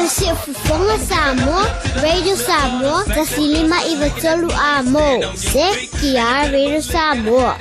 O le Siufofoga Samoa, Radio Samoa, 105 93 Amo. CTR Radio Samoa.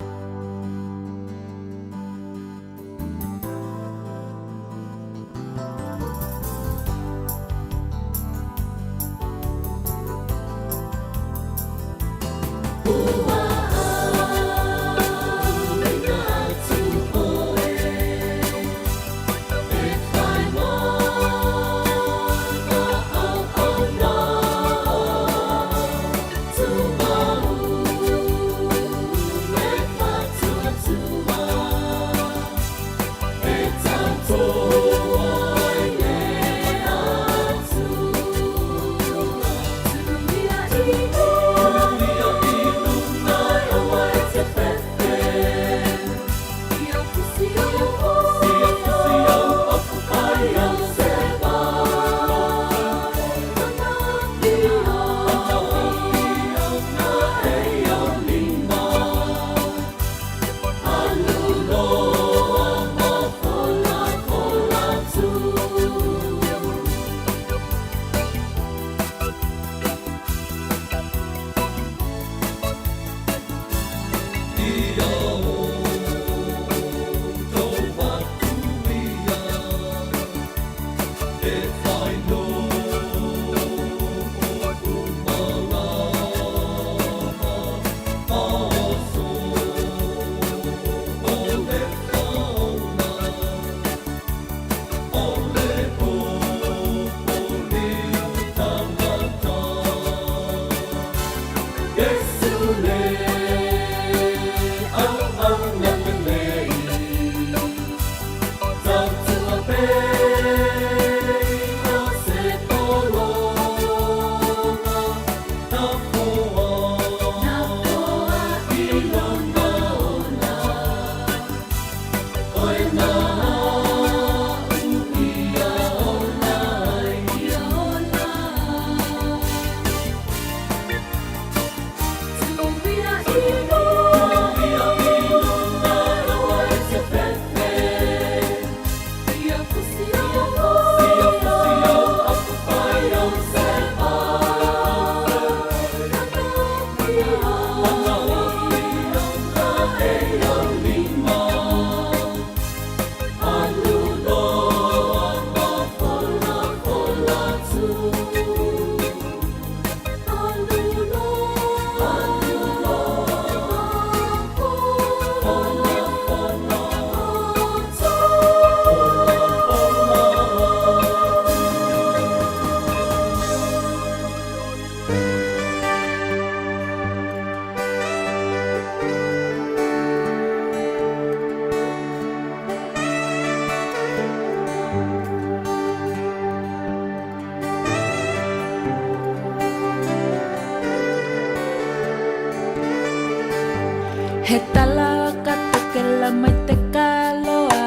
He tala ka takela mai te kaloa,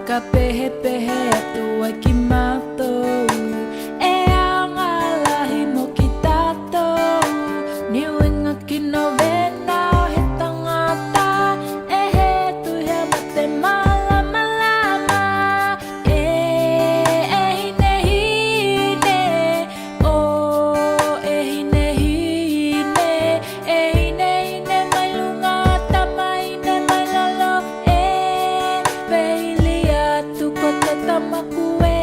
ka pehepehe atu ai ki matou. E anga lahi mo ki tatou, niuinga kino vena o he tangata, e he tuhea ma te malamalama. E e hine hine, oh e hine hine, e hine hine mai lunga tama hine mai lalo e peili atu ko te tamaku e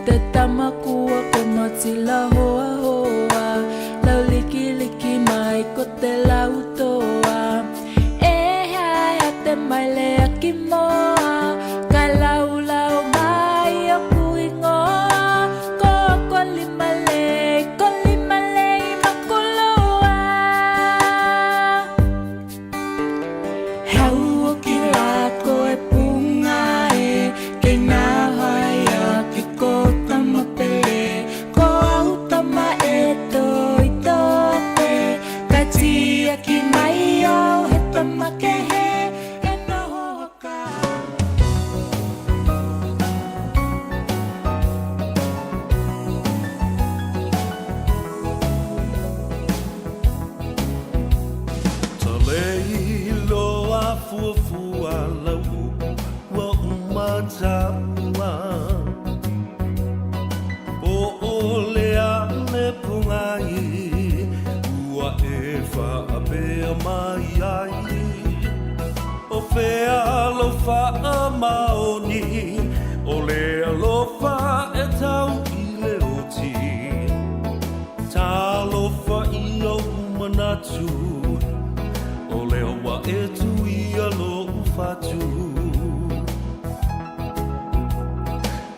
te tamaku o ko matila hoa hoa lau liki liki mai ko te lau toa e hea te mai le aki moa kai lau lau mai o ku ingoa ko ko lima lei ko lima lei makuloa. He au o ki lako e punga e, kei nā haia ki ko tamapele, ko au faamaoni, o le alofa e tau i le oti. Talofa i ou manatu, o lea ua e tuia lou fatu.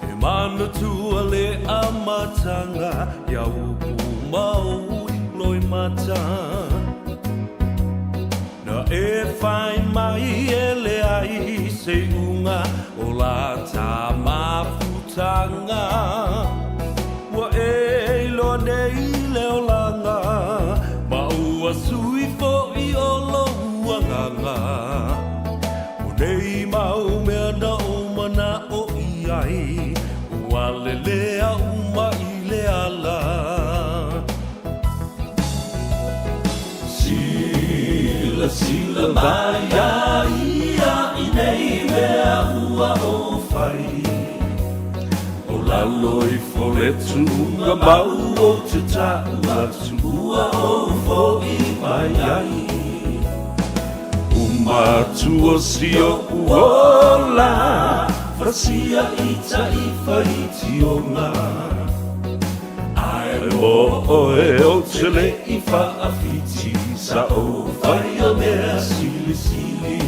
E manatua le amataga ia upu ma ou loimata. Na e whai mai e leai se iuga o la ta mafutanga. Ua e iloa nei le olaga, ma ua sui foi o lou agaga. O nei mau mea na ou manao i ai, ua lelea uma i le ala. Silasila mai iā ia i nei mea ua ou fai, O lalo ifo le tuuga mau ou te tau atu ua ou foʻi mai ai. Matua si oʻu ola, Fasia i taʻi faitioga. Ae mo oe ou te le i faawhiti, Sa ou whaia mea silisili.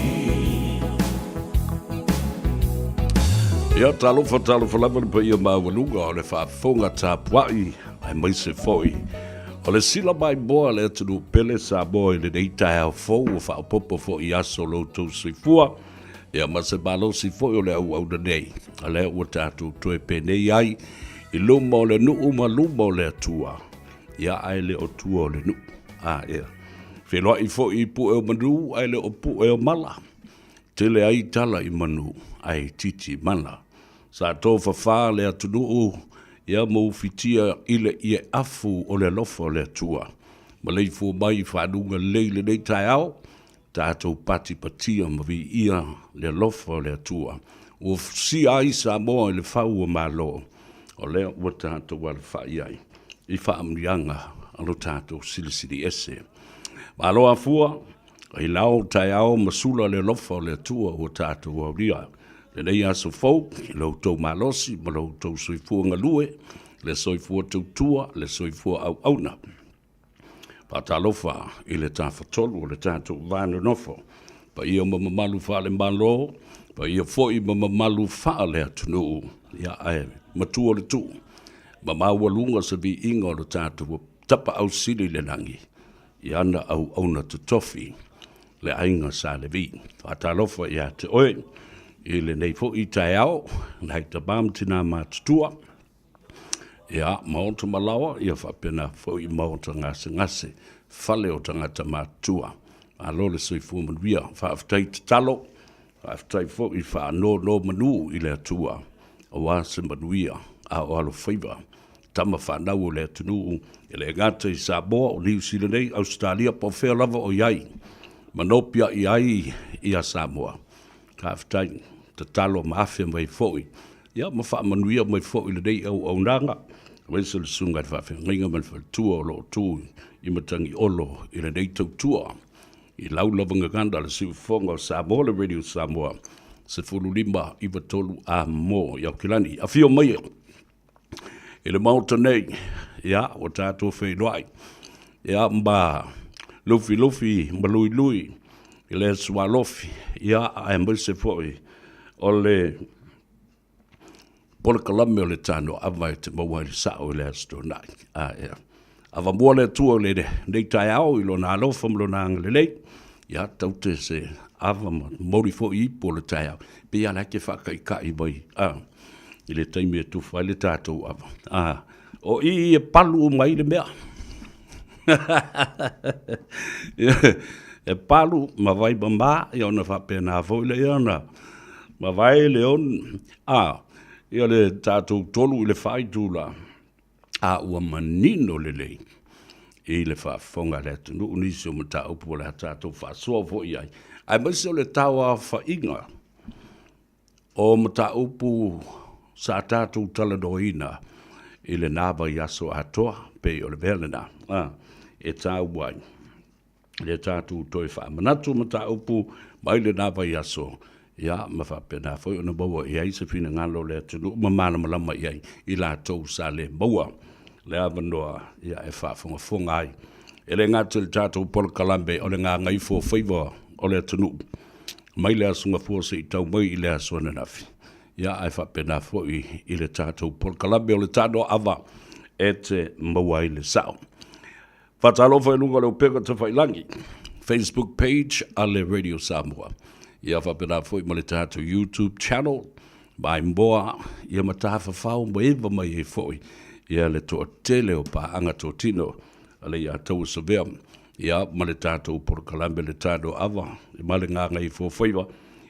Ia, talofa, talofa lava le paia maualuga o le faafofoga tapuai, aemaise foi o le sila maimoa a le atunuu pele Samoa i lenei taeao fou ua faaopoopo foi i aso o lo outou soifua, ia ma se malosi foi o le auauna nei, a lea ua tatou toe penei ai i luma o le nuu ma luma o le Atua, ia ae le o tua o le nuu. A, ia. Feiloai foi i pue o manu ae le o pue o mala. Tele ai tala i manu ae itiiti mala. Sa tofafā le atunuu ia ma ufitia i le ieafu o le alofa o le Atua. Maleifua mai i fanuga lelei i lenei taeao, tatou patipatia ma viia le alofa o le Atua. Ua fusia ai Samoa i le fau o Malo, o lea ua tatou alafai ai i faamanuiaga a lo tatou Silisili Ese. Malo afua! I lao taeao ma sula le alofa o le Atua ua tatou aulia lenei aso fou i lo outou malosi ma lo outou soifua galue, le soifua tautua, le soifua auauna. Faatalofa i le Tafatolu o le tatou va nonofo, paia ma mamalu faale-Malo, paia foi ma mamalu faale-atunuu, ia ae matua le tuu ma maualuga se viiga o le tatou Tapaau Sili i le lagi. I ana auauna totofi, le aiga Sa Levi. Faatalofa ia te oe i lenei foi taeao, nai tama ma tina matutua, ia, maota ma laoa, ia faapena foi maota gasegase, fale o tagata matutua. Malo le soifua manuia. Faafetai tatalo, faafetai foi faanonomanu i le Atua, aua se manuia a o alofaiva tama fanau o le atunuu, e le gata i Samoa, o Niu Sila nei, Ausetalia, po o fea lava o i ai, ma nopiai ai ia Samoa. Faafetai, tatalo ma afe mai foi, ia ma faamanuia mai foi i lenei auaunaga, aemaise le susuga i le faafeagaiga ma le faletua o lo o tu i Matagiolo i lenei tautua. I lau lava gagana le siufofoga o Samoa, le Radio Samoa, 15 93 a mo i Aukilani. Afio mai i le Maota nei, ia, ua tatou feiloai, ia, ma lufilufi ma luilui i le Aso Alofi, ia, aemaise foi o le polokalame o le Tanoaava e te maua ai le sao i le Aso Toonai. A, ia. Avamua le Atua i lenei taeao i Lona alofa ma Lona agalelei, ia, taute se ava ma momoli foi ipu o le taeao, pei lava la e te faataitai mai, a, i le taimi e tufa ai le tatou ava. A, o i e palu uma ai le mea. E palu ma vai mama, ia ona faapena foi lea ona mavae le on, a, ia le tatou 3 i le 4 itula, a ua manino lelei i le faafofoga a le atunuu nisi o mataupu o le a tatou faasoa foi i ai, aemaise o le tauaofaiga o mataupu sa tatou talanoaina i lena vaiaso atoa, pei o le mea lena e taua ai le tatou toe faamanatu mataupu mai lena vaiaso. Ia, ma faapena foi ona maua i ai se finagalo o le atunuu ma malamalama i ai i latou sa le maua le avanoa ia e faafogafoga ai. E le gata i le tatou polokalame o le gagaifo o faiva o le atunuu mai le Aso Gafua seia tau mai i le aso ananafi, ia ae faapena foi i le tatou polokalame o le Tanoa Ava e te maua ai le sao. Faatalofa i luga o le upega tafailagi, Facebook page a le Radio Samoa. Ia faapena foi ma le tatou YouTube channel, maimoa, ia ma tafafao ma eva mai ai foi ia le toatele o paaga totino a le Iataua Savea, ia ma le tatou polokalame le Tano Ava ma le Gagaifofaiva,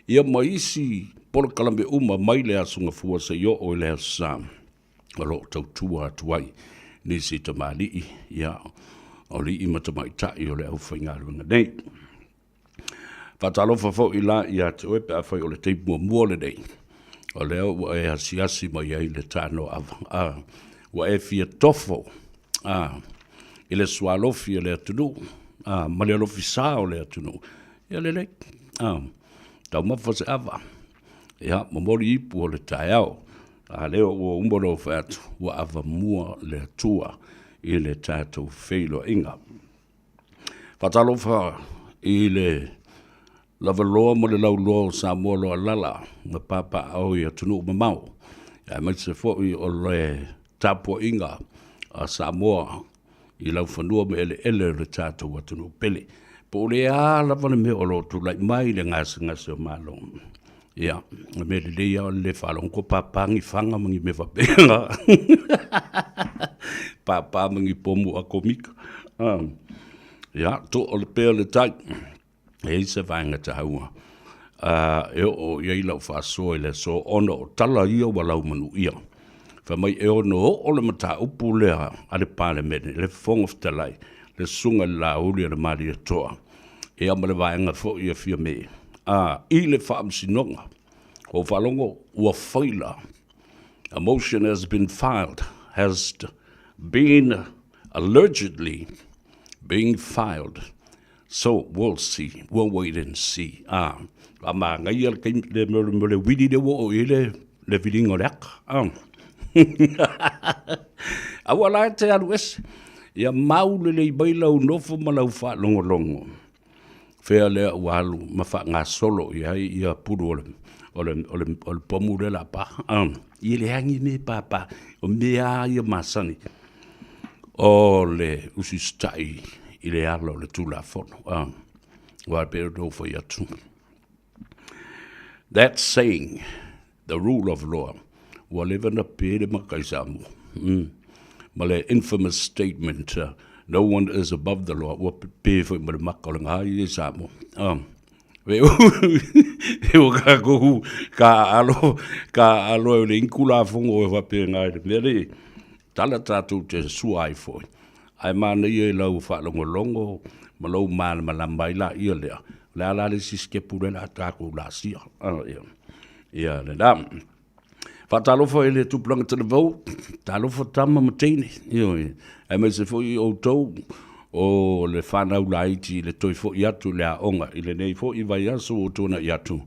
ia ma isi polokalame uma mai le Aso Gafua seia oo i le Aso Sa. o lo o tautua atu ai nisi tamalii, ia, o alii ma tamaitai o le aufaigaluega nei. Faatalofa foi la ia te oe pe afai o le taimi muamua lenei, o lea ua e asiasi mai ai le tano ava, a, ua e fia tofo, a, i le sualofi o le atunuu, a, ma le alofisa o le atunuu. Ia lelei, a, taumafa se ava, ia, momoli ipu o le taeao. A lea ua uma ona ou fai atu, ua avamua le Atua i le tatou feiloaiga. Faatalofa i le lavaloa ma le lauloa o Samoa o lo o alaala ma papaaao i atunuu mamao, aemaise foi o le tapuaiga a Samoa i laufanua ma eleele o le tatou atunuu pele. Po o le a lava le mea o lo o tulai mai i le gasegase o Malo, ia, o le mea lelei lava o le le faalogo ko pāpā ni fana ma ni mea faapena. Pāpā ma ni pomu atomika. Ia, toa le pea le tai. E i ai se vaega taua e oo i ai lau faasoa i le aso ona o tala ia ua laumanuia. Fai mai e ono oo le mataupu lea a le Palemene, le Fofoga Fetalai, le Susuga i le Laauli a le Malietoa, ia ma le vaega foi a Fiame, a, i le Faamasinoga. Ua ou faalogo ua faila. A motion has been filed, has been allegedly being filed. So, we'll see, we'll wait and see. Ah, a manaia le taimi, le mea o le uili lea ua oo i ai le, le viliga o le aka. Ah. Aua la e te alu ese. Ia mau lelei mai lau nofo ma lau faalogologo. Fea lea ua alu ma faagasolo i ai ia pulu o le, o le, o le, o le pomu lea la pa. Ah. Ia leai ni mea pāpā, o mea lava ia masani. O le usisitai i le ala o le Tulafono. Aua e pei ona ou fai atu, that saying, the rule of law, ua leva ona pe le maka i Samoa. Ma le infamous statement, no one is above the law, ua pe foi ma le maka o le gā ia i Samoa. E o kākou ka alo, ka alo e o le Tulafono e faapena i le mea lea. Tala tatou te sua ai foi. Ae manaia i lau faalogologo ma lou malamalama ai laia lea, o le a la le isi sitepu lea o le a tatou laasia. Ia lena. Faatalofa i le tupulaga talavou, talofa tama ma teine, ioe, aemaise foi outou o le fanau laiti i le toe foi atu i le aoga i lenei foi vaiaso ua tuanai atu.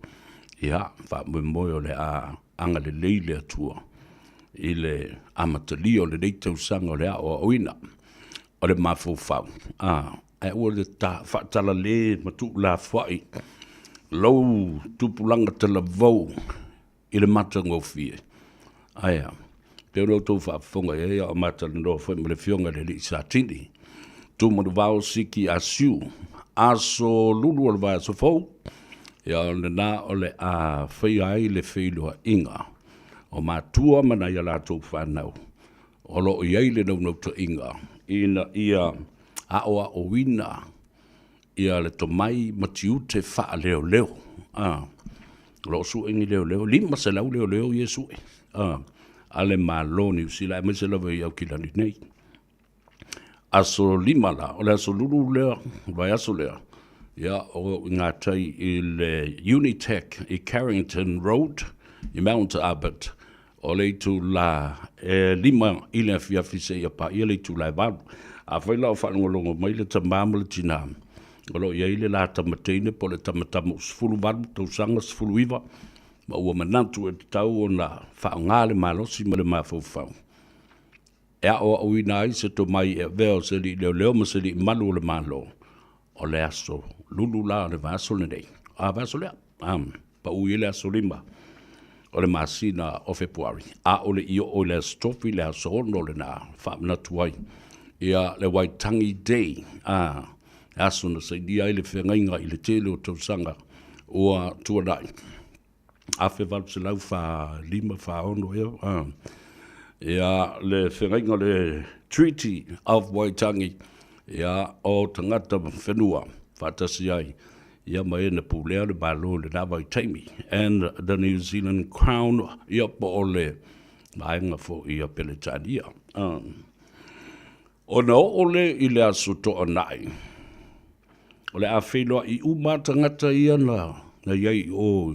Ia, faamoemoe o le a agalelei le Atua i le amatalia o lenei tausaga o le aoaoina o le mafaufau, a, ae aua le faatalale ma tuulafoai lou tupulaga talavou i le matagofie. Ae a? Pei ona outou faafofoga i ai a o matalanoa foi ma le Afioga i le Alii Satini, Tumanuvao Siki Asiu, aso Lulu o le vaiaso fou, ia o lena o le a faia ai le feiloaiga o matua ma nai a latou fanau o lo o i ai le naunautaiga ina ia aoaoina ia le tomai ma tiute faaleoleo. A, o lo o sue ni leoleo, 500 leoleo ia e sue a, a le Malo o Niu Sila, aemaise lava i Aukilani nei. Aso 5 la, o le aso Lulu lea, vaiaso lea, ia, o i ngā tai i le Unitec i Carrington Road, i Mount Albert, o le itulā e 5 i le afiafi seia paia le itulā e 8. Afai la o faalogologo mai le tamā ma le tinā, O lo o i ai le la tamateine po o le tamatama ua 18 tausaga, 19, ma ua manatu e tatau ona faaaoga le malosi ma le mafaufau e aoaoina ai se tomai e avea o se alii leoleo ma se alii malu o le Malo. O le aso lulu la o le vaiaso lenei, a vaiaso lea, a pau i le aso 5 o le masina o Fepuari, a o le i oo i le aso Tofi, le aso 6 lena, faamanatu ai ia le Waitangi Day, a le aso na sainia ai le feagaiga i le tele o tausaga ua tuanai. 1845, 46 ea, a. Ia, le feagaiga o le Treaty of Waitangi, ia, o tagata whenua, whaatasi ai, ia ma e na pulea le Malo i lena vaitaimi, and the New Zealand Crown, ia po o le vaega foi ia Peretania. Ona oo lea i le aso Toonai, o le a feiloai uma tagata ia na na i ai i o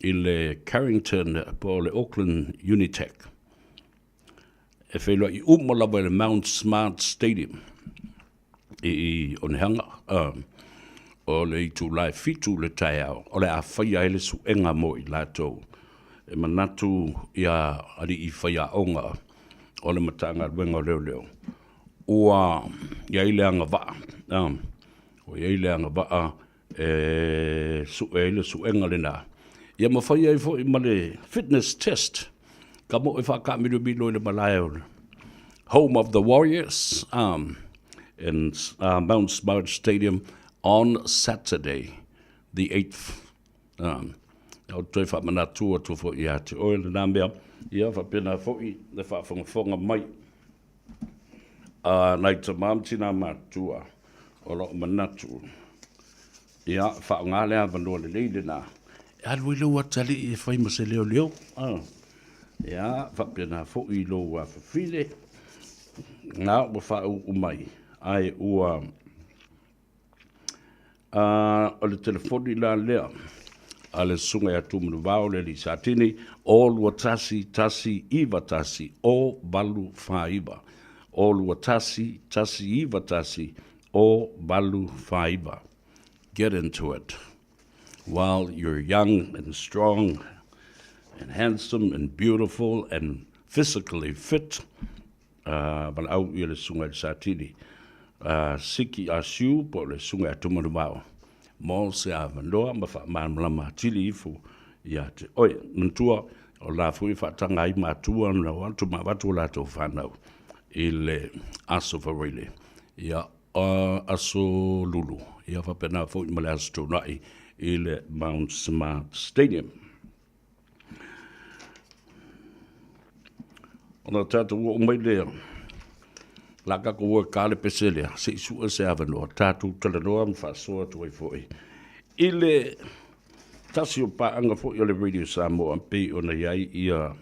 i le Carrington po o le Auckland Unitec. E feiloai uma lava i le Mount Smart Stadium i i Onehunga, o le itula e 7 le taeao, o le a faia ai le suega mo i latou e manatu ia alii faiaoga o le Matagaluega o Leoleo ua i ai le agavaa, ua i ai le agavaa e sue ai le suega lena, ia ma fai ai foi ma le fitness test, ka mo e faakaamilomilo i le malae o le Home of the Warriors in Mount Smart Stadium on Saturday the 8th. Ou te toe faamanatu atu foi ia te oe lena mea, ia faapena foi le faafogafoga mai a nai tama ma tinā matutua o lo o manatu, ia faaaoga le avanoa lelei lena e alu ai lou atalii e fai ma se leoleo. Ia faapena foi i lou afafine, na ua faauu mai, ae ua A o le telefoni la lea a le Susuga ia Tumanuvao le alii Satini, o 21 191 o 849, o 21 191 o 849. Get into it while you're young and strong and handsome and beautiful and physically fit. A valaau ia le Susuga i le Satini, a Siki a Siu po o le Susuga ia Tumanuvao mo se avanoa ma faamalamalama atili ifo ia te oe. Manatua, o la foi e faataga ai matua na o atu ma avatu o latou fanau i le Aso Faraile, ia Aso Lulu, ia faapena foi ma le Aso Toonai i le Mount Smart Stadium. Ona tatou oo mai lea, la tatou o e ta le pese lea, se i sue se avanoa, tatou talanoa ma faasoa atu ai foi i le tasi o paaga foi o le Radio Samoa pei ona i ai ia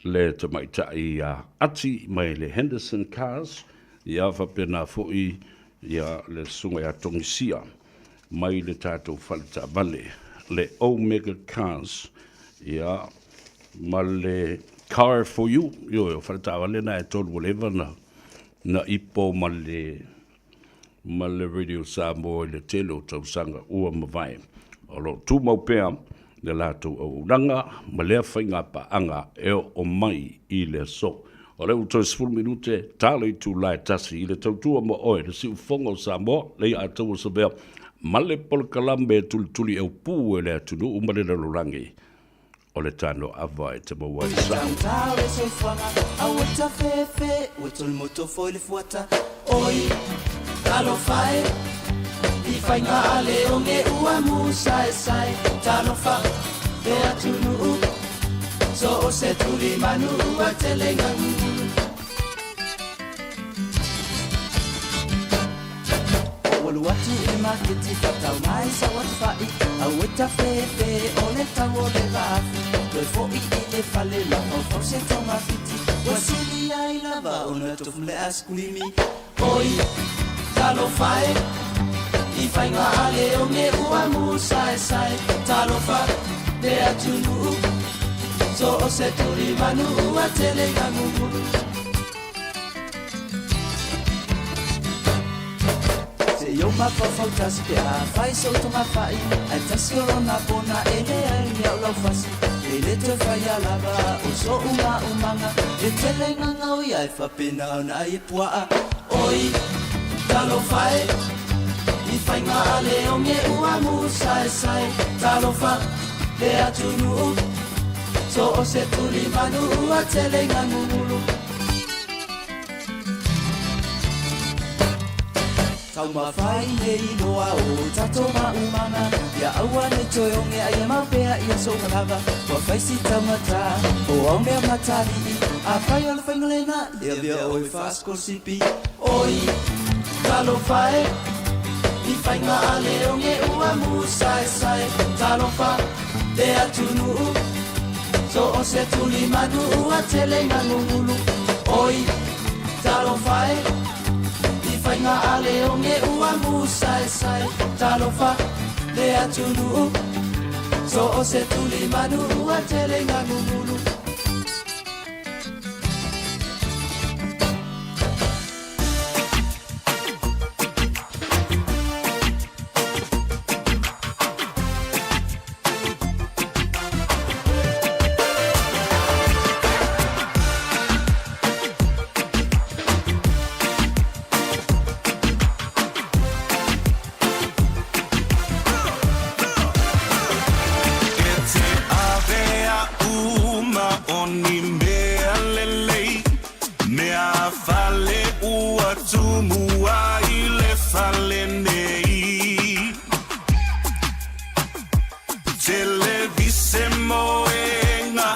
le tamaitai ia Ati mai le Henderson Cars, ia faapena foi ia le susuga ia Togisia mai le tatou fale taavale le Omega Cars, ia ma le Car for You, ioe, o fale taavale na e tolu ua leva na na ipo ma le ma le Radio Samoa i le tele o tausaga ua mavae. O lo o tumau pea le latou auaunaga ma lea faiga paaga e oo mai i le aso. O lea ua toe 10 minute ta le itula e tasi i le tautua ma oe le siufofoga o Samoa, le ia ataua savea ma le polokalame e tulituli aupu e le atunuu ma le lalolagi o le tano ava e te maua ai sao. Tautau le soifuaga, aua tafefe, ua tolomoto foi le fuata, oi, talofa e, i faiga a le oge ua musaesae, talofa le atunuu, so o se tulimanu ua tele gagugulu. Ua alu atu i le maketi faatau mai sau atufa'i Aua e tafefe o le tau o le vaafi Toe fo'i i le fale mafaufau se togafiti Ua sili ai lava ona tofu le asikulimi Oi, talofa e, i faiga a le oge ua musaesae Talofa le atunuu, so o se tulimanu ua tele gagugulu. i ou mafaufau tasi pe afai sou togafai ae tasi o lona pona e leai ni au laufasi e le toe faia lava o so'u maumaga e tele gagaoi ae faapena ona ai e puaa Oi talofa e i faiga a le oge ua musaesae Talofa le atunuu so o se tulimanu ua tele gagugulu Taumafai nei loa o tatou maumaga Ia aua nei toe oge a ia mau pea ia sou manava Ua fai si taugata o au mea matalii Afai o le faiga lena e avea oe faasikolasipi Oi, talofa e i faiga a le oge ua musaesae Talofa le atunuu so o se tulimanu ua tele gagugulu Oi, talofa e i faiga a le oge ua musaesae Talofa le atunuu so o se tulimanu ua tele gagugulu E te ave aʻu ma o ni mea lelei Mea fale ua tumu ai le fale nei Televise moega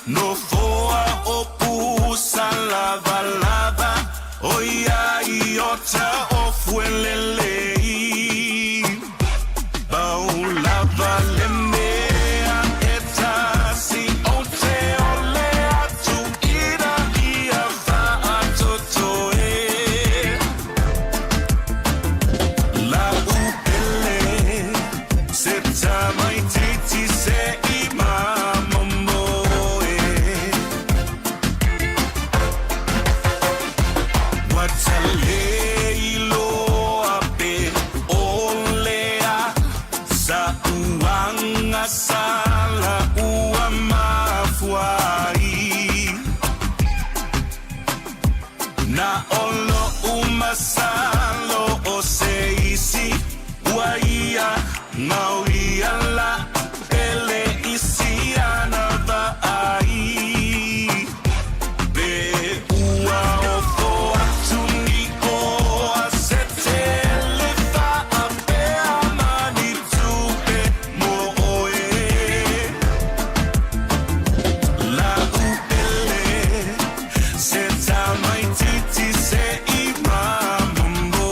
nofoa o pusa lavalava ʻOiai o taofu e lelei Pau lava le mea e tasi ou te ole atu ina ia faatotoe La'u pele se tamaitiiti se i mamomoe Ua talei loa pe ʻole a sa'u agasala ua mafua ai Na o lo'u masalo o se isi ua ia gao ia la pele i si ana vaai Pe ua ofo atu ni oa se tele faapea ma ni tupe mo oe La'u pele se tamaitiiti se i mamomoe.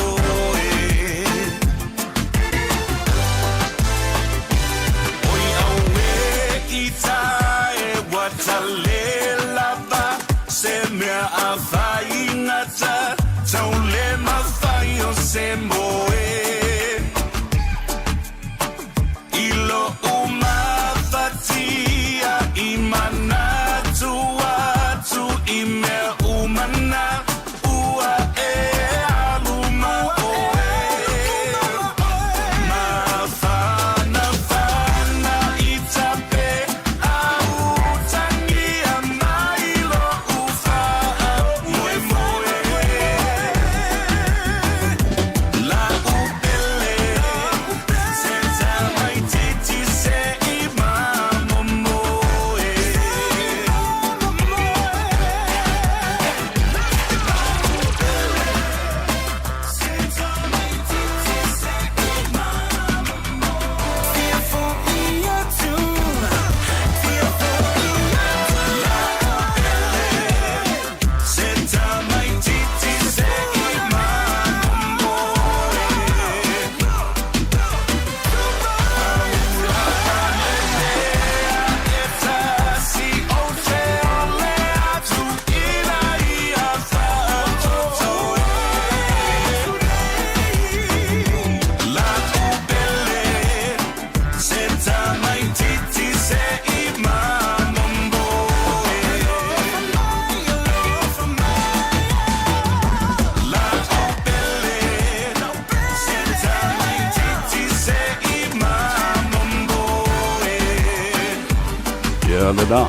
lena.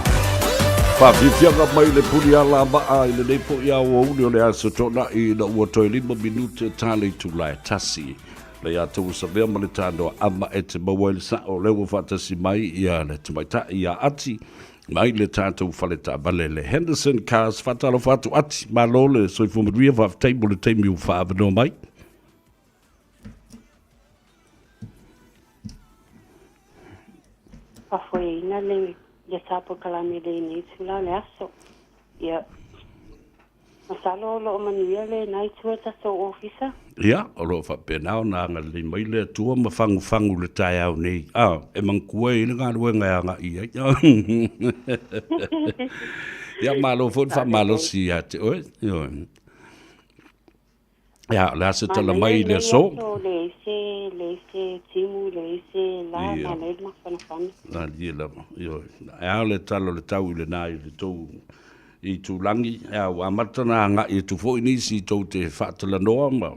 Faafiafiaga mai le puni ala maa i lenei foi aoauli o le aso Toonai ina ua toe 5 minute ta le itula e 1. Le ia tou savea ma le tanoa ama e te maua ai le sao o lea ua faatasi mai ia le tamaitai ia Ati mai le tatou fale taavale le Henderson Cars. Faatalofa atu Ati, malo le soifua manuia, faafetai mo le taimi ua faaavanoa mai. Faafoeina le ia polokalame i lenei itula o le aso. Ia, masalo o lo o manuia lena itu o le tatou ofisa. Ia, o lo o faapena ona agalelei mai le Atua ma fagufagu le taeao nei. A, e manatua e i ai le galuega e agai i ai. Ia, malo foi le faamalosi ia te oe. Ioe. Ia, o le a se tala mai i le aso? Leai se, leai se timu, leai se la, manaia le mafanafana. Malie lava, ioe. E a le tala o le tau i lena i le tou itulagi, ia, ua amata ona agai atu foi nisi tou te faatalanoa ma,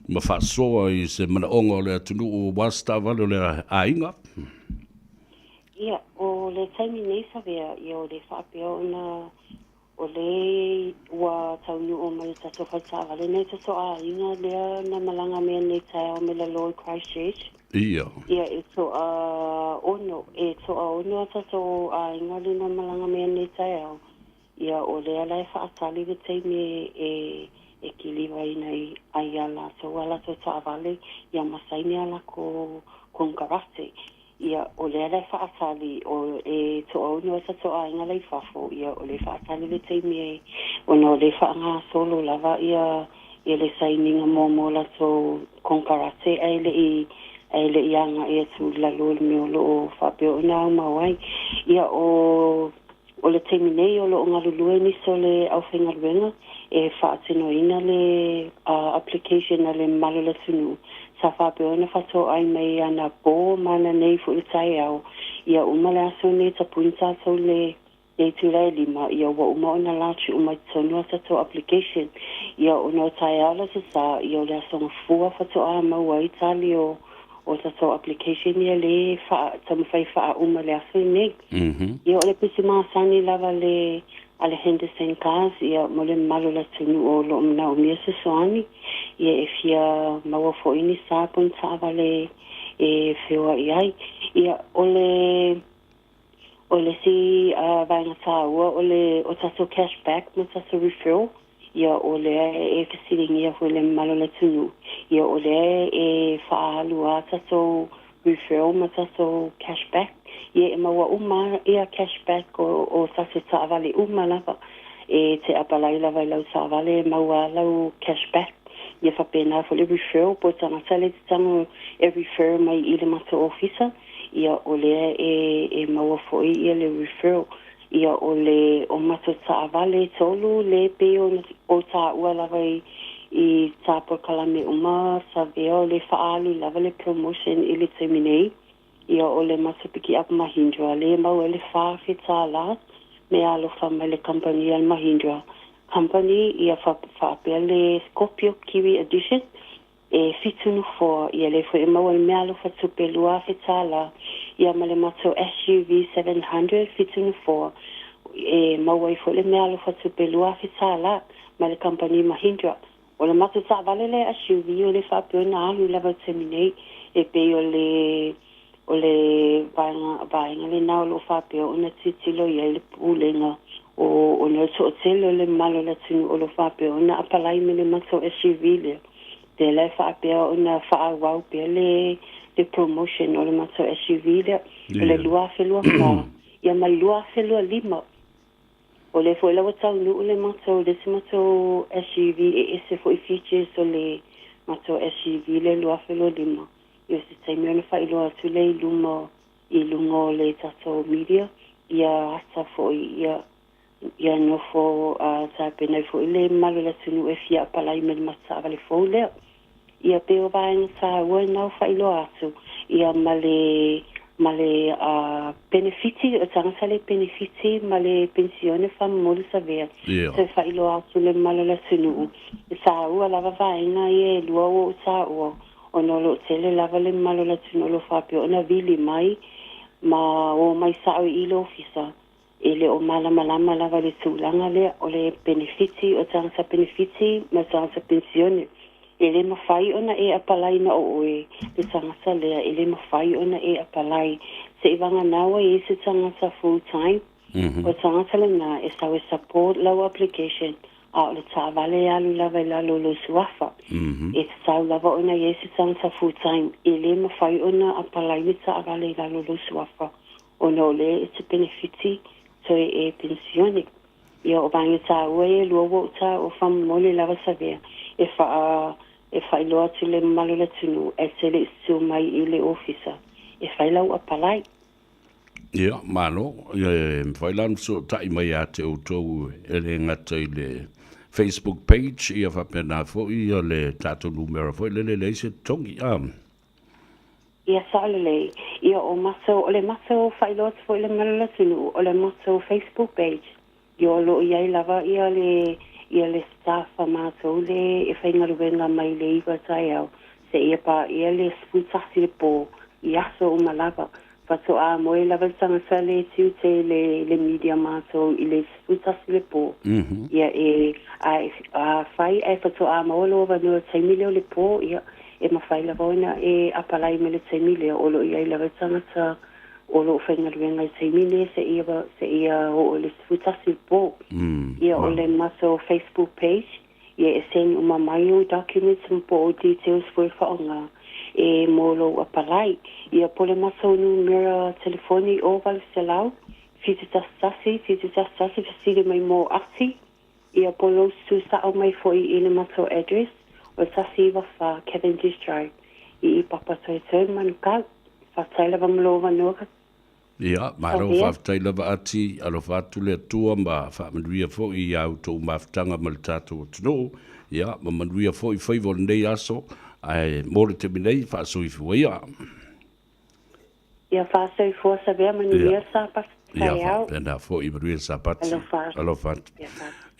ma faasoa i se manaoga o le atunuu aua se taavale o le aiga. Ia, o le taimi nei Savea, ia o le faapea ona O le ua taunuu mai le tatou fale taavale nei tatou aiga lea na malaga mea nei taeao mai lalo i Christchurch. Ia. Ia e toa ono, e toa ono a tatou aiga le na malaga mea nei taeao. Ia o lea la e faatali le taimi e e kilivaina ai ia latou a latou taavale ia ma saini a lakou konekarate. Ia, o lea la e faatali, o e toaono ai tatou aiga la i fafo, ia, o lea e faatali le taimi e, ona o lea e faagasolo lava ia, ia le sainiga muamua o latou konekarate ae le i, ae le i agai atu i lalo i le mea o lo o faapea ona aumau ai. Ia, o, o le taimi nei o lo o galulue nisi o le aufaigaluega e faatinoina le application a le mamalu o le atunuu sa faapea ona faatoai mai anapo ma ananei foi i le taeao. Ia uma le aso lenei e tapuni tatou le le itula e 5, ia ua uma ona lodge uma i totonu a tatou application. Ia ona o taeao le Aso Sa, ia o le Aso Gafua faatoa maua ai tali o o tatou application ia le faa, taumafai e faauma i le aso lenei. Ia o le pisi masani lava le a le Henderson Cars ia mo le mamalu o le atunuu o lo o manaomia fesoasoani ia e fia maua foi ni sa po o ni taavale e feoai ai. Ia o le o le isi vaega taua o le o tatou cash back ma tatou referral ia o lea e fesiligia foi le mamalu o le atunuu ia o lea e faaalu lava tatou referral ma tatou cash back ia e maua uma ia cash back o, o tatou taavale uma lava e te apalai lava i lau taavale e maua lava lau cash back ia faapena foi le referral po o tagata le tago e refer mai i le matou ofisa ia o lea e, e maua foi ia le referral. Ia o le o matou taavale e tolu le pei ona o taua lava i i tā polokalame uma Savea o le faaalu lava le promotion i le taimi nei. Ia o le matou pikiapu Mahindra le maua ai le $4,000 meaalofa mai le kamupani a le Mahindra Company ia faapea le Scorpio Kiwi Edition e fitu nofoa, ia lea foi e maua le meaalofa tupe $2,000, ia ma le matou SUV 700 fitu nofoa, e maua ai foi le meaalofa tupe $2,000 mai le kamupani Mahindra. O le matou taavale lea SUV o lea e faapea ona alu lava i le taimi nei, e pei o le O le vaega, vaega lena o lo o faapea ona tilotilo i ai le Pulega o ona o le toatele o le mamalu o le atunuu o lo o faapea ona apalai mai le matou SUV lea. Lea la e faapea ona faaauau pea le, le promotion o le matou SUV lea. O le 2024 ia ma le 2025. O lea foi la ua taunuu le matou, le isi matou SUV e ese foi features o le matou SUV lea 2025. I o se taimi ona faailoa atu lea i luma i luga o le tatou media ia ata foi ia ia nofo a tapena ai foi le mamalu o le atunuu e fia apalai mai le matou taavale fou lea. Ia pei o vaega taua na o faailoa atu ia ma le ma le a penefiti o tagata le penefiti ma le penisione faamomoli Savea toe faailoa atu le mamalu o le atunuu e taua lava vaega ia e lua ua ou taua ona o lo o tele lava le mamalu o le atunuu o lo o faapea ona vili mai ma o mai sao i le ofisa. E le o malamalama lava i le tulaga lea o le penefiti, o tagata penefiti ma tagata penisione. E le mafai ona e apalai na o oe le tagata lea, e le mafai ona e apalai seivagana ua i ai se tagata full time. O le tagata lena e sau e support lau application, a o le taavale e alu lava i lalo o lou suafa. E tatau lava ona i ai se tagata full time. E le mafai ona apalai le taavale i lalo o lou suafa ona o lea e te penefiti toe e penisione. Ia o vaega taua ia e lua ua ou taua faamolemole lava Savea e faa e faailoa atu i le mamalu o le atunuu ae te le i susu mai i le ofisa e fai lau apalai. Ia, malo. Ia, e mafai la ona fesootai mai ia te outou e le gata i le Facebook page, ia faapena foi ia le tatou numera foi lele e leai se totogi. A. Ia, sao lelei. Ia, o matou, o le matou faailoa atu foi i le mamalu o le atunuu, o le matou Facebook page, ia o lo o i ai lava ia le, ia le staff a matou le e faigaluega mai le 9 taeao seia paia le 11 le po i aso uma lava. Faatoa moe lava le tagata le tiute le, le media matou i le 11 le po. Ia e, a, a fai ae faatoa maua lou avanoa i le taimi lea o le po, ia e mafai lava ona e apalai mai le taimi lea o lo o i ai lava le tagata o lo o faigaluega i le taimi lea seia, seia oo i le 11 i le po. Ia o le matou Facebook page, ia e send uma mai ou documents ma po o details foi e faaaoga e mo lou apalai. Ia po o le matou numera telefoni o 800 711 711 fesili mai mo Ati. Ia po o lou susu sao mai foi i le matou address o le 194 Cavendish Drive i i Papatoetoe, Manukau. Faafetai lava mo lou avanoa. Ia, malo faafetai lava Ati, alofa atu le Atua ma faamanuia foi i a outou mafutaga ma le tatou atunuu, ia, ma manuia foi faiva o lenei aso, ae mo le taimi nei, faasoifua ia. Ia faasoifua Savea, manuia le Sapati taeao. Ia faapena foi, manuia le Sapati. Alofa atu. Alofa atu.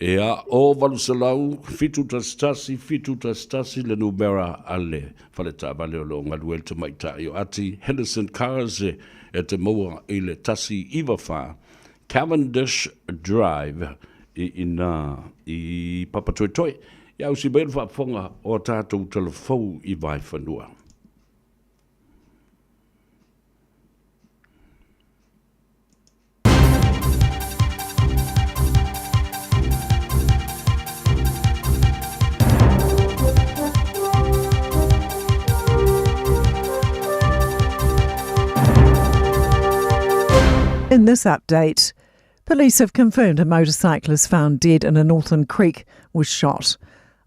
Ia, o 800 711 711 le numera a le fale taavale o lo o galue ai le tamaitai o Ati Henderson Cars e te maua i le 194 Cavendish Drive i ina i Papatoetoe. Ia ausi mai le faafofoga o a tatou talafou i Vaefanua. In this update, police have confirmed a motorcyclist found dead in a Northland creek was shot.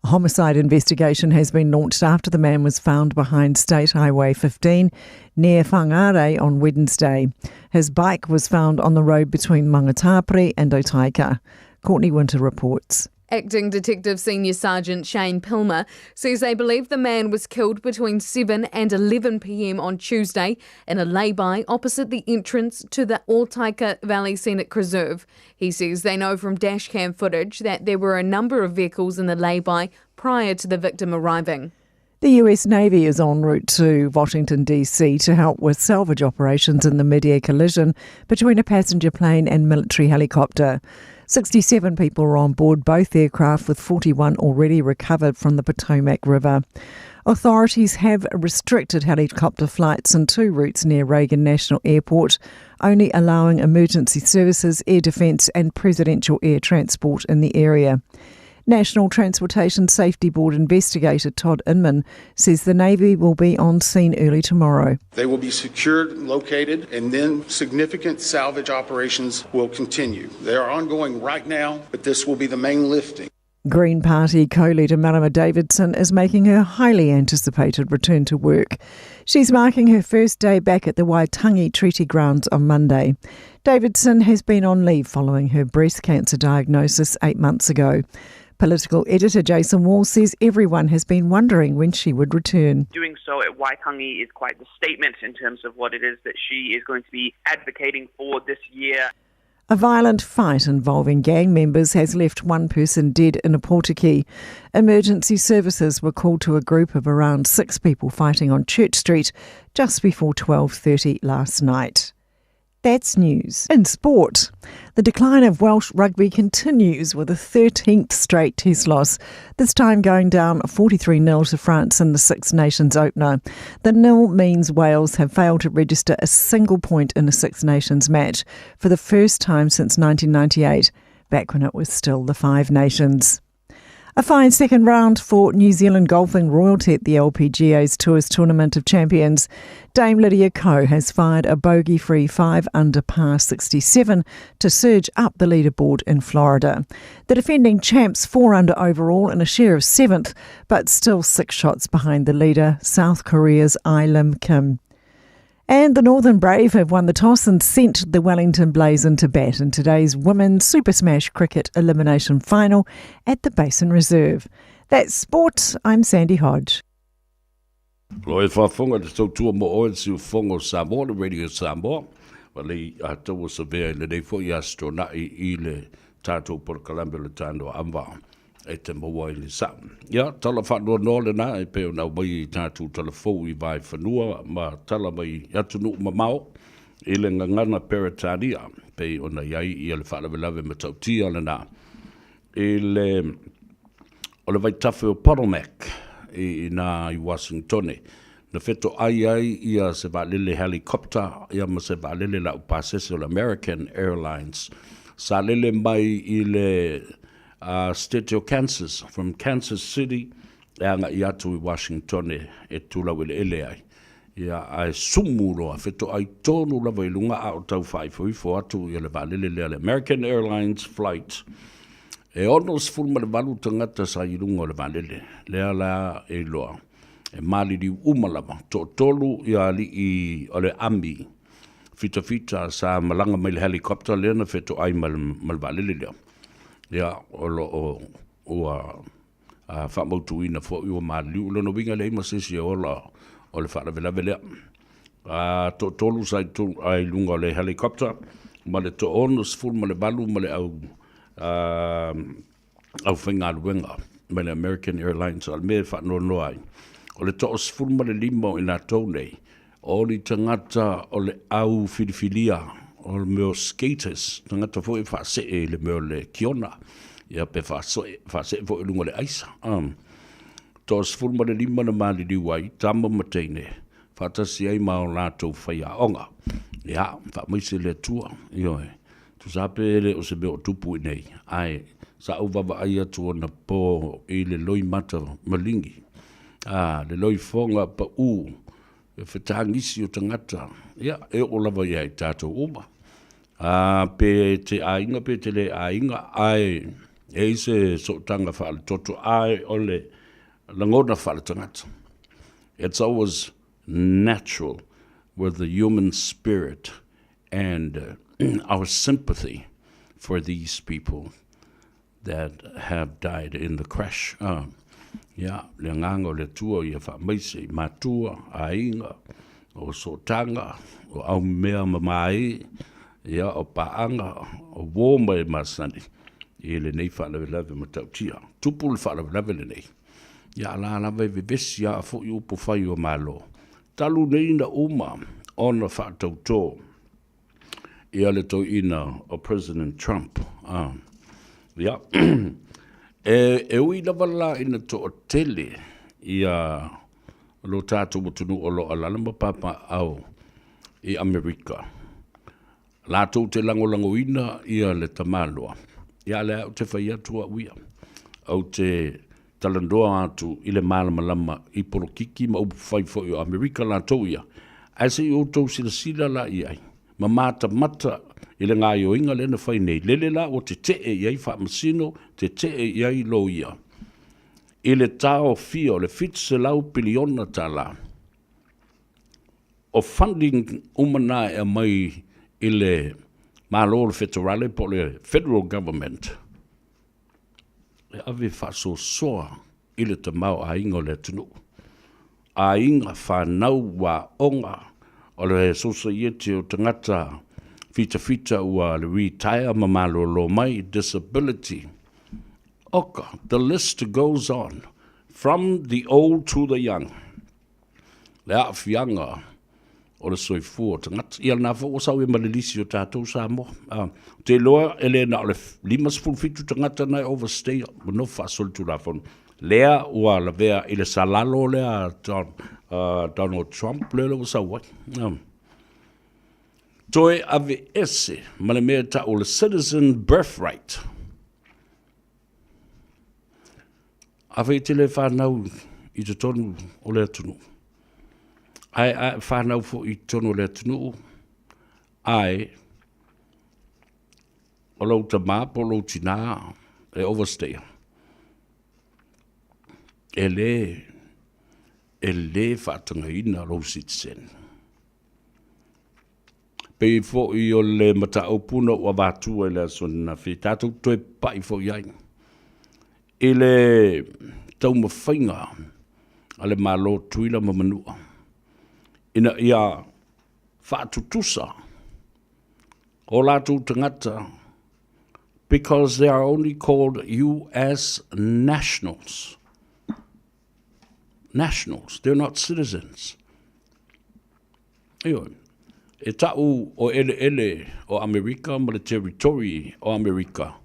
A homicide investigation has been launched after the man was found behind State Highway 15 near Whangārei on Wednesday. His bike was found on the road between Mangatāpere and Otaika. Courtney Winter reports. Acting Detective Senior Sergeant Shane Pilmer says they believe the man was killed between 7 and 11 pm on Tuesday in a lay-by opposite the entrance to the Otaika Valley Scenic Reserve. He says they know from dashcam footage that there were a number of vehicles in the lay-by prior to the victim arriving. The US Navy is en route to Washington, D.C. to help with salvage operations in the mid-air collision between a passenger plane and military helicopter. 67 people were on board both aircraft, with 41 already recovered from the Potomac River. Authorities have restricted helicopter flights on two routes near Reagan National Airport, only allowing emergency services, air defence, and presidential air transport in the area. National Transportation Safety Board investigator Todd Inman says the Navy will be on scene early tomorrow. They will be secured, located, and then significant salvage operations will continue. They are ongoing right now, but this will be the main lifting. Green Party co-leader Marama Davidson is making her highly anticipated return to work. She's marking her first day back at the Waitangi Treaty Grounds on Monday. Davidson has been on leave following her breast cancer diagnosis eight months ago. Political editor Jason Wall says everyone has been wondering when she would return. Doing so at Waitangi is quite the statement in terms of what it is that she is going to be advocating for this year. A violent fight involving gang members has left one person dead in Ōpōtiki. Emergency services were called to a group of around six people fighting on Church Street just before 12.30 last night. That's news. In sport, the decline of Welsh rugby continues with a 13th straight test loss, this time going down 43 0 to France in the Six Nations opener. The nil means Wales have failed to register a single point in a Six Nations match for the first time since 1998, back when it was still the Five Nations. A fine second round for New Zealand golfing royalty at the LPGA's Tours Tournament of Champions. Dame Lydia Ko has fired a bogey free 5 under par 67 to surge up the leaderboard in Florida. The defending champs 4 under overall and a share of seventh, but still six shots behind the leader, South Korea's Lim Kim. And the Northern Brave have won the toss and sent the Wellington Blaze into bat in today's Women's Super Smash Cricket Elimination Final at the Basin Reserve. That's sport. I'm Sandy Hodge. Lo e faafofoga le tautua mo oe le siufofoga o Samoa, le Radio Samoa, ma le taua savea i lenei foi aso tuanai i le tatou polokalame o le Tanoa Ava e te maua ai le sao. Ia, tala faanoanoa lena e pei ona aumai i tatou tala fou i vaefanua ma tala mai atunuu mamao i le gagana Peretania, pei ona i ai ia le faalavelave matautia lena i le o le vaitafe o Potomac i ina i Uasinitone, na fetoai ai ia se vaalele helicopter ia ma se vaalele laupasese o le American Airlines sa lele mai i le State o Kansas, from Kansas City e agai atu i Washingtone e tulaueleele ai. Ia, ae sumu loa, fetoai tonu lava i luga a o tau faaifoifo atu ia le vaalele lea, le American Airlines Flight. E 68 tagata sa i luga o le vaalele, lea la e iloa, e maliliu uma lava, toatolu ia alii o le ami fitafita sa malaga mai le helicopter lea na fetoai ma le vaalele lea. Ia, o lo o ua faamautuina foi ua maliliu. O lona uiga e leai ma se isi e ola o le faalavelave lea. A toatolu sa i i luga o le helicopter ma le 68 ma le au aufaigaluega mai le American Airlines. O le mea e faanoanoa ai, o le 15 o i latou nei, o ni tagata o le au filifilia, o le mea o skaters, tagata foi e faasee i le mea o le kiona, ia pe faasee, faasee foi i luga o le aisa. Um, 15 na maliliu ai, tama ma teine, faatasi ai ma o latou faiaoga. Ia, faamaise le Atua, ioe. Tusa pe le o se mea o tupu i nei, ae sa ou vaavaai atu anapo i le loimata maligi, a, le loifoga paʻū, e fetagisi o tagata, ia, e oo lava ia i tatou uma. A, pe te aiga pe te le aiga, ae e i se sootaga faaletoto, ae o le lagona faaletagata. It's always natural with the human spirit and our sympathy for these people that have died in the crash. Uh, ia, le agaga o le Atua ia faamaise i matua, aiga, o sootaga, o aumea mamae, ia, o paaga, o uō ma e masani i lenei faalavelave matautia. Tupu le faalavelave lenei. Ia, a la lava e vevesi a foi upu fai o Malo. Talu nei na uma ona faatautō ia le toeaina o President Trump. Ah, ia. e, e ui lava la ina toatele ia lo tatou atunuu o lo o alaala ma papaaao i Amerika. Latou te lagolagoina ia le tamaloa. Ia lea ou te fai atu au ia. Ou te talanoa atu i le malamalama i polokiki ma upu fai foi o Amerika latou ia. Ae se i outou silasila la i ai, ma matamata i le gaoioiga lea na fai nei, lele la ua tetee i ai faamasino, tetee i ai loia, i le taofia o le $700 piliona. O funding uma na e aumai i le Malo o le Feterale po o le Federal Government e ave faasoasoa i le tamaoaiga o le atunuu. Aiga, fanau, aoga, o le sosaiete o tagata fitafita ua le retire ma malolo mai, disability. Oka, the list goes on, from the old to the young. Le aafiaga o le soifua o tagata. Ia lena foi ua sau ai ma le lisi o tatou Samoa. Ah, ou te iloa e le na o le 57 tagata na e overstay ma nofo faasolitulafono. Lea ua lavea i le salalo lea a Don, Donald Trump lea ua sau ai. Ah. Toe aveese ma le mea e tau o le citizen birthright. Afai e te le fanau i totonu o le atunuu, ae a e fanau foi i totonu o le atunuu, ae o lou tamā po o lou tinā e overstay, e le, e le faatagaina lou citizen. Pei foi o le mataupu na ou avatua i le aso ananafi, tatou toe pai foi i ai i le taumafaiga a le Malo Tutuila ma Manua ina ia faatutusa o latou tagata because they are only called US nationals. Nationals, they're not citizens. Ioe. E ta'u o eleele o Amerika ma le territory o Amerika.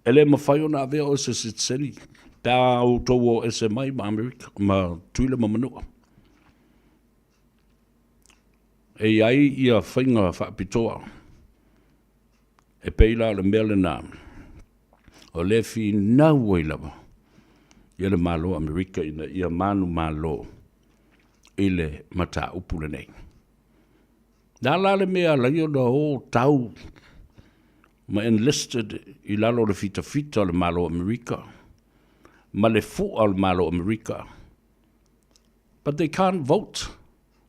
E le mafai ona avea oe se sitiseni pe a outou o ese mai ma Amerika, ma Tutuila ma Manua. E i ai ia faiga faapitoa. E pei la o le mea lena, o lea e finau ai lava ia le Malo o Amerika ina ia manumalo i le mataupu lenei. Le a la le mea e ala ai ona o tau ma enlisted i lalo o le fitafita o le Malo o Amerika ma le fua o le Malo o Amerika, but they can't vote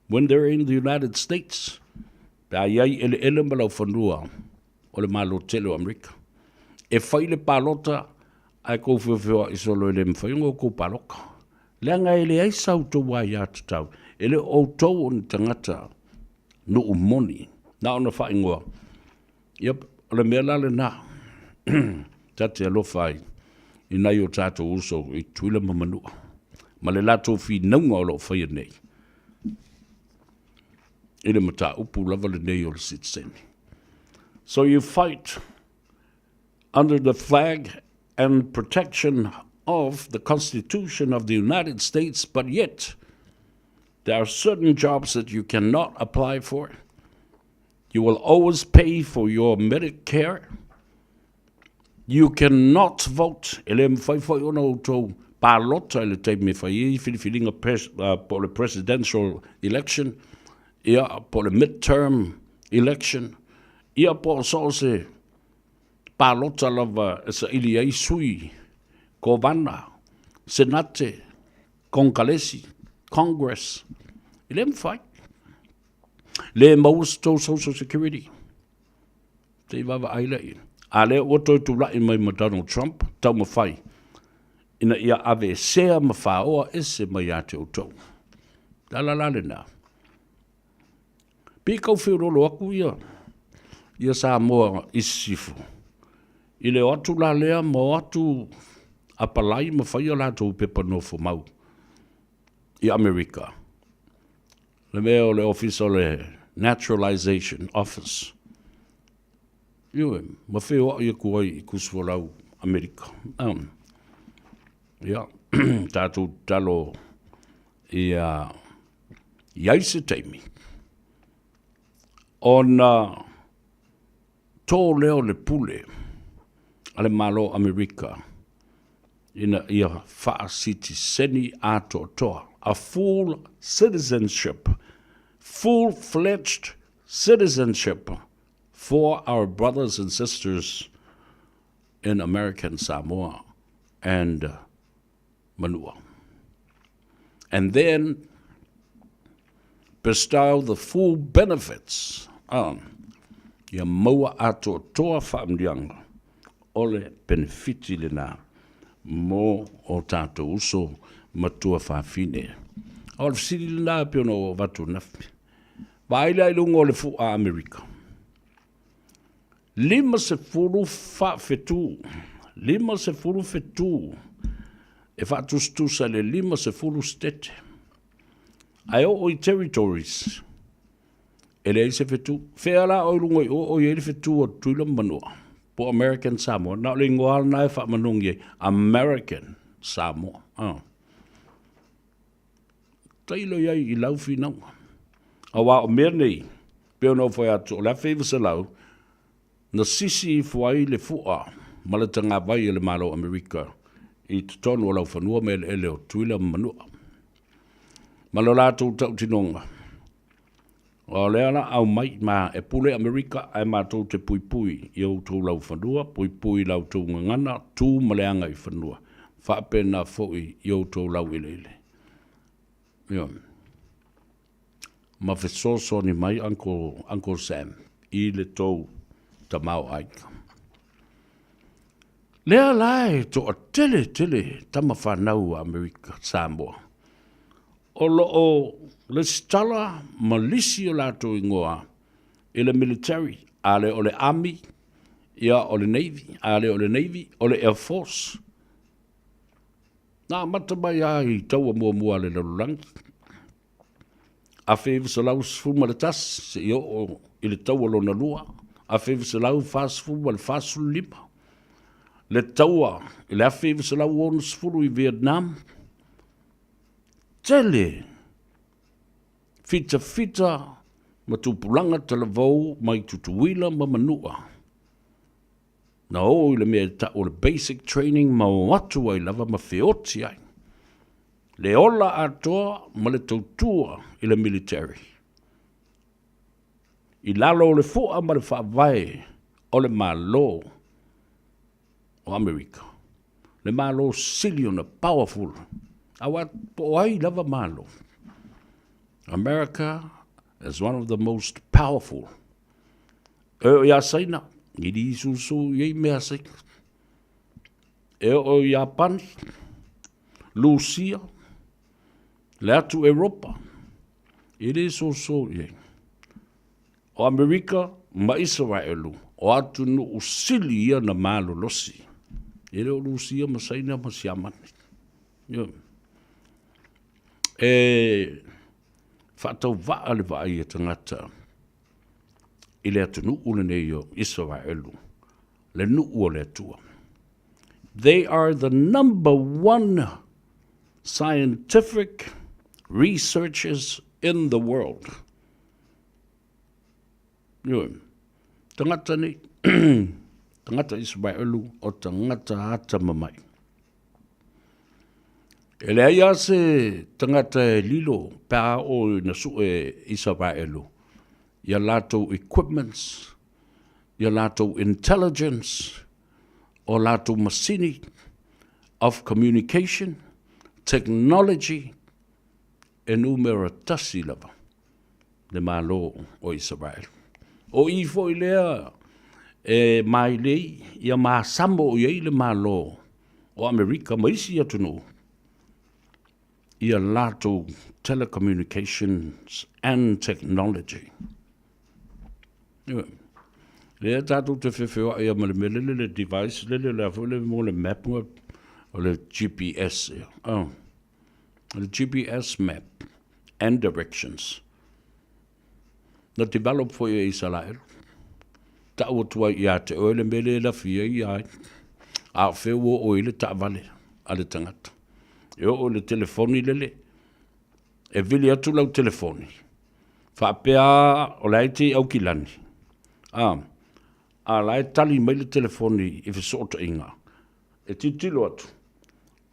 when they're in the United States, pe a i ai eleele ma laufanua o le Malo tele o Amerika. E fai le palota ae kou feofeoaʻi solo e le mafai ona outou paloka. Leaga e leai sa outou aiatatau, e le o outou o ni tagata nuu moni, na ona faaigoa. Yep, o le mea la lena ta te alofa ai i nai o tatou uso i Tutuila ma Manua ma le latou finauga o lo o faia nei i le mataupu lava lenei o le sitiseni. So you fight under the flag and protection of the Constitution of the United States, but yet there are certain jobs that you cannot apply for. You will always pay for your Medicare. You cannot vote. E le mafai foi ona outou palota i le taimi e fai ai filifiliga pres, po o le presidential election, ia, po o le midterm election, ia po o so o se palota lava e saili ai sui, kovana, senate, konkalesi, congress. E le mafai. Le maua se tou social security. Se i vaavaai lea. A lea ua toe tula'i mai ma Donald Trump, taumafai ina ia aveesea ma faoa ese mai ia te outou. Le ala la lena. Pei kau feololo aku ia, ia Samoa i sisifo. I le o atu la lea ma o atu apalai ma fai a latou pepa nofo mau i Amerika. Le mea o le ofisa o le Naturalization Office. Ioe, ma feoai aku ai i Kusufolau, Amerika. Um, ia, tātou tatalo ia i ai se taimi ona tō lea o le pule a le Malo o Amerika ina ia faasitiseni atoatoa, a full citizenship, full-fledged citizenship for our brothers and sisters in American Samoa and Manua. And then bestow the full benefits um, ia maua atoatoa faamanuiaga o le penefiti lena mo o tatou uso ma tuafafine. O le fesili lena e pei ona ou avatu ananafi. Vaai la i luga o le fu'a Amerika. 50 faafetū, 50 fetū e faatusatusa i le 50 setete. Ae oo i territories, e leai se fetu. Fea la o i luga i o o i ai le fetu a Tutuila ma Manua, po American Samoa. Na o le ingoa lava lena e faamanogi ai, American Samoa. Ah. Tailo i ai i lau finauga. Aua o mea nei, pei ona ou fai atu, o le 1900, na sisi ifo ai le fua ma le tagavai a le Malo o Amerika i totonu o laufanua ma eleele o Tutuila ma Manua. Ma lo latou tautinoga, o lea la aumai ma e pule Amerika ae matou te puipui i outou laufanua, puipui i la outou gagana, tu ma le agaifanua, faapena foi i outou laueleele. Ioe. Ma fesoasoani mai Uncle, Uncle Sam i le tou tamaoaiga. Lea la e toatele tele tama fanau a Amerika Samoa o lo o lesitala ma lisi o latou igoa i le military, a le o le Army, ia o le Navy, a le o le Navy, o le Air Force. Na amata mai lava i taua muamua a le lalolagi, 1911 seia oo i le taua lona lua, 1945, le taua i le 1960 i Vietnam, tele fitafita ma tupulaga talavou mai Tutuila ma Manua. Na o i le mea e tau o le basic training ma o atu ai lava ma feoti ai le ola atoa ma le tautua i le military i lalo o le fua ma le faavae o le Malo o Amerika, le Malo sili ona powerful, aua po o ai lava Malo. America is one of the most powerful. E oo iā Saina, i lisusu i ai mea a Saina. E oo i Iapani, Lusia, le atu Europa, e le soso i ai. O Amerika ma Isaraelu, o atunuu sili ia na malolosi. E le o Lusia ma Saina ma Siamani. E faatauvaa le vaai a tagata i le atunuu lenei o Isaraelu, le nuu o le Atua. They are the number one scientific researchers in the world. Ioe, tagata nei, tagata Isaraelu o tagata atamamai. E leai lava se tagata e lilo pe a oo ina sue Isaraelu ia latou equipments, ia latou intelligence, o latou masini of communication, technology, e numera tasi lava le Malo o Isaraelu. O i foi lea e mailei ia masamo i ai le Malo o Amerika ma isi atunuu ia latou telecommunications and technology. Lea tatou te feofeoai ai ma le mea lele, le device lele, le a foi le mo le map, o le GPS. Oh. Le GPS map and directions. Na develop foi e Isaraelu. Tau atu ai ia te oe le mea le lafi ai ia ai. A o fea ua oo i le taavale a le tagata. E oo i le telefoni lele, e vili atu lau telefoni, faapea o la e te i Aukilani, a, a la e tali mai le telefoni i fesootaiga, e tilotilo atu,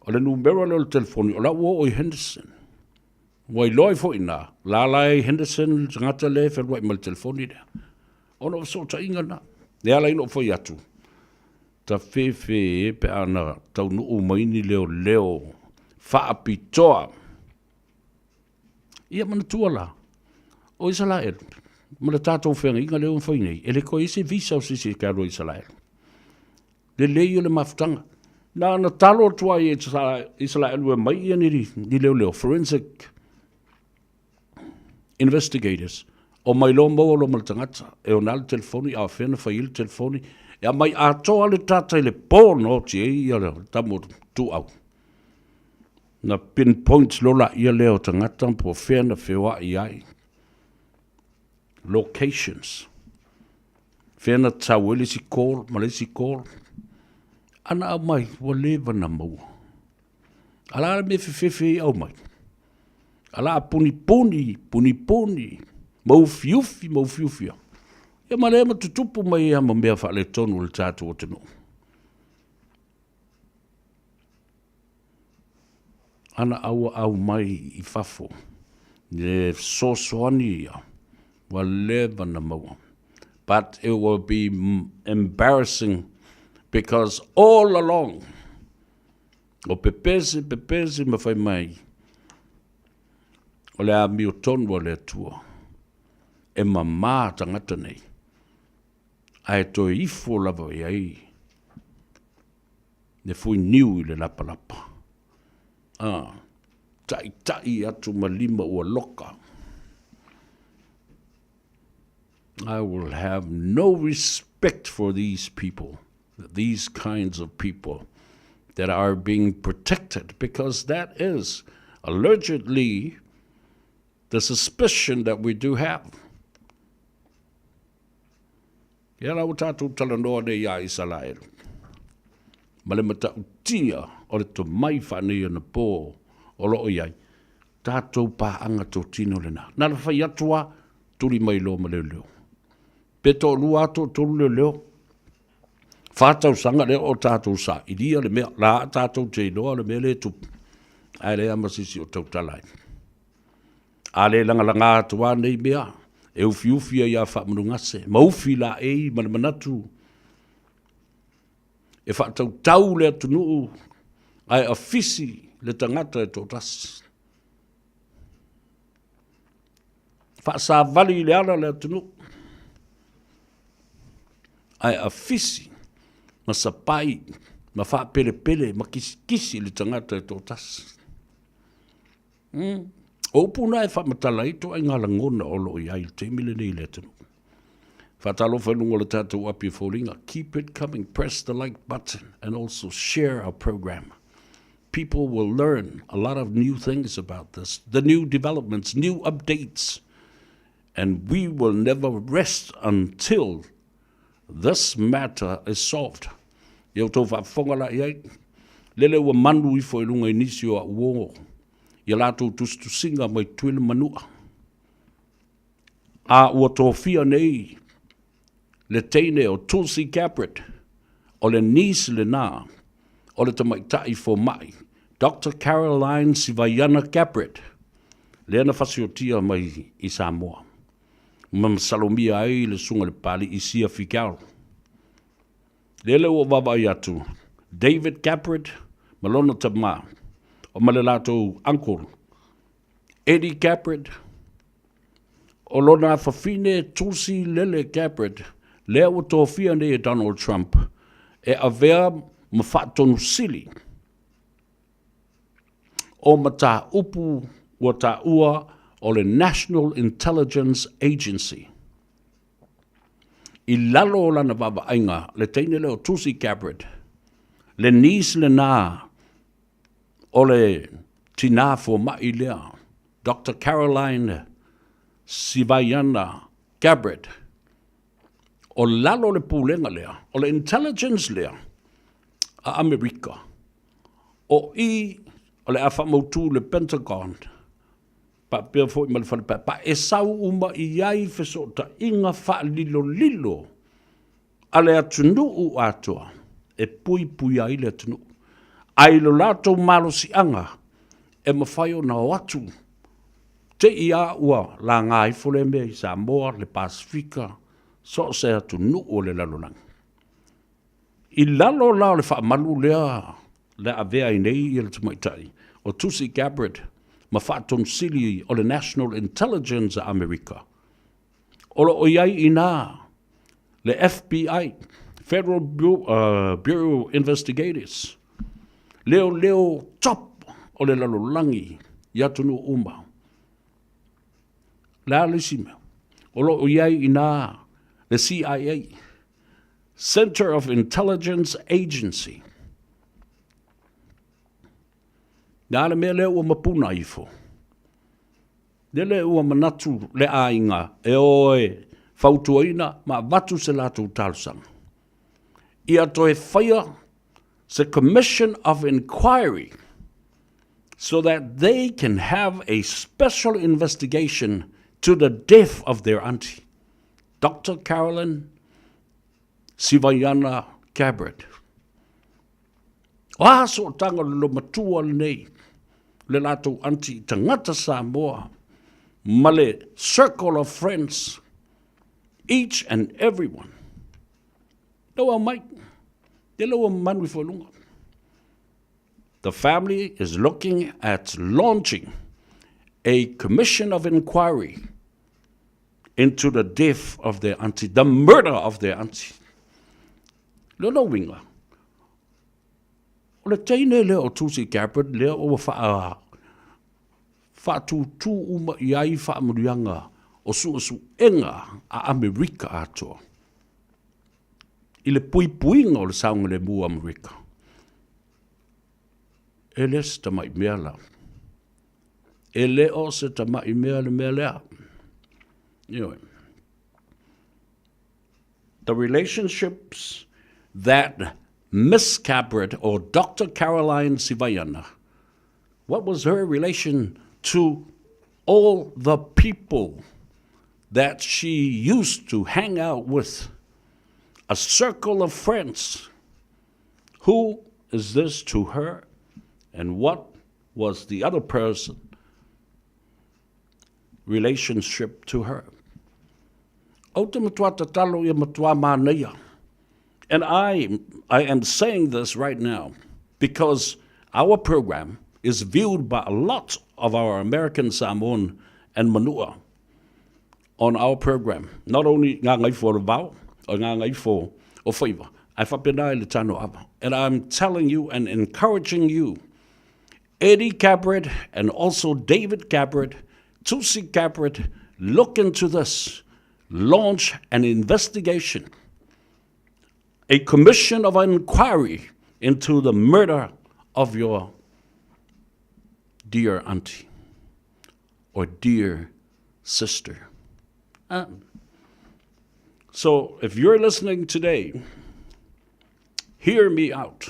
o le numera lea o le telefoni, o la ua oo i Henderson. Ua iloa ai foi i ina, la la e i Henderson le tagata lea e fealuai ma le telefoni lea. Ona o fesootaiga na. E ala ai ona ou fai atu, tafefe e pe a na taunuu mai ni leoleo faapitoa. Ia manatua la, o Isaraelu ma le tatou feagaiga lea ua fai nei, e le toe i ai se visa o se isi e te alu ai i Isaraelu. Lelei o le mafutaga. Na ona talo atu ai e Isaraelu e mai ia ni, ni leoleo, forensic investigators, o mai loa maua loa ma le tagata, e ona le telefoni, a o fea na fai ai le telefoni, e aumai atoa le tata i le po na oti ai ia le tama o Tuuau. Na pinpoint loa laia lea o tagata po o fea na feoai ai. Locations. Fea na tau ai le isi call ma le isi call. Ana aumai, ua leva na maua. A la le mea fefefe ai aumai. A la punipuni, punipuni, ma ufiufi, ma ufiufi. Ia ma lea ma tutupu mai ai ma mea faaletonu o le tatou atunuu. Ana aua aumai i fafo, le fesoasoani ia, ua leva na maua. But it will be embarrassing because all along, o pepese, pepese ma fai mai, o le amiotonu a le Atua, e mamā tagata nei, ae toe ifo lava i ai le fuiniu i le lapalapa. A, taʻitaʻi atu ma lima ua loka. I will have no respect for these people, these kinds of people that are being protected, because that is allegedly the suspicion that we do have. Ia la ua tatou talanoa nei iā Isaraelu, ma le matautia o le tomai faaneionapo o lo o i ai, tatou paaga totino lena. Na ona fai atu lava, tuli mai loa ma leoleo. Pe toalua lava, toatolu leoleo, fa tausaga lea o tatou sailia le mea, la a tatou te iloa le mea lea e tupu, ae leai lava ma se isi o tautala ai. A le lagalaga atu lava nei mea, e ufiufi ai ia Faamanugase, ma ufi laei ma le manatu e faatautau le atunuu ae afisi le tagata e toatasi. Faasavali i le ala le atunuu ae afisi ma sapai ma faapelepele ma kisikisi le tagata e toatasi. Mm. O upu na e faamatala ai ituaiga lagona o lo o i ai i le taimi lenei i le atunuu. Faatalofa i luga o le tatou api e foliga. Keep it coming. Press the like button and also share our program. People will learn a lot of new things about this, the new developments, new updates. And we will never rest until this matter is solved. Ia outou faafofoga la i ai, lele ua manu ifo i luga i nisi o au uō, i a latou tusitusiga mai Tutuila Manua. A ua tofia nei le teine o Tulsi Gabbard, o le niece lena o le tamaitai fomai, Doctor Caroline Sivaiana Gabbard, lea na fasiotia mai i Samoa. Ma masalomia ai le susuga i le Papalii Sia Figiel. Lele ua vaavaai atu David Gabbard ma lona tama, o ma le latou uncle Eddie Gabbard, o lona afafine Tulsi Lele Gabbard, lea ua tofia nei e Donald Trump e avea ma faatonu sili o mataupu ua taua o le National Intelligence Agency. I lalo o lana vaavaaiga, le teine lea o Tulsi Gabbard, le niece lena o le tinā fomai lea, Doctor Caroline Sivaiana Gabbard, o lalo o le pulega lea, o le intelligence lea a Amerika, o i o le a faamautu le Pentagon, faapea foi ma le Fale Paepae, e sau uma i ai fesootaiga faalilolilo a le atunuu atoa e puipuia ai le atunuu. A i lo latou malosiaga e mafai ona o atu te i a ua laga ifo lea mea i Samoa, le Pasefika, so o se atunuu o le lalolagi. I lalo la o le faamalu lea le avea ai nei ia le tamaitai o Tulsi Gabbard ma Faatonu Sili o le National Intelligence a Amerika, o lo o i ai i ina le FBI, Federal Bureau Investigators, leoleo top o le lalolagi i atunuu uma. Le a le isi mea? O lo o i ai i ina le CIA, Center of Intelligence Agency. Le a le mea lea ua mapuna ifo? Lele ua manatu le aiga e o e fautuaina ma avatu se latou talosaga. Ia toe faia se Commission of Inquiry so that they can have a special investigation to the death of their auntie, Doctor Carolyn Sivaiana Gabbard. O a sootaga o le lomatua lenei, le latou auntie i tagata Samoa ma le circle of friends, each and every one. Lea ua aumai, lea ua manu ifo i luga. The family is looking at launching a commission of inquiry into the death of their auntie, the murder of their auntie. Lona uiga, o le teine lea o Tulsi Gabbard lea ua faa, faatūtū uma i ai faamanuiaga o suesuega a Amerika atoa i le puipuiga o le saogalemu o Amerika. E le se tamai mea la. E le o se tamai mea le mea lea. Ioe. The relationships that Miss Gabbard or Doctor Caroline Sivaiana, what was her relation to all the people that she used to hang out with? A circle of friends. Who is this to her? And what was the other person relationship to her? Ou te matua tatalo ia matua mānaia. And I, I am saying this right now because our program is viewed by a lot of our American Samoan and Manua on our program. Not only ngā ngaifo o le vao, o ngā ngaifo o whaiva, ai whapena i le tano ava. And I'm telling you and encouraging you, Eddie Gabbard and also David Gabbard, Tulsi Gabbard, look into this. Launch an investigation, a commission of inquiry into the murder of your dear auntie or dear sister. So if you're listening today, hear me out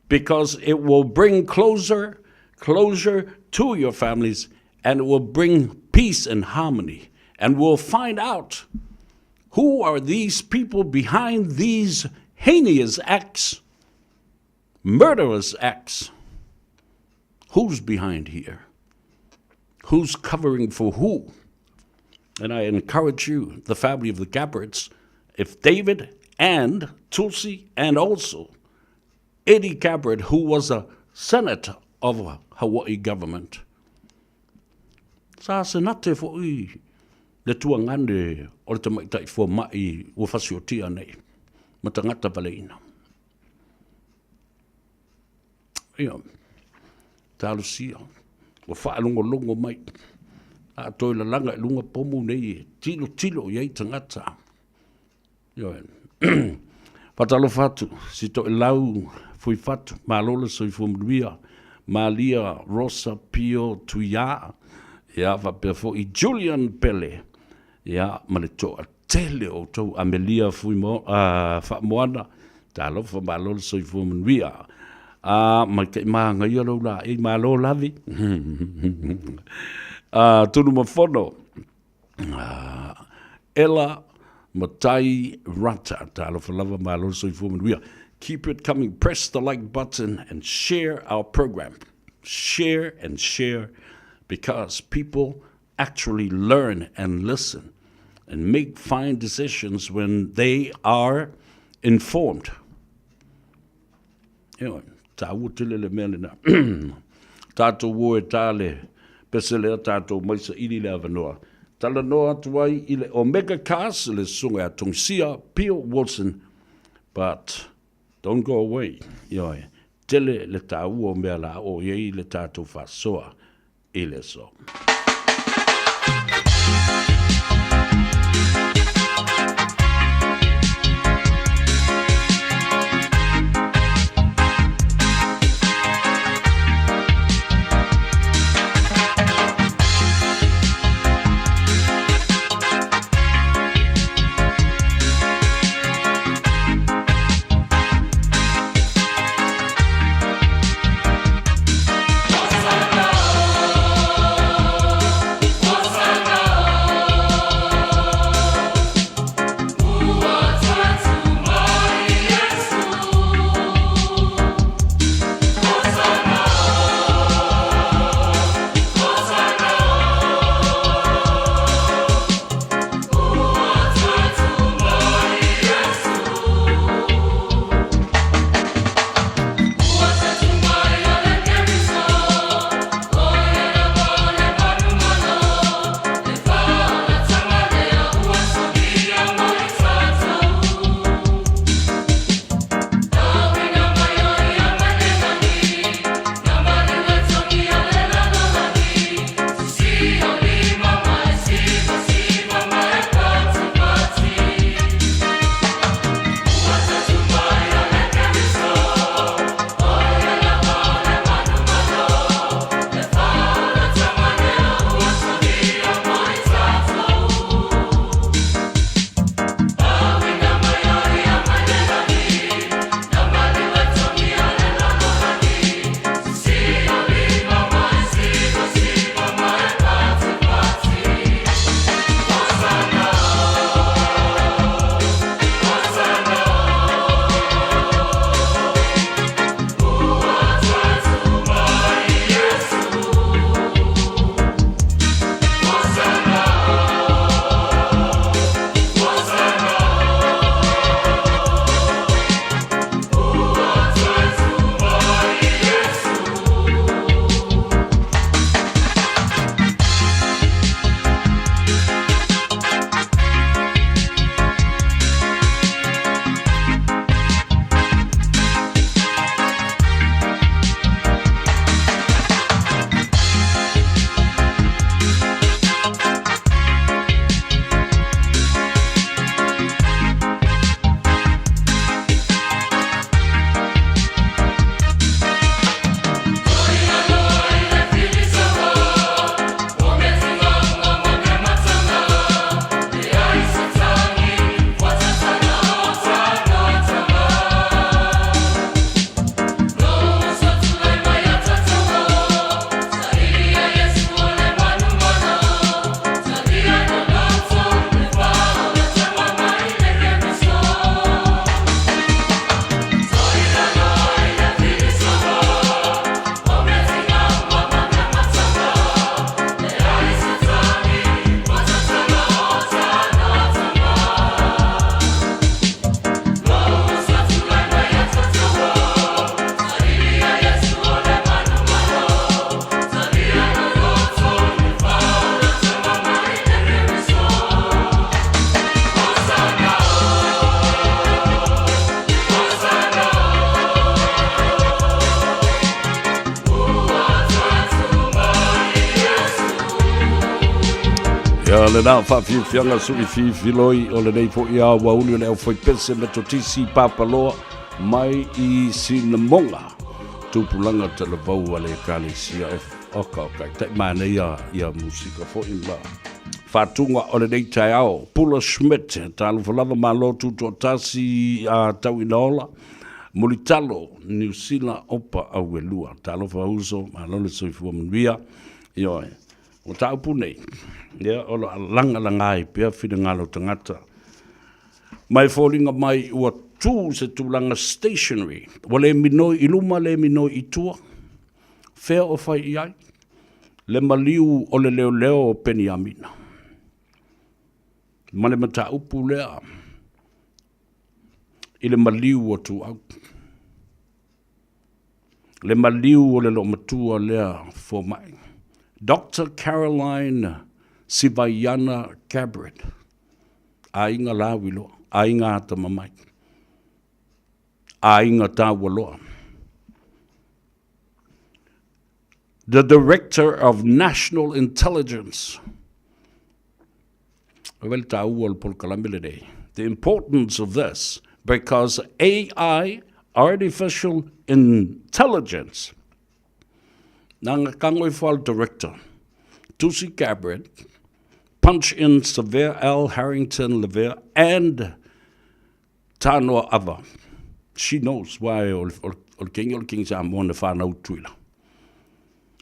because it will bring closer, closure to your families and it will bring peace and harmony. And we'll find out who are these people behind these heinous acts, murderous acts. Who's behind here? Who's covering for who? And I encourage you, the family of the Gabbards, if David and Tulsi and also Eddie Gabbard, who was a senator of Hawaii government, sa senate fo'i le tuagane o le tamaitai foma'i ua fasiotia nei ma tagata valeina. Ia, talosia, ua faalogologo mai, a toe lalaga i luga pomu nei e tilotilo i ai tagata. Ioe. Faatalofa atu, si Toelau Fuifatu, malo le soifua manuia, Malia Rosa Pio Tuiā, ia, faapea foi Julian Pele, ia, ma le toatele o outou, Amelia Fuimo, Faamoana, talofa, malo le soifua manuia. A, maikaʻi māgaia lou laei, malo lavi. A, Tunumafono, Ella Matai Rata, talofa lava, malo le soifua manuia. Keep it coming, press the like button and share our program. Share and share because people actually learn and listen and make fine decisions when they are informed. Ioe, tāua tele le mea lena. Tātou o e tā le pese lea tātou mai saili le avanoa. Talanoa atu ai i le Omega Cars, le susuga ia Tongisia Pio Wilson, but don't go away. Ioe, tele le tāua o mea la o i ai le tātou faasoa i le aso. Ia lena faafiafiaga suʻifiifiloi o lenei foʻi aoauli o le aufaipese Metotisi Papaloa mai i Sinamoga, tupulaga talavou a le Ekalesia e Oka oka, tai manaia ia musika foʻi ma faatuga o lenei taeao. Pula Schmidt, talofa lava malo tutoatasi a tauina ola, Mulitalo, Niu Sila, opa auelua. Talofa uso, malo le soifua manuia. Ioe, o mataupu nei, ia, o lo o lagalaga ai pea finagalo o tagata. Ma e foliga mai ua tu se tulaga stationary, ua le minoi i luma, le minoi i tua, fea o fai i ai le maliu o le leoleo o Peniamina. Ma le mataupu lea i le maliu o Tuau. Le maliu o le loomatua lea fomai. Doctor Caroline Sivaiana Gabbard, aiga lauiloa, aiga atamamai, aiga taualoa. The Director of National Intelligence. O le taua o le polokalame lenei. The importance of this, because AI, Artificial Intelligence, na nga kango i fo director, Tusi Gabbard, punch in Severe L. Harrington Levere and Tanoa Ava. She knows why o le kengi o le kengi Samoa na whanau tuila.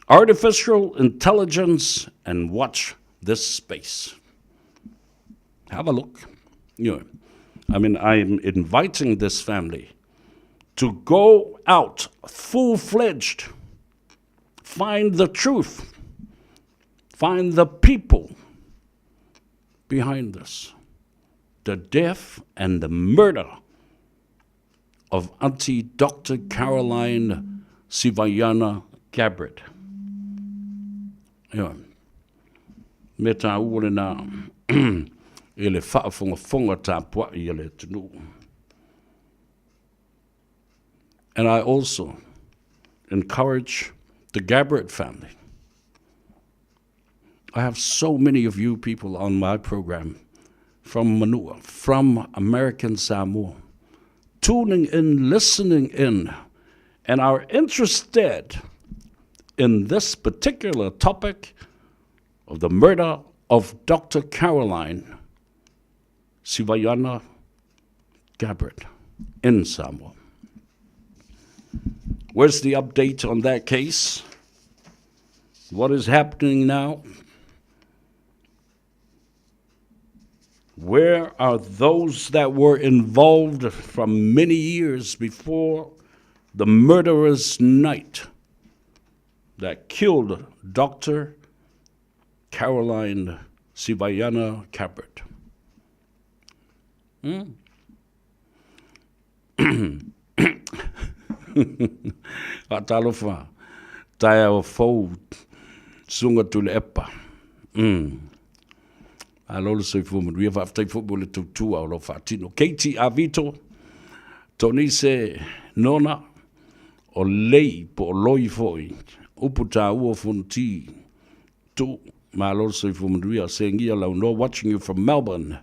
Artificial intelligence and watch this space. Have a look. You know, I mean, I'm inviting this family to go out full-fledged, find the truth, find the people behind this. The death and the murder of Auntie Dr. Caroline Sivaiana Gabbard. Ia, me tāua lena i le faafogafoga tapuai a le atunuu. And I also encourage the Gabbard family. I have so many of you people on my program from Manua, from American Samoa, tuning in, listening in, and are interested in this particular topic of the murder of Dr. Caroline Sivaiana Gabbard in Samoa. Where's the update on that case? What is happening now? Where are those that were involved from many years before the murderous night that killed Dr. Caroline Sivaiana Gabbard? Faatalofa, taeao fou, susuga Tuilaepa. Malo le soifua manuia, faafetai foi mo le tautua o lo o faatino. Katie Avito, Tonise Nona, o Lei po o Loi foi, upu taua o Fonoti, Tu, malo le soifua manuia, Segia Launoa, watching you from Melbourne.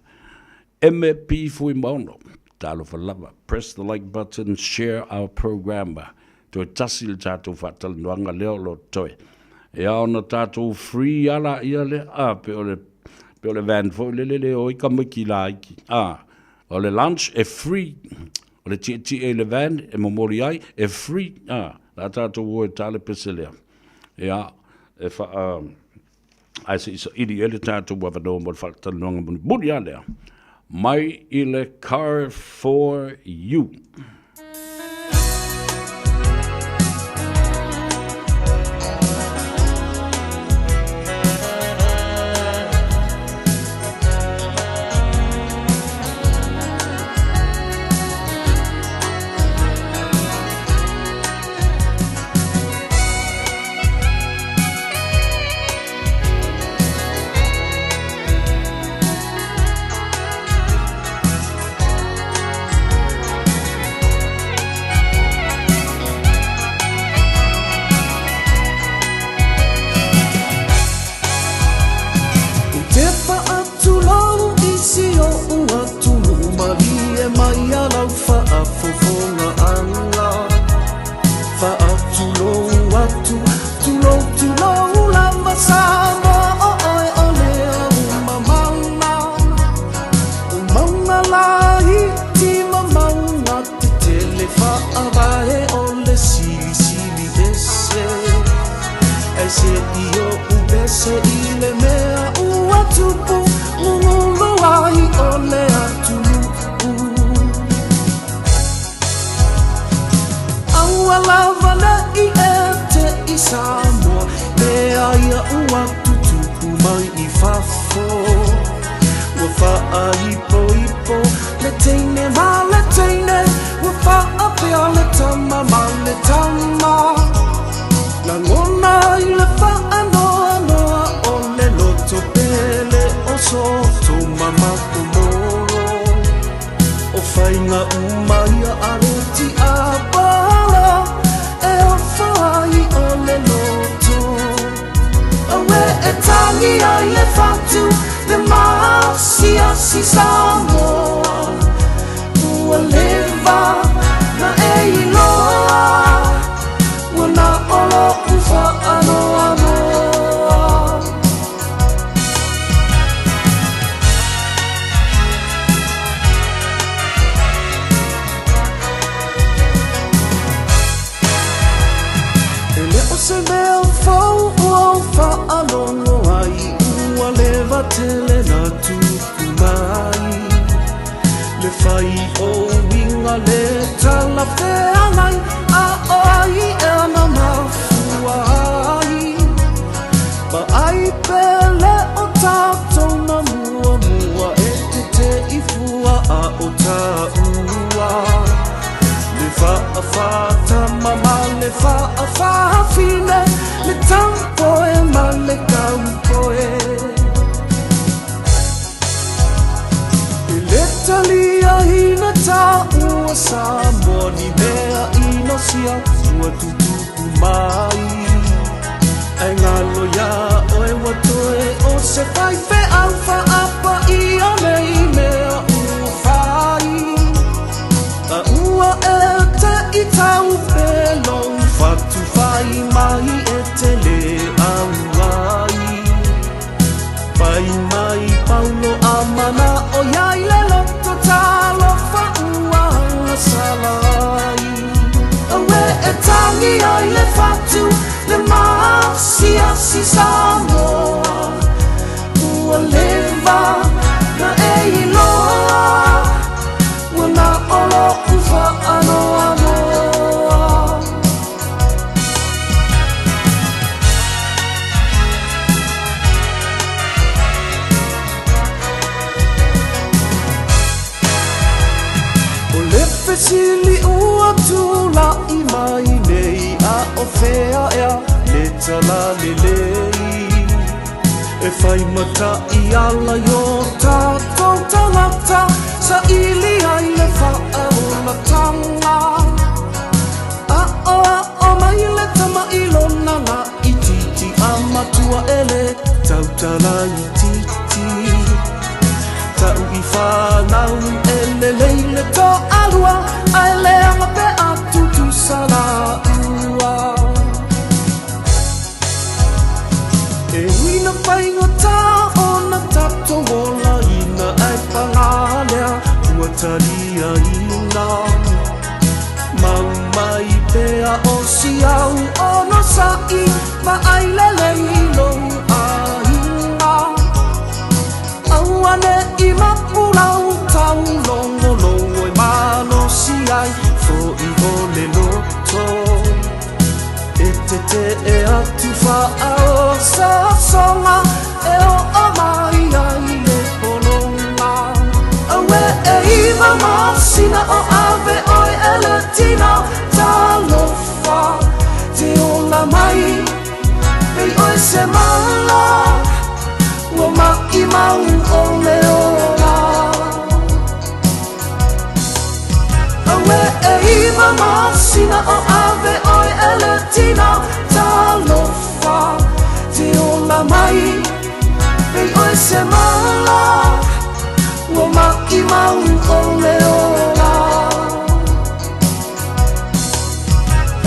Eme P. Fuimaono, talofa lava. Press the like button, share our program. Toe tasi le tatou faatalanoaga lea o lo o toe. E ao ona tatou free ala ia lea, a, pe o le, pe o le van foi lele le o ai tamaiti laiti. A, o le lunch e free, o le tietie i le van e momoli ai, e free, a, la tatou o e ta le pese lea. Ia, e wha, ae se i saili ai le tatou avanoa mo le faatalanoaga mulimuli a lea, mai i le Car for You. atu Tulou tulou lava Samoa o oe o le au mamala O mauga laiti ma mauga tetele Faavae o le silisili ese Ai se i oʻu pese i le mea ua tupu Gugulu ai o le atunuu Aua lava ne i e te i Samoa Mea ia ua tutupu mai i fafo Ua faaipoipo le teine ma le teine Ua faapea le tama ma le tama Lagona i le faanoanoa o le loto pele o Sotoma ma Komoro O faiga uma ia a le tiapolo e ofo ai o le loto Auē e tagi ai le fatu le maasiasi Samoa Ua leva na e iloa ua na o loʻu faanoanoa. E le o se mea fou ua ou faalogo ai Ua leva tele na tupu mai Le fai o uiga le talafeagai A o ai ea na mafua ai Vaai pe le o tatou na muamua E tete i fua a o taua Le faafatama ma le faafafine Le taupoe ma le kaupoe E le taliaina taua Samoa Ni mea inosia ua tutupu mai Ae galo iā oe ua toe o se faifeau Faapaia nei mea ua fai A ua e te i tau pe lou fatu Fai mai e te le auai Fai mai Paulo a manao ia i le loto Talofa ua agasala ai Auē e tagi ai le fatu le maasiasi Samoa Ua leva na e iloa ua na o loʻu faanoanoa. O le fesili ua tulai mai nei A o fea ea le talalelei E fai ma taiala i o tatou tagata Saili ai le faaolatanga Aʻoaʻo mai le tama i lona laitiiti A matua e le tautala itiiti Ta'u i fanau e lelei le toalua Ae leaga pe a tutusa lāua E ui na faigata ona tatou olaina Ae pagā lea ua taliaina Mau mai pea o si au onosaʻi Vaai lelei lou aiga Aua ne i mapu lau taulogologo E malosi ai foʻi o le loto E tetee atu faaososoga E oo mai ai le pologa Auē e iwa masina o ave oe e le tina Talofa te ola mai Pei oe se mala Ua maʻimau o le ola Auē e iwa masina o ave oe e le tina Talofa te ola mai Pei oe se mala Ua maʻimau o le ola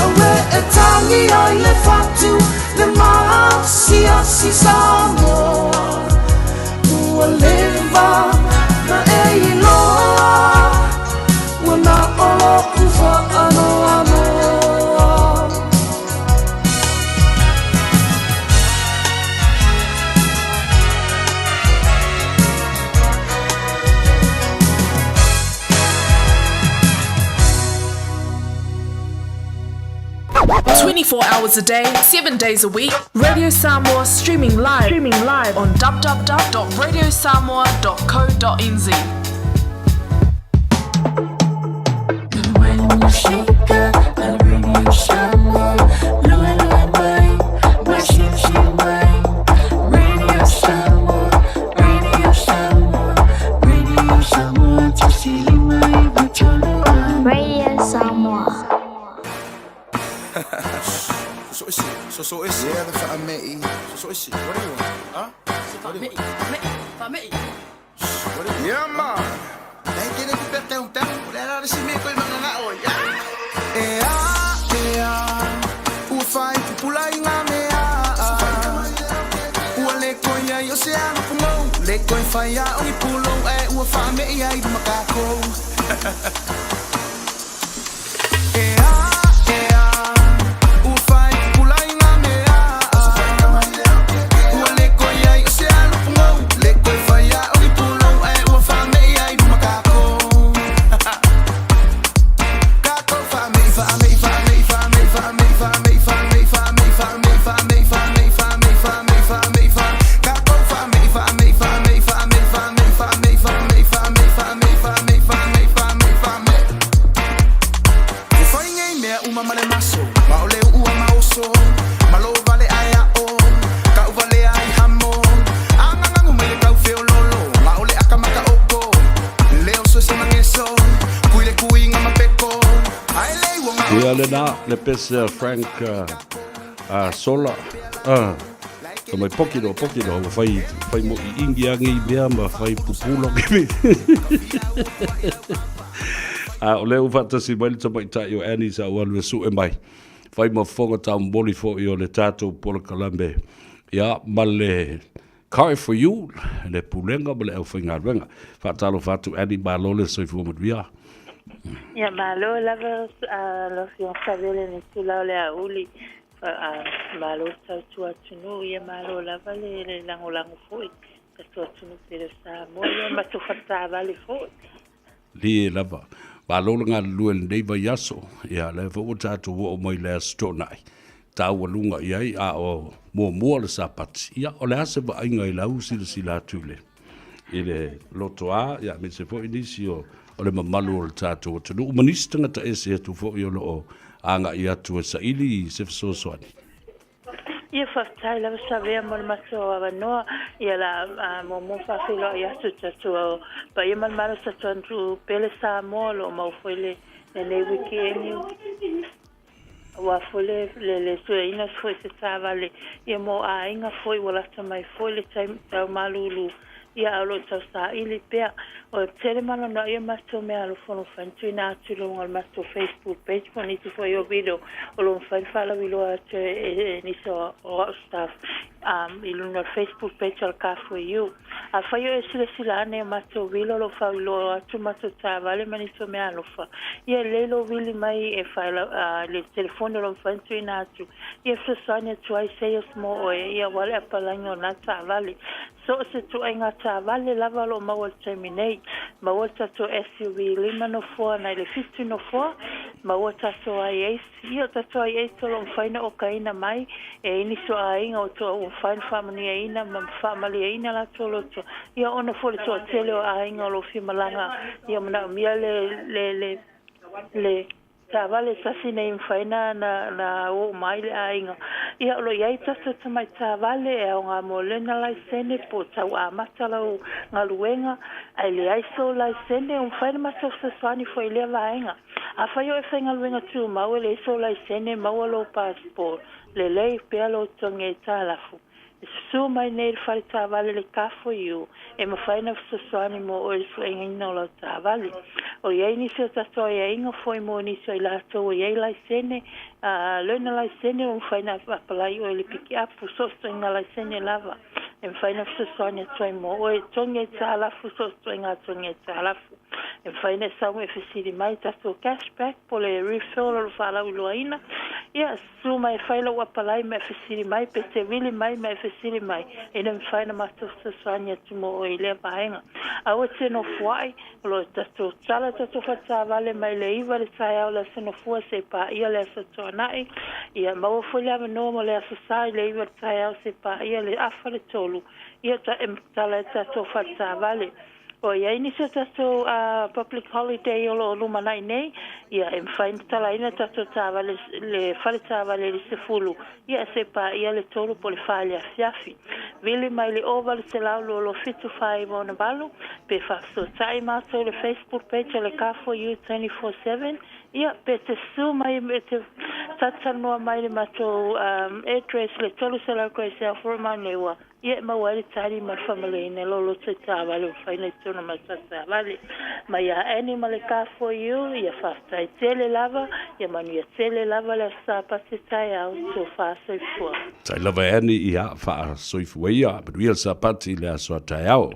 Auē e tagi ai le. atu le maasiasi Samoa Ua leva na e iloa Ua na o lo'u faanoanoa. 24 hours a day, 7 days a week, Radio Samoa streaming live, streaming live on www.radiosamoa.co.nz. Radio Samoa. So isi. Yeah, the fa'ame'i. So isi. What do you want? Huh? What do you want? What do you Yeah, man. Dahil kinagpipeteng-teng, wala na rin si Miko yung mga ngaoy. E a, e a, ua fai pupula i ngā mea. Ua le koi ai o se ana pungou, le koi whai a o i pulou, e ua whaamei ai makako. E a, e a, ua fai pupula i ngā mea. Ua le koi ai o se ana pungou, le koi whai a o i pulou, e ua whaamei ai makako. Kako whaamei, whaamei, whaamei, whaamei, whaamei, whaamei, whaamei, whaamei, whaamei, whaamei, whaamei, whaamei, whaamei, whaamei, whaamei. Kako whaamei, whaamei, whaamei, whaamei, whaamei, whaamei, whaamei, whaamei, whaamei, whaamei, whaamei, whaamei, whaamei. Ua fai nei mea uma ma le maso, ma o le ua maoso, ma lo vale ai a o, ka u vale ai hamo. Angangangu mai le kau feo lolo, ma o le aka maka oko, leo so se mangeso, kui le kui ngā mapeko. Ai le ua ngā Ia lena le pese a Frank Sola. Ka mai poki no, poki no, ua fai, fai mo i ingi angi i mea ma fai pupula. A o lea ua faatasi mai le tamaitai o Annie sa ou alu e su'e mai. Fai ma fofoga taumoli fo'i o le tatou polokalame. Ia, ma le Car for You, le pulega ma le aufaigaluega. Faatalofa atu Annie, malo le soifua manuia. Ia malo lava lau Afioga Savele i le tula o le aoauli. Malo le tautua atunuu, ia malo lava le le lagolago foi tatou atunuu pele o Samoa, ia matou faletaavale foi. Lie lava. Malo le galulue i lenei vaiaso. Ia, lea foi ua tatou oo mai i le Aso Toonai. Taualuga i ai, a o muamua le Sapati. Ia, o le a se vaaiga i lau silasila atu i le, i le lotoa, ia, aemaise foi nisi o, o le mamalu o le tatou atunuu, ma nisi tagata ese atu foi o lo o agai atu e saili i se fesoasoani. Ia, faafetai lava Savea mo le matou avanoa. Ia la a muamua faafeiloai atu i tatou paia ma le malo tatou atunuu pele Samoa o lo o maua foi le lenei weekend aua foi le le le sueina foi se taavale ia mo aiga foi ua lata mai foi le taimi tau malulu ia a o lo o tau saili pea. O tele malanoa ia matou mea alofa mafai ona tuuina atu i luga o le matou Facebook page po o nisi foi o video o lo o mafai ona faalauiloa atu e nisi o au staff i luga o le Facebook page o le Car For You. Afai o e silasila ane i o matou vilo o lo o faauiloa atu matou taavale ma nisi o mea alofa, ia lelei lou vili mai e i le telefoni o lo o mafai ona tuuina atu ia fesoasoani atu ai sales mo oe ia aua le apalaiga o na taavale. So o se ituaiga taavale lava o lo o maua i le taimi nei. Maua le tatou SUV lima nofoa nai le fitu nofoa, maua tatou IAs. Ia o tatou IAs o lo o mafai ona okaina mai e ai nisi o aiga ua toa ua mafai ona faamanuiaina ma faamalieina latou loto. Ia ona foi o le toatele o aiga o lo o fia malaga ia manaomia le le le le Taavale tasi nei mafai na na oo mai le aiga. Ia o lo o i ai tatou tamai taavale e aoga mo lena laisene po o tau amata lau galuega ae leai sou laisene ua mafai ona matou fesoasoani foi i lea vaega. Afai o e faigaluega tumau e leai sou laisene maua lou passport lelei pea lou togi aitalafu. E susu mai nei i le fale taavale le Car4U e mafai ona fesoasoani mo oe i le suegaina o lau taavale. O i ai nisi o tatou aiaiga foi mo nisi o i latou ua i ai laisene, learner laisene ua mafai ona apalai oe i le pikiapu, so o se ituaiga laisene lava e mafai ona fesoasoani atu ai mo oe. E togi aitalafu, so o se ituaiga togi aitalafu. E mafai ona e sau ma e fesili mai, tatou cash back po o le refill o lo o faalauiloaina. Ia, susu mai e fai lou apalai ma e fesili mai, pe te vili mai ma e fesili mai, e le mafai ona matou fesoasoani atu mo oe i lea vaega. Aua e te nofoa'i, o lo o tatou tala tatou faletaavale mai le 9 i le taeao i le Aso Nofua seia paia le Aso Toonai. Ia maua foi le avanoa mo le Aso Sa i le 9 i le taeao seia paia le afa le 3, ia e tala ai le tatou faletaavale. O i ai nisi o tatou public holiday o lo o lumanai nei, ia e mafai ona talaina tatou taavale le fale taavale i le 10, ia seia paia le 3 po o le 4 i le afiafi. Vili mai i le 0800 227 4968 pe faafesootai matou i le Facebook page o le Car for You 24/7, ia pe te susu mai e te talatalanoa mai i le matou address le 300 Grace Alpha Romeo Leua. Ia e maua ai le tali ma le faamaleina e lou loto i taavale ua fai nei tonu ma le taavale. Mai ia Annie ma le Car for You, ia faafetai tele lava, ia manuia tele lava le Aso Sapati taeao, tofa soifua. Tai lava e Annie ia faasoifua ia, manuia le Sapati i le aso a taeao.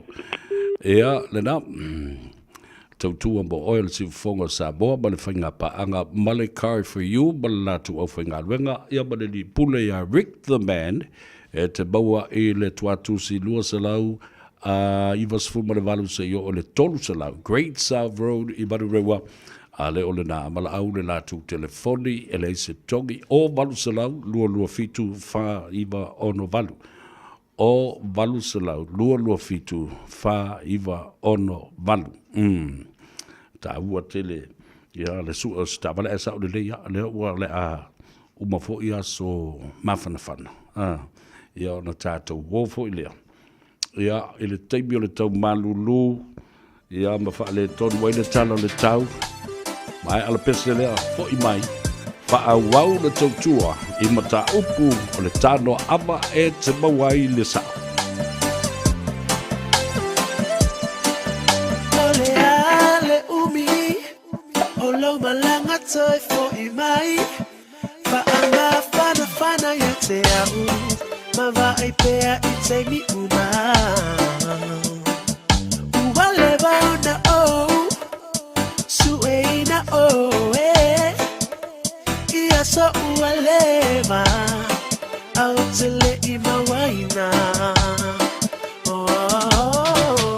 Ia, lena, tautua mo oe o le siufofoga o Samoa ma le faigapaaga ma le Car for You ma le latou aufaigaluega, ia ma le Lipule ia Rick the Man, E te maua i le tuatusi 298 seia oo i le 300 Great South Road i Manurewa, a le o lena valaau le latou telefoni e leai se togi o 800 227 4968 o 800 227 4968. Taua tele ia le sue o se taavale ae sao lelei lava lea ua le a uma foi aso mafanafana, a, ia ona tatou o foi lea, ia, i le taimi o le tau malulu, ia, ma faaletonu ai le tala o le tau, maea le pese lea, foi mai, faaauau le tautua i mataupu o le tanoa ava e te maua ai le sao. O le a le umi o lou malaga toe fo'i mai Faamafanafana ia te au Ma vaai pea i taimi uma Ua leva ona ou sueina oe I aso ua leva A ou te le i mauaina Oh, oh, oh.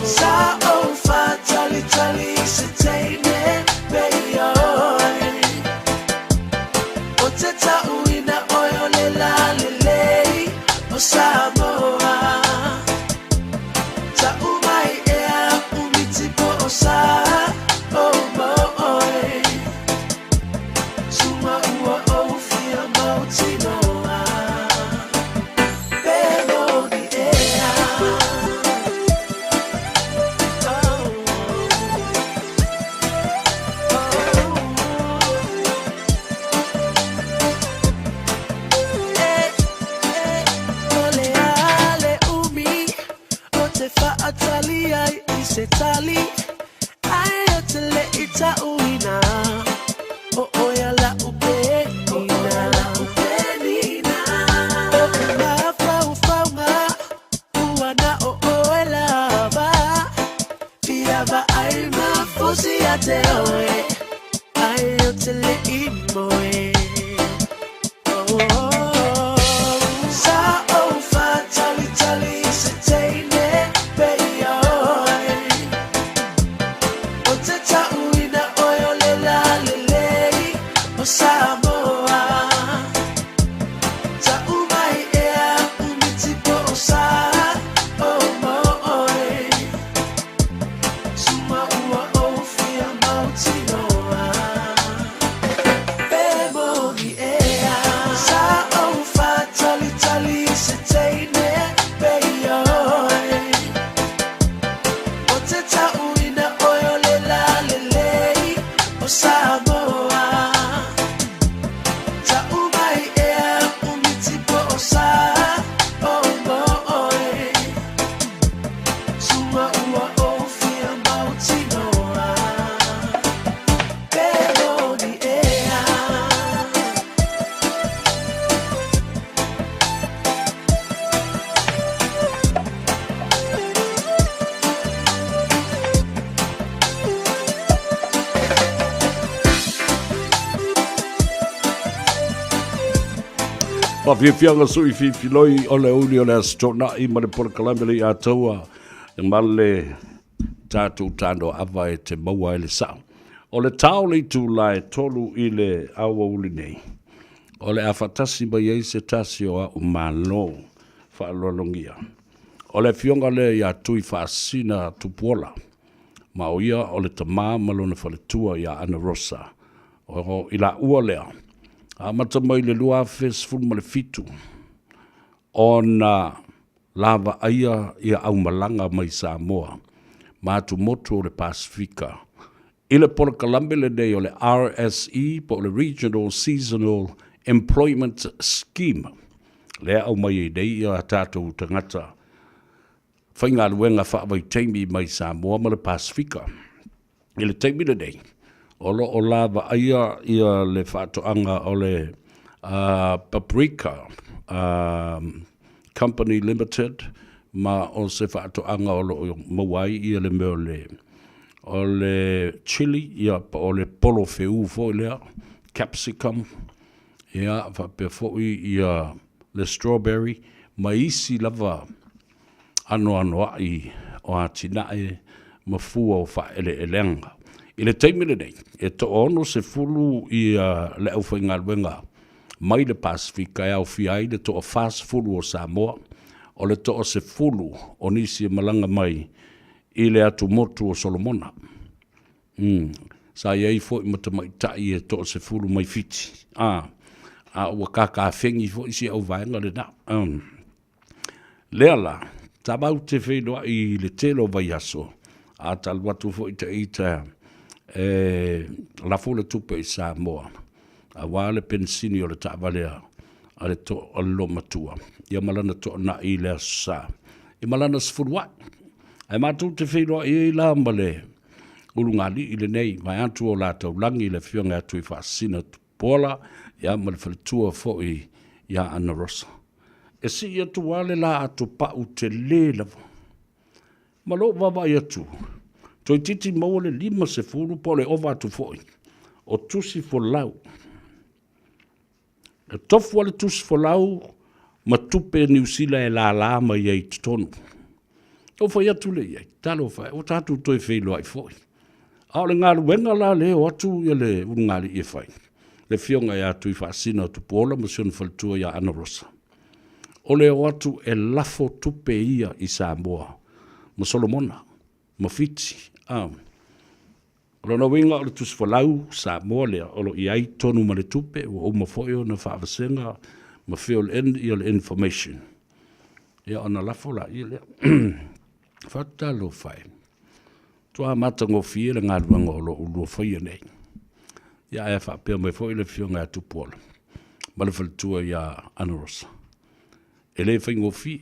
Sa ou faatalitali i se teine pei oe O te tauina oe o le lalelei o Samoa Tau mai ea umi po o sa o mo oe Tuma ua ou fia mautinoa. Faafiafiaga sui fifiloi o le uli o le Aso Toonai ma le polokalame le ia taua ma le tatou tanoaava e te maua ai le sao. O le tao le itula e 3 i le aoauli nei, o le a faatasi mai ai se tasi o au malo faaaloalogia. O le afioga lea ia Tuifaasisina Tupuola, ma o ia o le tama ma lona faletua ia Ana Rosa. O i laua lea, amata mai le 2017, ona lavaaia ia aumalaga mai Samoa ma atumotu o le Pasefika i le polokalame lenei o le RSE po o le Regional Seasonal Employment Scheme, lea e aumai ai nei ia tatou tagata faigaluega faavaitaimi mai Samoa ma le Pasefika. I le taimi lenei, o lo o lavaaia ia le faatoaga o le Paprika Company Limited ma o se faatoaga o lo o maua ai ia le mea o le o le chili, ia po o le polofeu foi lea, capsicum, ia faapea foi ia le strawberry ma isi lava anoanoai o atinae ma fua o faaeleeleaga. I le taimi lenei, e toa-60 ia le aufaigaluega mai le Pasefika e aofia ai le toa-40 o Samoa, o le toa-10 o nisi e malaga mai i le atumotu o Solomona. Sa i ai foi ma tamaitai e toa-10 mai Fiti, a ua kakafegi foi si au vaega lena. Lea la, tatou te feiloai i le tele o vaiaso, a talu atu foi ta ita e lafo le tupe i Samoa, aua le penisini o le taavale a le loomatua, ia ma lana toanai i le Aso Sa, ia ma lana sefuluai. Ae matou te feiloai ai la ma le ulugalii lenei, vaeatu o la taulagi le Afioga ia Tuifaasisina Tupuola, ia ma le faletua foi ia Ana Rosa. E sii atu lava le la atopau tele lava. Ma lou vaavaai atu, toeitiiti maua le 50 po o le ova atu foi o tusi folau. E tofu lava le tusi folau ma tupe Niu Sila e lala mai ai i totonu. Ou fai atu lea i ai, talofa e, ua tatou toe feiloai foi. A o le galuega la lea e o atu le ulugalii e fai, le afioga ia Tuifaasisina Tupuola ma si ona faletua ia Ana Rosa, o le o atu e lafo tupe ia i Samoa ma Solomona ma Fiti. O lona uiga o le tusi folau Samoa lea o lo o i ai tonu ma le tupe ua uma foi ona faavasega ma fill in ia le information, ia ona lafo laia lea. Faatalofa e. Matua matagofie le galuega o lo o ulua faia nei. Ia ae faapea mai foi le afioga ia Tupuola ma le faletua ia Ana Rosa. E le faigofie,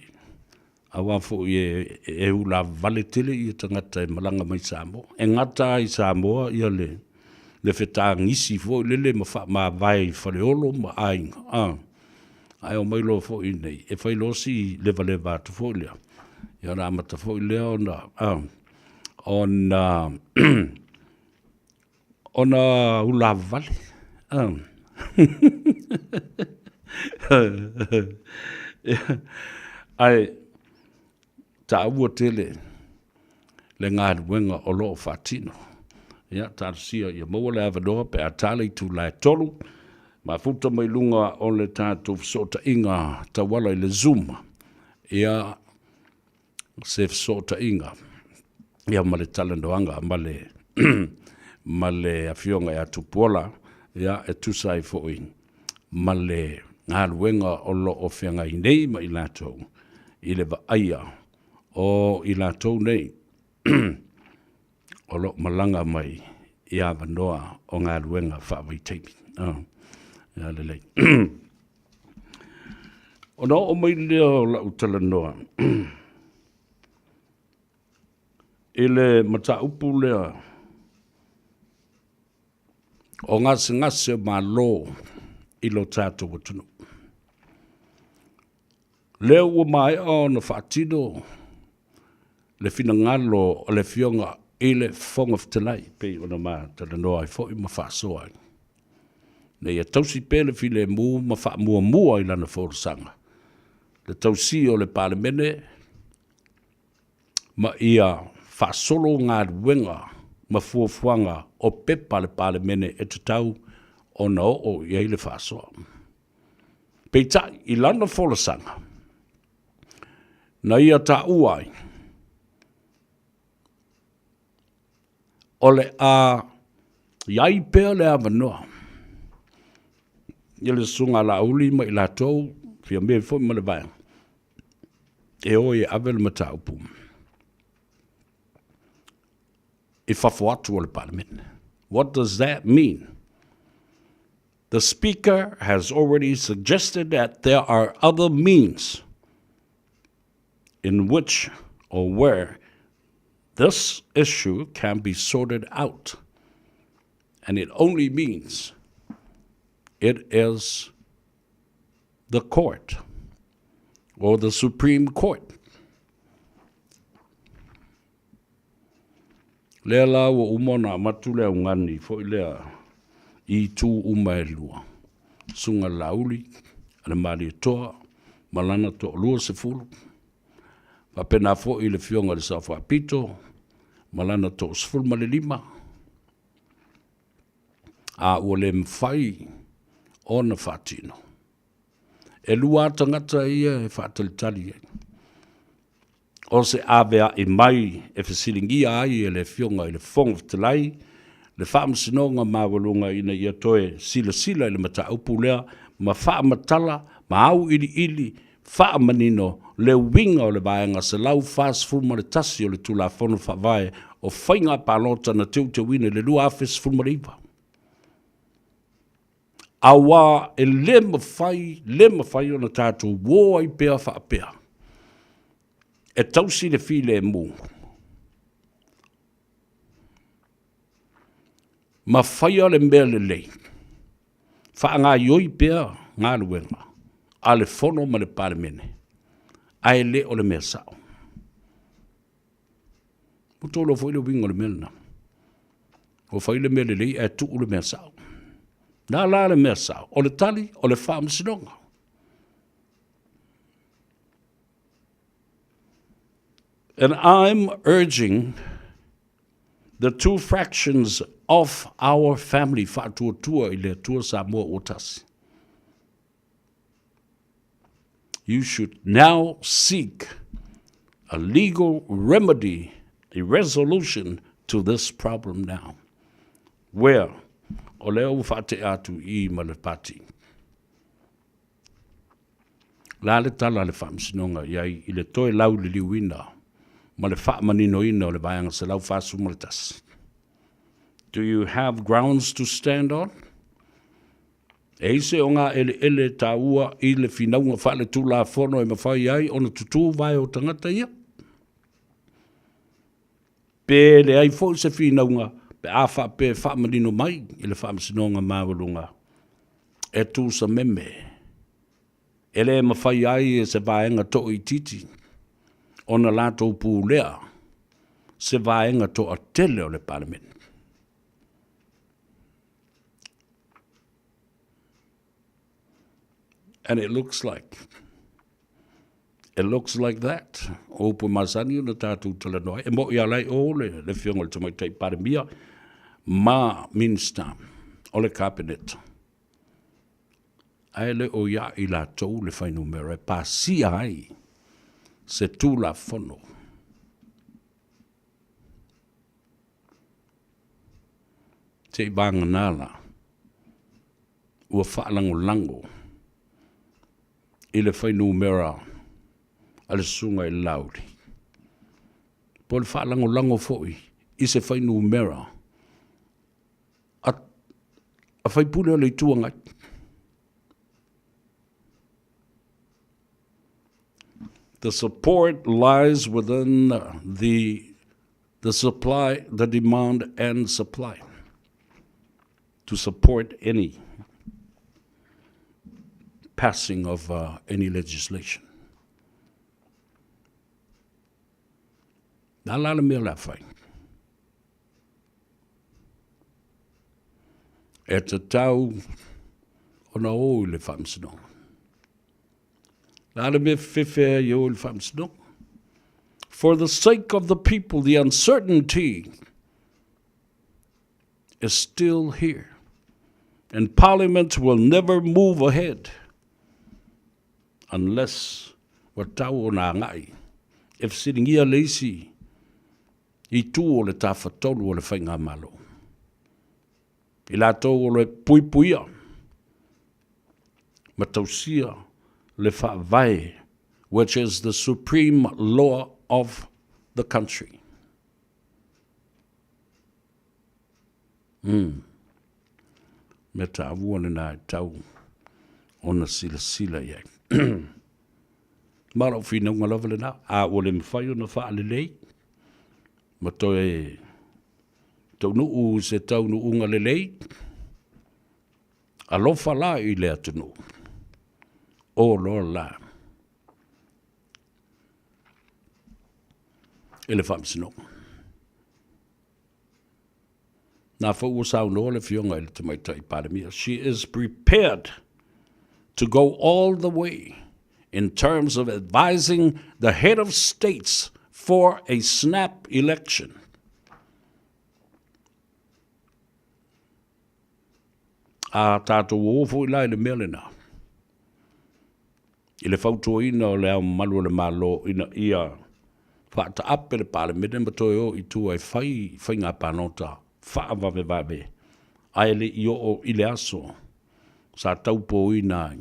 aua foi e ulavale tele ia tagata e malaga mai Samoa. E gata lava i Samoa ia le, le fetagisi foi lele ma faamavae i Faleolo ma aiga, a. Ae omai loa foi i inei, e fai loa si levaleva atu foi lea, ia ona amata foi lea ona, a, ona ona ulavavale. Ae taua tele le galuega o lo o faatino. Ia, talosia ia maua le avanoa pe a ta le itula e 3, mafuta mai luga o le tatou fesootaiga tauala i le Zoom. Ia, se fesootaiga ia ma le talanoaga ma le ma le afioga ia Tupuola ia e tusa ai foi ma le galuega o lo o feagai nei ma i latou i le vaaia o i latou nei o lo o malaga mai i avanoa o galuega faavaitaimi. Oh, ia lelei. Ona oo mai lea o lau talanoa i le mataupu lea o gasegase o Malo i lo tatou atunuu. Lea ua maea ona faatino le finagalo o le Afioga i le Fofoga Fetalai, pei ona ma talanoa ai foi ma faasoa ai. Ina ia tausi pea le filemu ma faamuamua i lana folasaga le tausia o le Palemene ma ia faasolo galuega ma fuafuaga o pepa a le Palemene e tatau ona oo i ai le faasoa. Peitai, i lana folasaga, na ia taua ai, o le a i ai pea le avanoa i le Susuga a Laauli ma i latou, Fiame foi ma le vaega, e o e ave le mataupu i fafo atu o le Palemene. What does that mean? The Speaker has already suggested that there are other means in which or where this issue can be sorted out. And it only means it is the court or the Supreme Court. Lea la ua uma ona avatu le augani foi lea i itu uma e lua, Susuga Laauli a le Malietoa ma lana toalua sefulu, faapena foi le Afioga i le Sao Faapito ma lana toasefulu ma le lima, a ua le mafai ona faatino. E lua lava tagata ia e faatalitali i ai. O se avea'i mai e fesiligia ai e le Afioga i le Fofoga Fetalai le Faamasinoga Maualuga ina ia toe silasila i le mataupu lea ma faamatala ma auiliili faamanino le uiga o le Vaega 141 o le Tulafono Faavae o Faiga Palota na teuteuina i le 2019. Auā e le mafai, le mafai ona tatou uō ai pea faapea e tausi le filemu ma faia le mea lelei, faagaoioi pea galuega a le Fono ma le Palemene, ae le o le mea sao. Ua outou iloa foi le uiga o le mea lena. Ua fai le mea lelei ae tuu le mea sao. O le a la le mea sao? O le tali, o le faamasinoga. And I'm urging the two fractions of our family faatuatua i le Atua Samoa ua tasi. You should now seek a legal remedy, a resolution to this problem now. Where? O lea ua faatea atu i i ma le pati. La le tala a le Faamasinoga i ai i le toe lauliliuina ma le faamaninoina o le Vaega 141. Do you have grounds to stand on? E i se o ngā eleele tāua i le finauga faaletulafono e mafai ai ona tutū vae o tagata ia? Pe leai foi se finauga pe a faapea e faamanino mai i le Faamasinoga Maualuga e tusameme e le mafai ai e se vaega toaitiiti ona latou pulea se vaega toatele o le Palemene. And it looks like, it looks like that. O upu e masani ona tatou talanoa ai. E mo'i lava la i o le, le Afioga i le Tamaitai Palemia ma Minista o le Kapeneta. Ae le o ia i latou le fuainumera e pasia ai se Tulafono. Se i vagana la ua faalagolago i le fuainumera a le Susuga i le Laauli, po o le faalagolago foi i se fuainumera a, a faipule o le Itu Agai. The support lies within the the supply, the demand and supply to support any passing of uh, any legislation. Na la le mea la fai. E tatau ona o i le faamasinoga. Le a le mea fefe ai e o i le faamasinoga? For the sake of the people, the uncertainty is still here. And Parliament will never move ahead unless ua tau ona agai e fesiligia le isi itu o le Tafatolu o le Faigamalo. I latou o lo e puipuia ma tausia le Faavae which is the supreme law of the country. Mm. Mea taua lena e tau ona silasila i ai. Ma lau finauga lava lena, a ua le mafai ona faalelei, ma toe taunuu i se taunuuga lelei, alofa la i le atunuu, o loa la i le faamasinoga. Na foi ua saunoa le Afioga i le Tamaitai Palemia, she is prepared to go all the way in terms of advising the head of states for a snap election. A tātou o foi la i le mea lena, i le fautuaina o le Ao Mamalu o le Malo ina ia faataape le Palemene ma toe o i tua e fai faiga palota faavavevave ae le i oo i le aso sa taupoina ai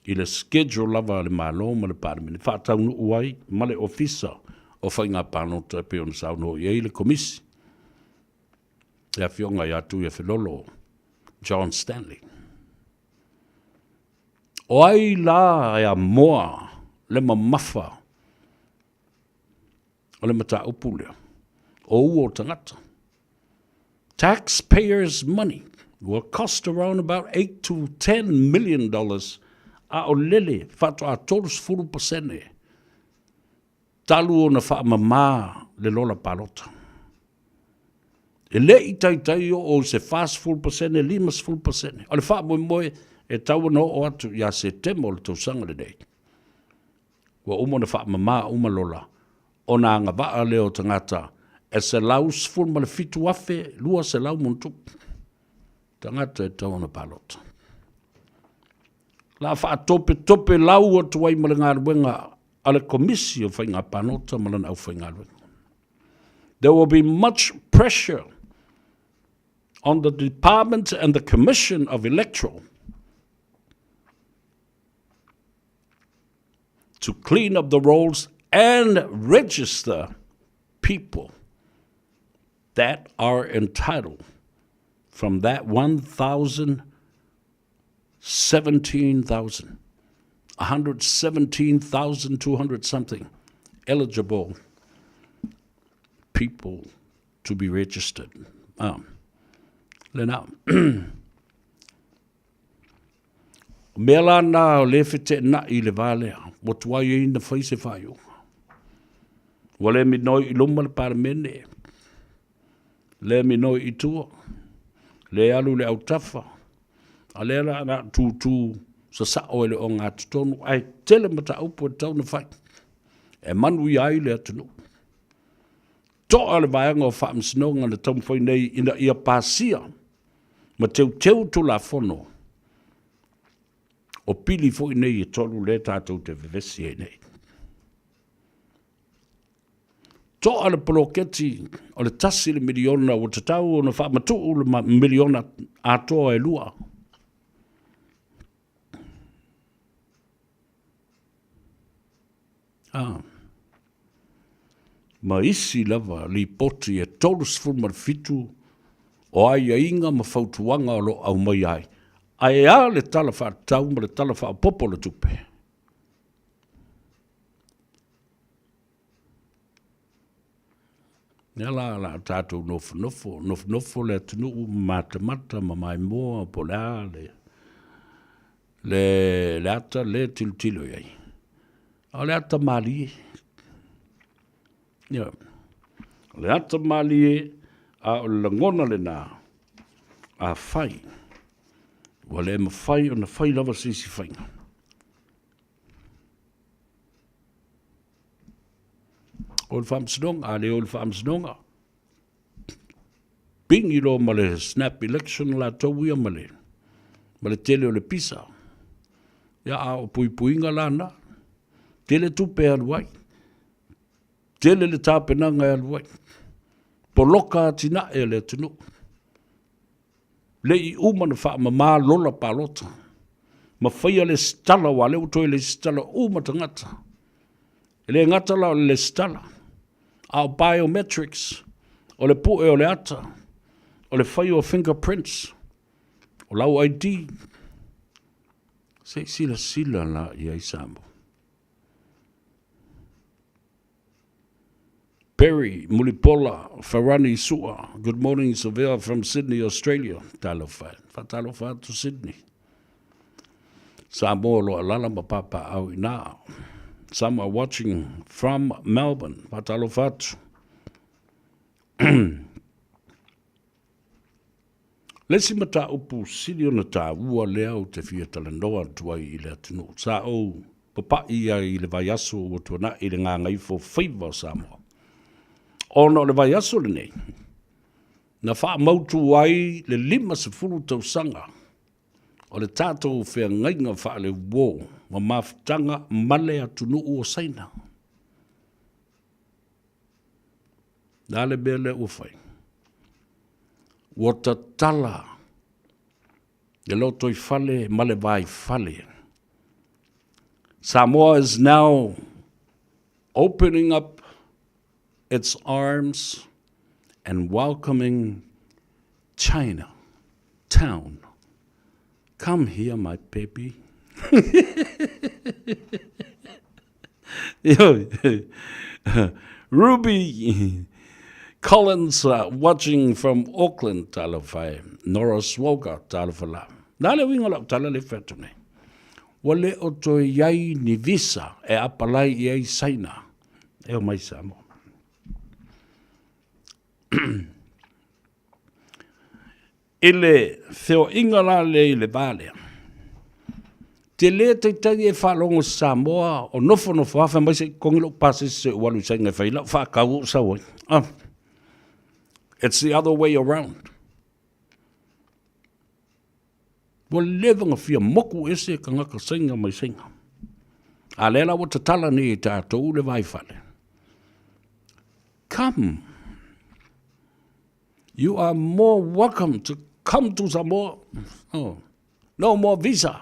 i le schedule lava a le Malo ma le Palemene faataunuu ai ma le Ofisa o Faiga Palota e pei ona saunoa i ai le Komisi, le Afioga ia Tuiafelolo John Stanley. O ai la e amoa le mamafa o le mataupu lea? O ua o tagata. Taxpayers money will cost around about 8 to 10 million dollars a o lele faatoa 30% talu ona faamama le lola palota. E le i taitai oo i se 40%, 50%. O le faamoemoe e tau ona oo atu ia Setema o le tausaga lenei, ua uma ona faamama uma lola ona agavaa lea o tagata e 117,200 tagata e tau ona palota. La faatopetope lau atu ai ma le galuega a le Komisi o Faiga Palota ma lana aufaigaluega. There will be much pressure on the department and the Commission of Electoral to clean up the rolls and register people that are entitled from that 1,017,000, 117,200 something eligible people to be registered. Lena. O mea la nā o le feteenai i le va lea, ua tuai ai na fai se faaiuga. Ua le minoi i luma le Palemene, le minoi i tua, le alu i le autafa, a lea la na tūtū sasao e le ogatotonu, ae tele mataupu e tatau ona fai e manuia ai le atunuu. Toa le vaega o faamasinoga na taumafai nei ina ia pasia ma teuteu Tulafono o pili foi nei e tolu lea tatou te vevesi ai nei. Toa le poloketi o le $1 miliona ua tatau ona faamatuu le miliona atoa e lua. A. Ma isi lava lipoti e 37 o aiaiga ma fautuaga o lo o aumaia ai. Ae a le Tala Faatatau ma le Tala Faaopoopo o le Tupe? Lea la la tatou nofonofo, nofonofo le atunuu ma matamata ma maimoa po o le a le, le, le ata le tilotilo i ai. A o le ata malie. Ia. O le ata malie, a o le lagona lena, afai. Ua le mafai ona fai lava se isi faiga. O le faamasinoga, a le o le faamasinoga, pigi loa ma le snap election latou ia ma le, ma le tele o le pisa. Ia, a o puipuiga la na, tele tupe e alu ai, tele le tapenaga e alu ai, poloka atinae a le atunuu. Le i uma ona faamama lola palota ma faia lesitala, aua o lea ua toe lesitala uma tagata. E le gata la o le lesitala, a o biometrics, o le pue o le ata, o le faia o fingerprints, o lau ID. Se i silasila la i ai Samoa. Perry Mulipola Farani Sua, good morning Savea from Sydney, Australia. Talofa e. Faatalofa atu Sydney. Samoa o lo o alala ma papaau i ina. Some are watching from Melbourne. Faatalofa atu. Le isi mataupu sili ona taua lea ou te fia talanoa atu ai i le atunuu, sa ou papa'i ai i le vaiaso ua tuana'i i le gagaifo faiva o Samoa. Ona o le vaiaso lenei, na faamautu ai le 50 tausaga o le tatou feagaiga faaleuo ma mafutaga ma le atunuu o Saina. Le a le mea lea ua fai? Ua tatala le lotoifale ma le vaifale. Samoa is now opening up its arms and welcoming China town. Come here, my baby. Ruby Collins uh, watching from Auckland, talofa e. Nora Swoga, talofa la. Na le uiga o lau tala le fai atu nei. Ua le o toe i ai ni visa e apalai i ai Saina e o mai Samoa. I le feoaiga la lea i le va lea, te le taitai e faalogo i Samoa o nofonofo lava fai mai se i totogi lou pasese se i ou alu i Saina e fai ai lau faatau ou sau ai. Ah. It's the other way around. Ua leva ona fia moku ese tagata Saina mai Saina. A lea la ua tatala nei e tatou le vaifale. Come. You are more welcome to come to Samoa. Oh. No more visa.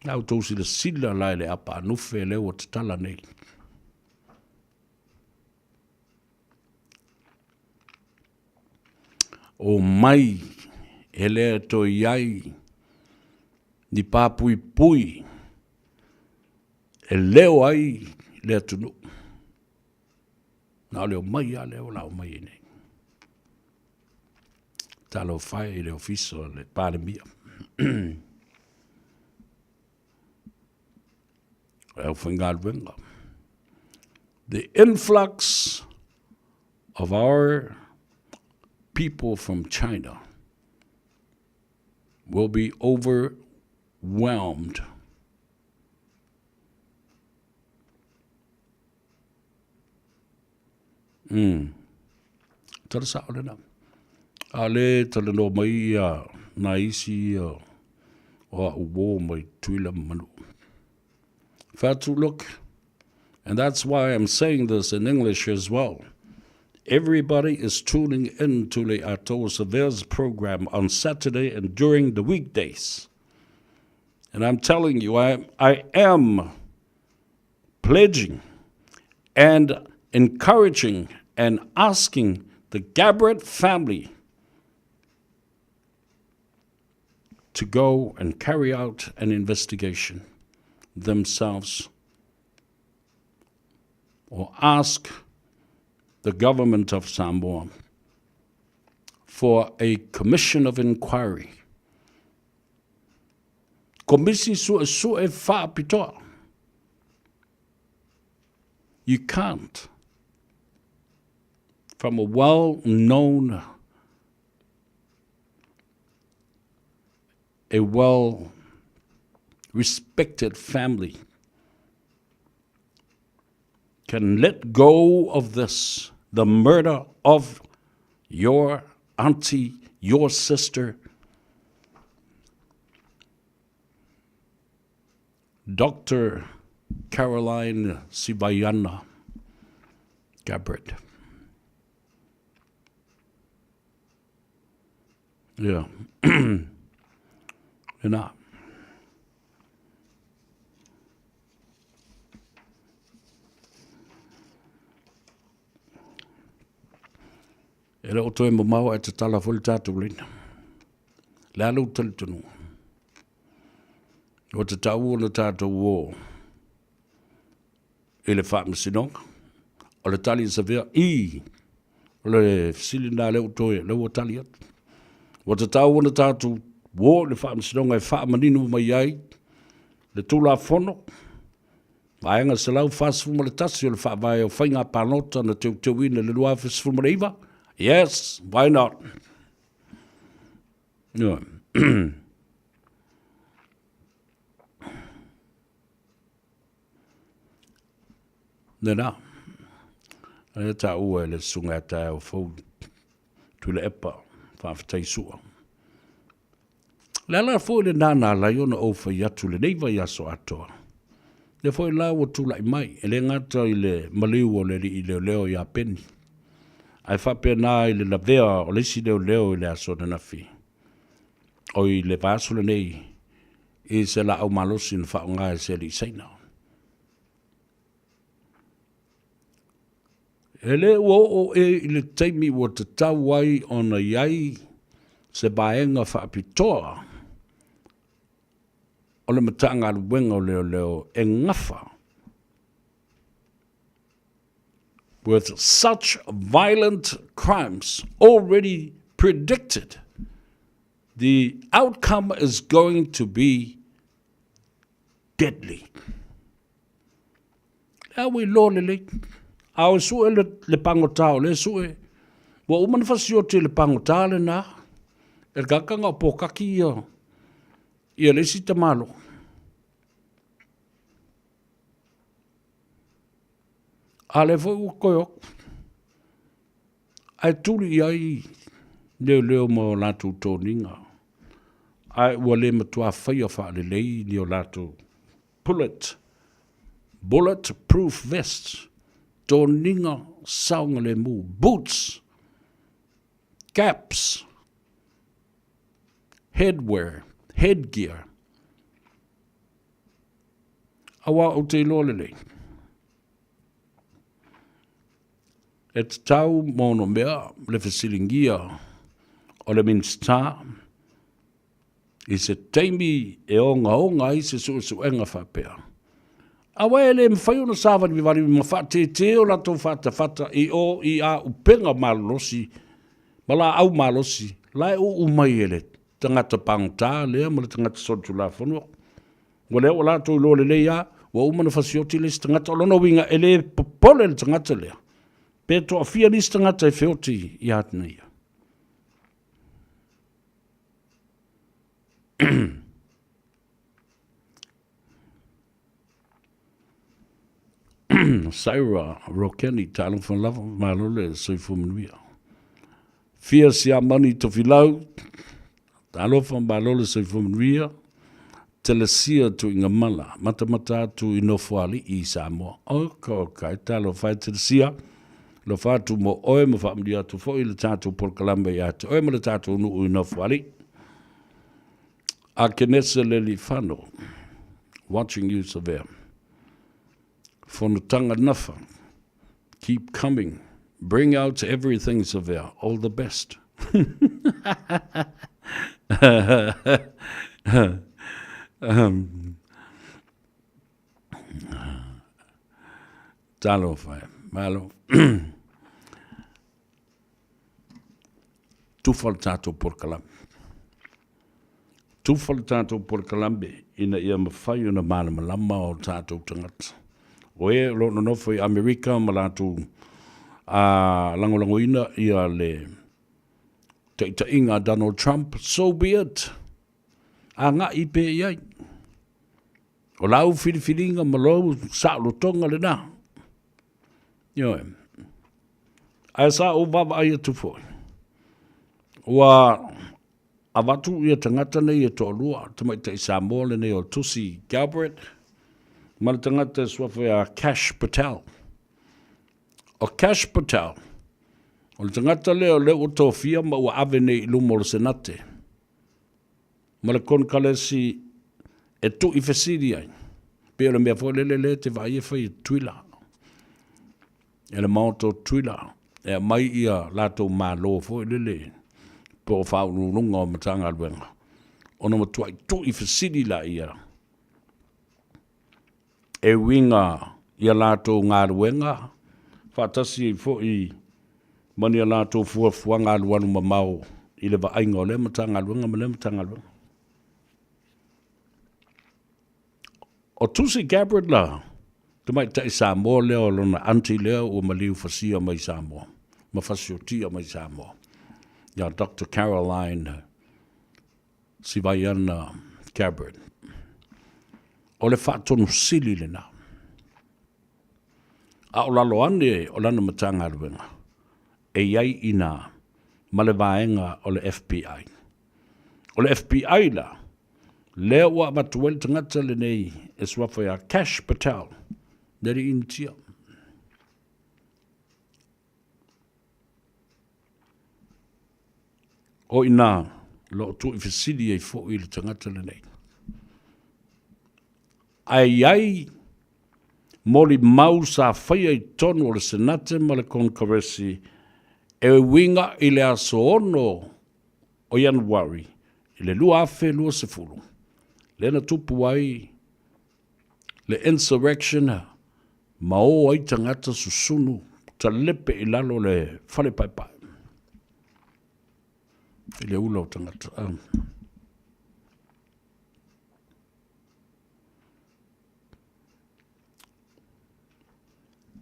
Na outou silasila la i le apa anufe lea ua tatala nei. O mai e le toe i ai ni pāpuipui e leo ai le atunuu. Na o le omai lava lea o le a omai ai nei. Talofa e i le ofisa o le Palemia. O le aufaigaluega. The influx of our people from China will be overwhelmed. Mm. Tala sao lena. A le talanoa mai ia nai isi ia o a'u uō mai Tutuila ma Manu'a. Fatu, look, and that's why I'm saying this in English as well. Everybody is tuning in to Le Atoa Savea's program on Saturday and during the weekdays. And I'm telling you, I, I am pledging and encouraging and asking the Gabbard family to go and carry out an investigation themselves or ask the government of Samoa for a commission of inquiry. Komisi suesue faapitoa. You can't. From a well-known a well respected family can let go of this, the murder of your auntie, your sister, Dr. Caroline Sivaiana Gabbard. Ia. Lena. E le o toe mamao ae tatala foi le tatou laina. Le a lou talitonuga? Ua tatau ona tatou o i le faamasinoga. O le tali a Savea, i, o le fesili lena lea ua toe, lea ua tali atu. Ua tatau ona tatou o i le faamasinoga e faamanino mai ai le Tulafono, Vaega 141 o le Faavae o Faiga Palota na teuteuina i le 2019? Yes, why not? Ioe. Lena. Lea taua e le susuga ia taeao fou Tuilaepa, faafetai Sua. Le ala foi lena na ala ai ona ou fai atu lenei vaiaso atoa. Lea foi la ua tulai mai, e le gata i le maliu o le alii leoleo ia Peni, ae faapena i le lavea o le isi leoleo i le aso ananafi, oi le vaiaso lenei i se laau malosi na faaaoga e se alii Saina. E le ua oo ē i le taimi ua tatau ai ona i ai se vaega faapitoa o le Matagaluega o Leoleo e gafa with such violent crimes already predicted, the outcome is going to be deadly. Le au i loa lelei. A o sue le, le pagota o le sue, ua uma na fasioti le pagota lena, e le kakanga o pōkaki ia, ia le isi tamalo. A le foi ua koe oku. Ae tuli i ai leoleo ma o latou toniga, ae ua le matua faia faalelei ni o latou bullet, bullet proof vests, toniga saogalemu, boots, caps, headwear, headgear. Aua ou te iloa lelei. E tatau ma ono mea le fesiligia o le Minisita i se taimi e ogaoga ai se suesuega faapea. Aua e le mafai ona savalivali ma faatetē o latou fatafata i o i a upega malolosi ma laau malosi la e uu mai e le tagata pagota lea ma le tagata solitulafono. Ua lea ua latou iloa lelei lava, ua uma ona fasioti le isi tagata. O lona uiga, e le popole le tagata lea, pe toafia nisi tagata e feoti ia te ia. Saira Rokeni, talofa lava, malo le soifua manuia. Fia Siamani Tofilau, talofa, malo le soifua manuia. Telesia Tuigamala, matamata atu i Nofoalii i Samoa. Oka, oka, e talofa e Telesia, lofa atu mo oe ma faamanuia atu foi le tatou polokalame ia te oe ma le tatou nuu i Nofoalii. Akenese Lelifano, watching you Savea. Fonotaga Nafa, keep coming, bring out everything Savea, all the best. um, talofa e, malo. Tufa le tatou polokalame. Tufa le tatou polokalame ina ia mafai ona malamalama o tatou tagata. O e o lo o nonofo i Amerika ma latou a lagolagoina ia le taitaiga a Donald Trump, so be it. Agai pea i ai. O lau filifiliga ma lou saolotoga lena. Ioe. Ae sa ou vaavaai atu foi, ua avatu ia tagata nei e toalua, tamaitai Samoa lenei o Tulsi Gabbard ma le tagata e suafa ia Kash Patel. O Kash Patel, o le tagata lea o lea ua tofia ma ua ave nei i luma o le Senate ma le Konekaresi e tuuifesili ai, pei o le mea foi lele lea e te vaai e fai e Tutuila, e le Maota o Tutuila, e aumai ia latou malo foi lele po o faauluuluga o Matagaluega, ona matuai tuuifesili laia e uiga i a latou galuega faatasi ai foi ma ni a latou fuafuaga alualu mamao i le vaaiga o lea Matagaluega ma lea Matagaluega. O Tulsi Gabbard la, tamaitai Samoa lea o lona aunty lea ua maliu fasia mai Samoa, ma fasiotia mai Samoa, ia Doctor Caroline Sivaiana Gabbard. O le faatonu sili lena. A o lalo ane o lana Matagaluega, e i ai i ina ma le vaega o le FBI. O le FBI la, lea ua avatu ai le tagata lenei e suafa ia Kash Patel, le alii Initia. O i ina lo o tuuifesili ai foi le tagata lenei. Ae i ai molimau sa faia i totonu o le Senate ma le Konekaresi e uiga i le aso 6 o Ianuari i le 2020, lea na tupu ai le insurrection ma o ai tagata susunu talepe i lalo le fale paepae i le ula o tagata.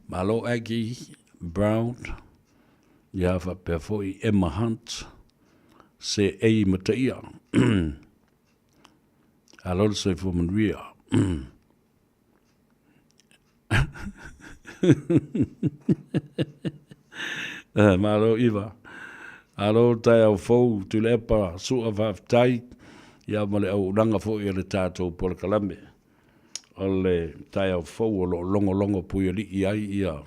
Malo Aggie Brown, ia faapea foi Emma Hunt, se ei mataia. Alo le soifua manuia. Malo Iva. Alo taeao fou Tuilaepa Su'a faafetai ia ma le auaunaga foi a le tatou polokalame o le taeao fou o lo o logologo puialii ai ia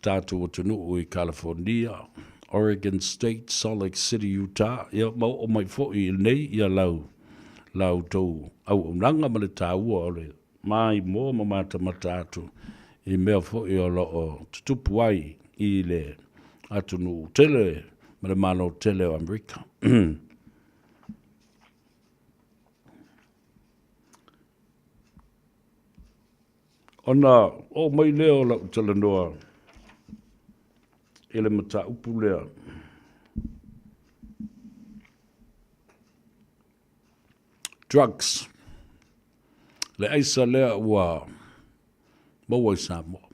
tatou atunuu i California, Oregon State, Salt Lake City, Utah, ia ma oo mai foi i nei ia lau la outou auaunaga ma le taua o le maimoa ma matamata atu i mea foi o lo o tutupu ai i le atunuu tele ma le Malo tele o Amerika. Ona oo mai lea o lau talanoa i le mataupu lea. Drugs. Le aisa lea ua maua i Samoa.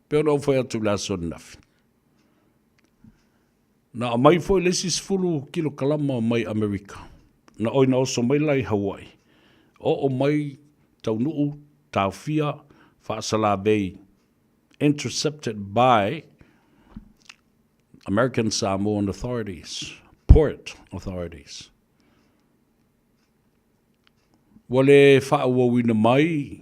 Pei ona ou fai atu i le aso ananafi. Na aumai foi le isi 10 kilokalama mai Amerika. Na oi na oso mai la i Hawaii. Oo mai taunuu, taofia, faasalavei, intercepted by American Samoan authorities, port authorities. Ua le faaauauina mai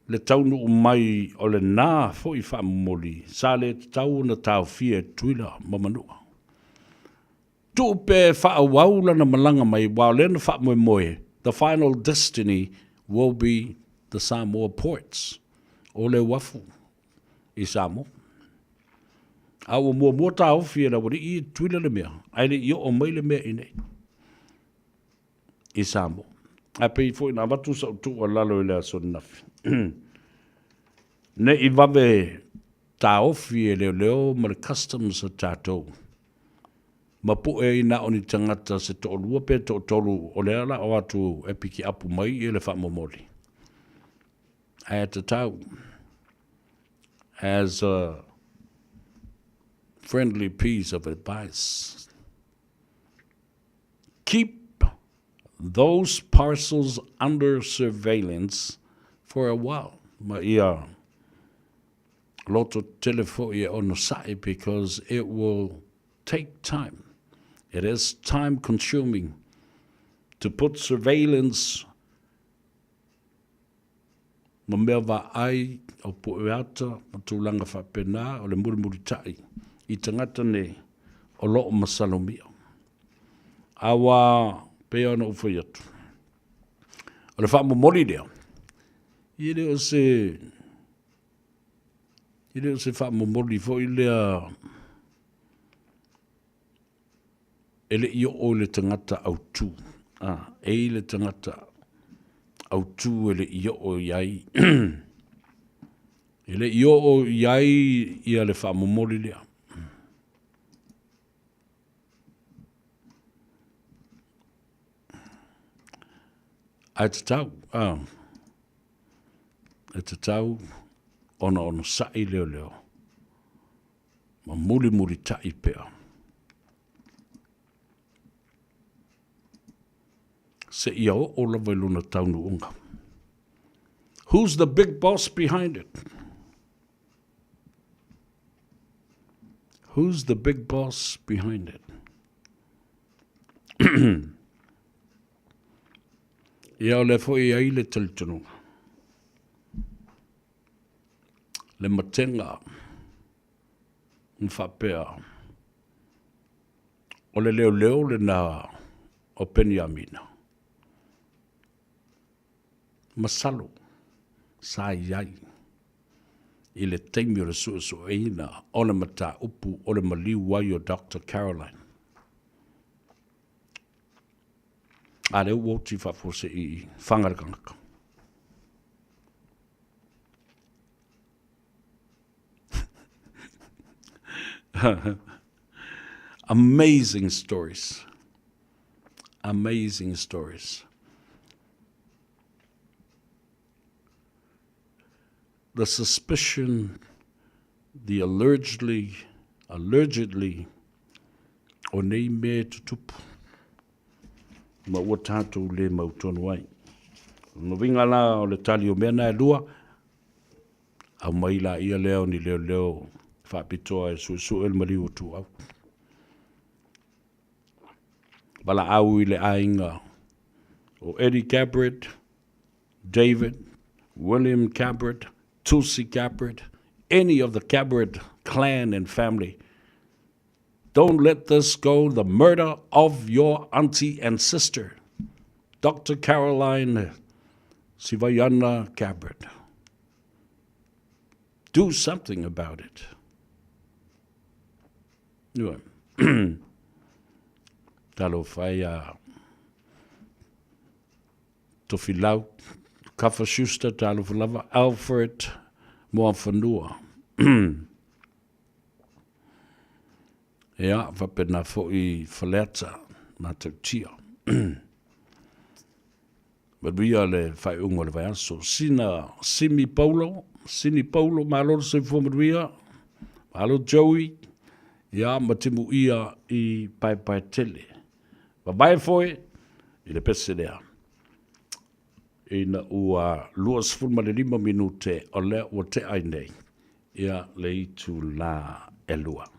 le taunuu mai o lena foi faamomoli sa le tatau ona taofia e Tutuila ma Manua. Tuu pea e faaauau lana malaga mai aua o lea na faamoemoe the final destiny will be the Samoa ports, o le uafu i Samoa. A ua muamua taofi e le aualii e Tutuila le mea, ae le i oo mai le mea i inei. i Samoa. Ae pei foi na avatu sau tuualalo i le aso ananafi, ne i vave taofi e leoleo ma le customs a tatou ma pue ai na o ni tagata se toalua pe toatolu o lea la o atu e pikiapu mai i le faamomoli. Ae tatau as a friendly piece of advice. Keep those parcels under surveillance for a while. Ma ia loto tele foi e onosai because it will take time. It is time consuming to put surveillance ma mea vaai o pueata ma tulaga faapena o le mulimulitaʻi i tagata nei o loo masalomia. Aua pei ona ou fai atu, o le faamomoli lea, e le o se e le o se faamomoli foi lea e le i oo i le tagata autu. A, e i le tagata autu e le i oo i ai e le i oo i ai ia le faamomoli lea. Ae tatau, a, e tatau ona onosai leoleo ma mulimulitaʻi pea. Seia oo lava i lona taunuuga. Who's the big boss behind it? Who's the big boss behind it? Ia o lea foi e ai le talitonuga. Le matega ma faapea o le leoleo lena o Peniamina. Masalo sa i ai i le taimi o le suesueina o le mataupu o le maliu ai o Doctor Caroline. A lea ua oti faafuasei i faga le tagata. Amazing stories. Amazing stories. The suspicion, the allegedly, allegedly, o nei mea e tutupu, ma ua tātou le mautonu ai. O lona uiga la o le tali o mea na e lua, aumai laia lea o ni leoleo faapitoa e suesue le maliu o Tuuau. Valaau i le aiga o Eddie Gabbard, David, William Gabbard, Tulsi Gabbard, any of the Gabbard clan and family. Don't let this go, the murder of your auntie and sister, Dr. Caroline Sivaiana Gabbard. Do something about it. Ioe. Talofa e a Tofilau, Kafa Schuster, talofa lava, Alfred Moafanua. Ea, faapena foi Faleata, Matautia. Manuia le faaiuga o le vaiaso. Sina Simi Paulo, Sini Paulo, malo le soifua manuia. Malo Joey, ia ma timuia i Paepaetele. Vavae foi i le pese lea. Ina ua 25 minute o lea ua tea ai nei ia le itulā e lua.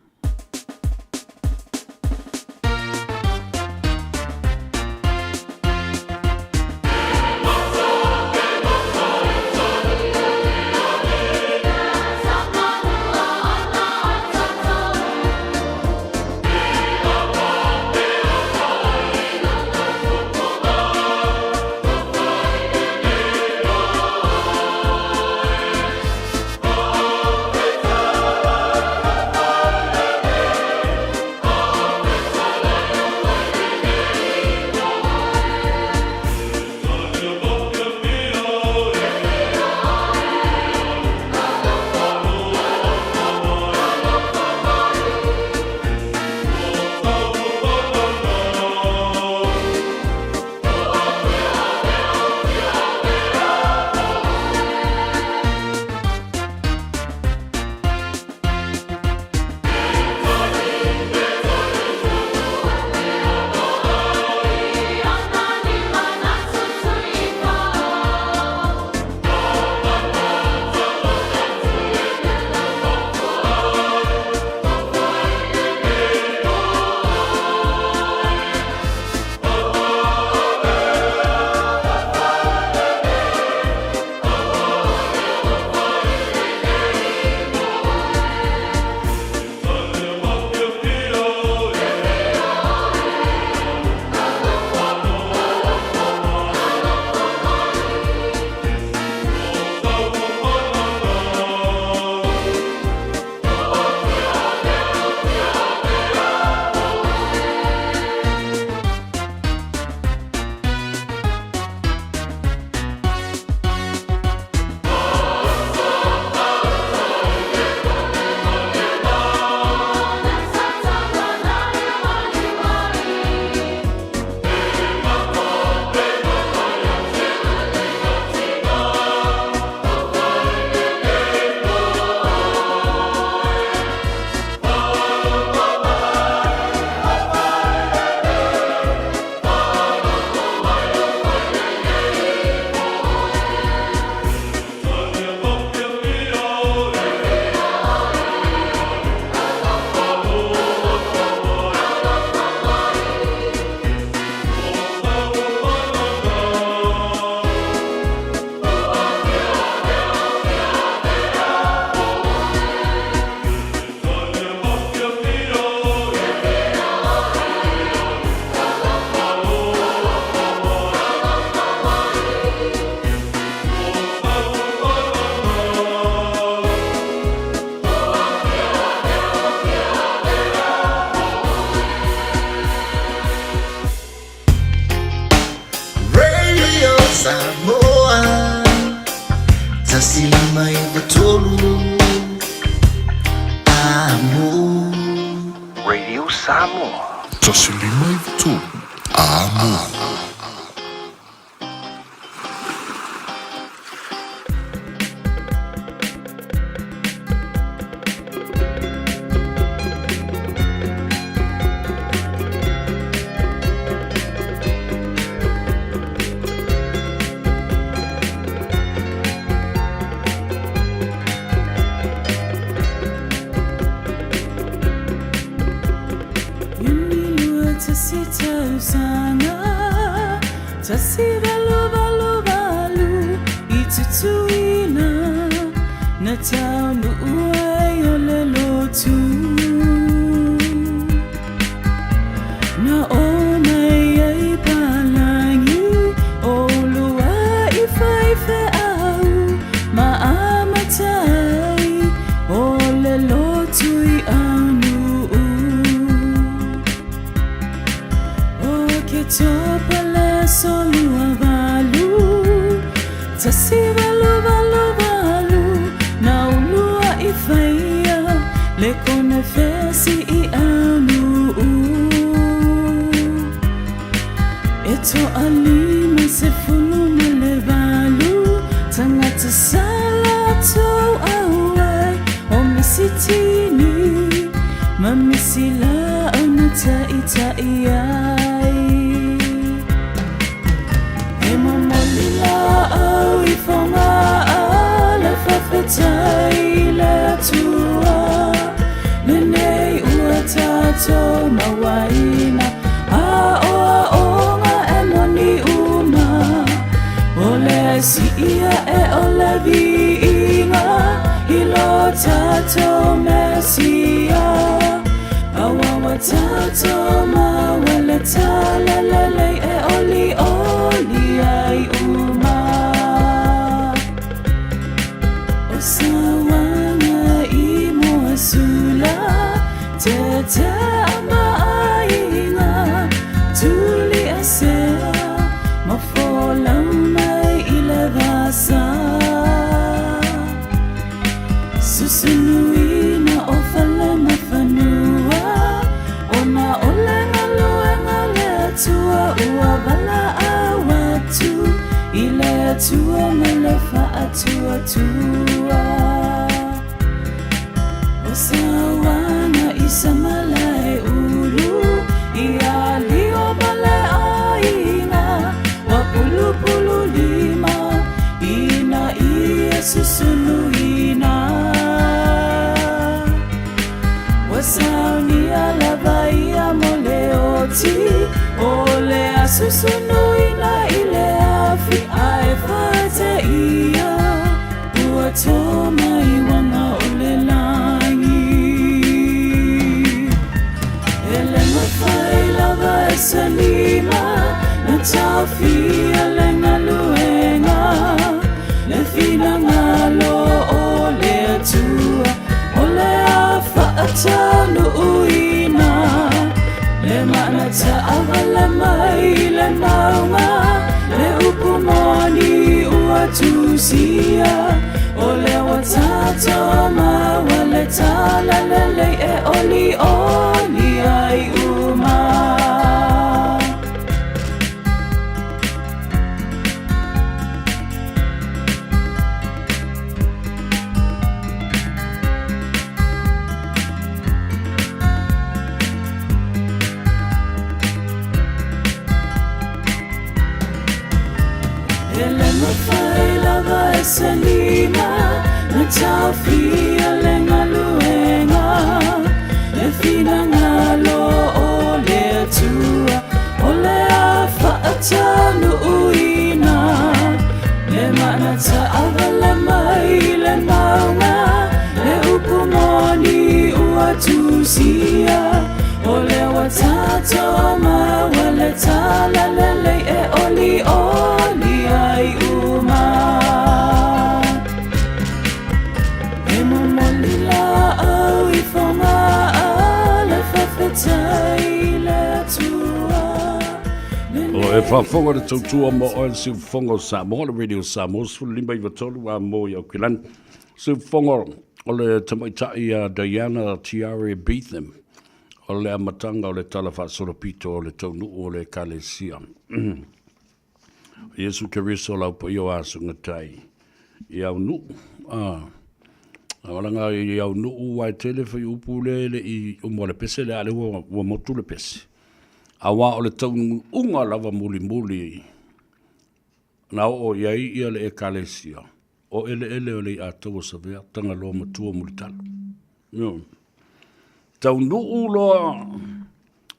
1 5 9 3. Amo. Radio Samoa. 1 5 9 3. Amo. E faafofoga le tautua mo oe le siufofoga o Samoa, le Radio Samoa 15 93 a mo i Aukilani. Siufofoga o le tamaitai a Diana Tiare Beetham o le amataga o le Tala Faasolopito o le Taunuu o le Ekalesia. Iesu Keriso lau paia o Asugatai i au nuu. Ah, walaga i au nuu wa e tele fai upu le le i umo le pese le ale ua, ua motu le pese. Aua o le taunuuga lava mulimuli na oo i ai ia le ekalesia o eleele o le Aiataua Savea, Tagaloa Matua Mulitalo. Ioe. Taunuu loa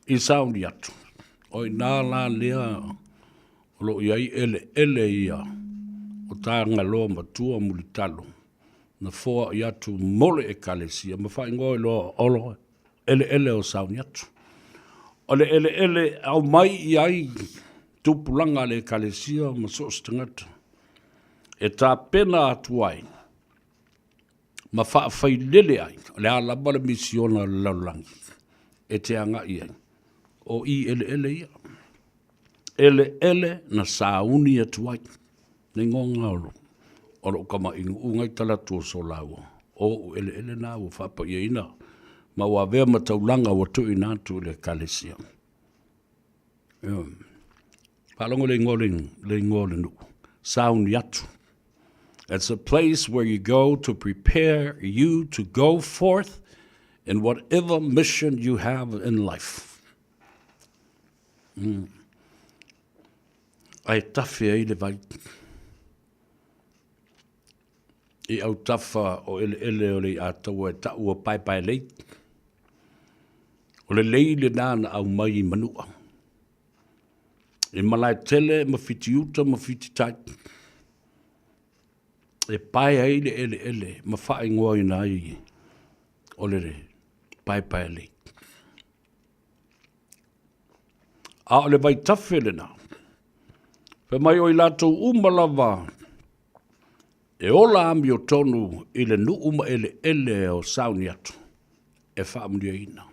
i Sauniatu, o i nā la lea o lo o i ai eleele ia o Tagaloa Matua Mulitalo na foai atu mo le ekalesia ma faaigoa ai loa o eleele o Sauniatu. O le eleele e aumai i ai tupulaga a le ekalesia ma so o se tagata e tapena atu ai ma faafailele ai, o le a lava le misiona a le lalolagi e te agai ai, o i eleele ia. Eleele na sauni atu ai. Le igoa o lo, o lou kamaʻinuʻu ngai talatu o Solaua, o ou eleele na ua faapaiaina ma ua avea ma taulaga ua tuuina atu i le Ekalesia. Ioe. Faalogo le igoa le igoa o le nuu, Sauniatu. It's a place where you go to prepare you to go forth in whatever mission you have in life. Ae tafe ai le vai i autafa o eleele o le Iataua e taʻu o Paepaelei. O le lei lena na aumai i Manua. I Malaetele ma Fitiuta ma Fititai. E pae ai le eleele ma faaigoaina ai o le Paepaelei. A o le vaitafe lena, fai mai o i latou uma lava e ola amiotonu i le nuu ma eleele o Sauniatu e faamanuiaina.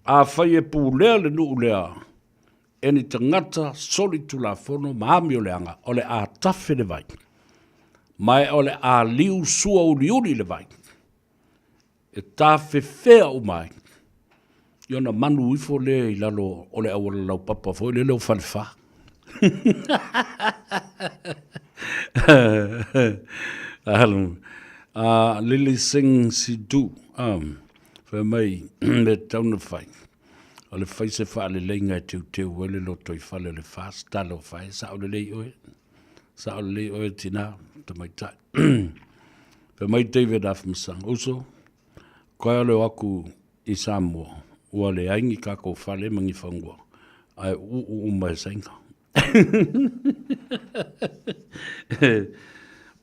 Afai e pulea le nuu lea e ni tagata solitulafono ma amioleaga, o le a tafe le vai, ma o le a liu sua uliuli le vai. E tafefea uma ai i ona manu ifo lea i lalo o le auala laupapa foi lele o Falefa. Alu. Lily Singh Sidhu, fai mai, me tatau ona fai, o le fai se faaleleiga e teuteu ai le lotoifale o le FAST, talofa e, sao lelei oe, sao lelei oe tina, tamaitai. Fai mai David Afamasaga, Uso, koe o le o aku i Samoa, ua leai ni kākou fale ma ni fanua, ae uu uma e saina.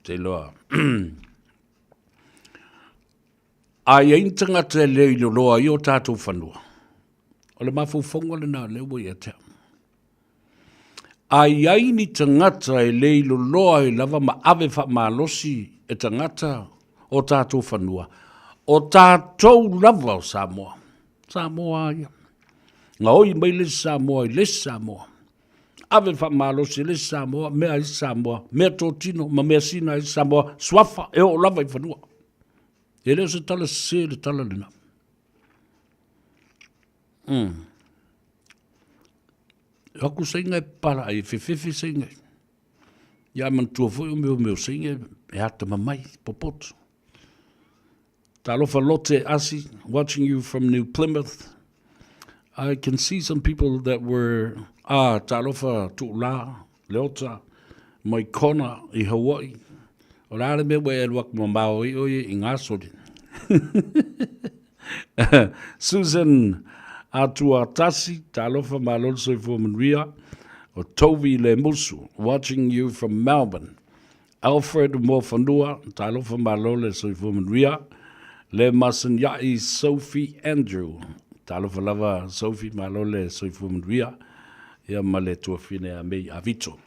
Te iloa. A i ai ni tagata e le iloloa ai o tātou fanua, o le mafaufauga lena lea ua ia te au. A i ai ni tagata e le iloloa ai lava ma ave faamalosi e tagata o tātou fanua, o tātou lava o Samoa. Samoa a ia. Gaoi mai le isi Samoa i le isi Samoa. Ave faamalosi e le isi Samoa, mea a isi Samoa, mea totino ma mea sina a isi Samoa, suafa e oo lava i fanua. E le o se tala sese le tala lena. E o atu saina e papala ai, e fefefe saina. Ia manatua foi o mea o mea o saina e atamamai, popoto. Talofa Lotte Asi, watching you from New Plymouth. I can see some people that were, ah, talofa Tuula, Leota, mai Kona i Hawaii. O le a le mea ua e alu atu mamao ai oe i ngā soli. Susan Atuatasi, talofa malo le soifua manuia. O Tovi Lemusu, watching you from Melbourne. Alfred Moafanua, talofa malo le soifua manuia. Le Masaniai Sophie Andrew, talofa lava Sophie, malo le soifua manuia. Ia ma le tuafine a Mei Avito.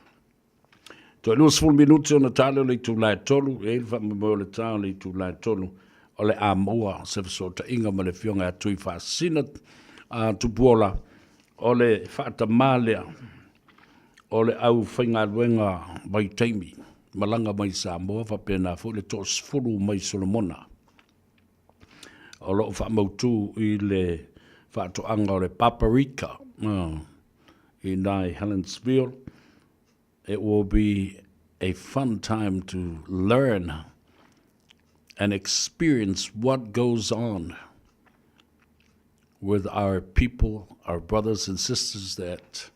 Toe 20 minute ona tale o le itula e 3, e i ai le faamoemoe o le ta o le itula e 3 o le a maua se fesootaiga ma le Afioga ia Tuifaasisina Tupuola. O le faatamā lea o le aufaigaluega vaitaimi malaga mai Samoa faapena foi le toasefulu mai Solomona o lo o faamautu i le faatoaga o le paprika i ina i Helensville. It will be a fun time to learn and experience what goes on with our people, our brothers and sisters that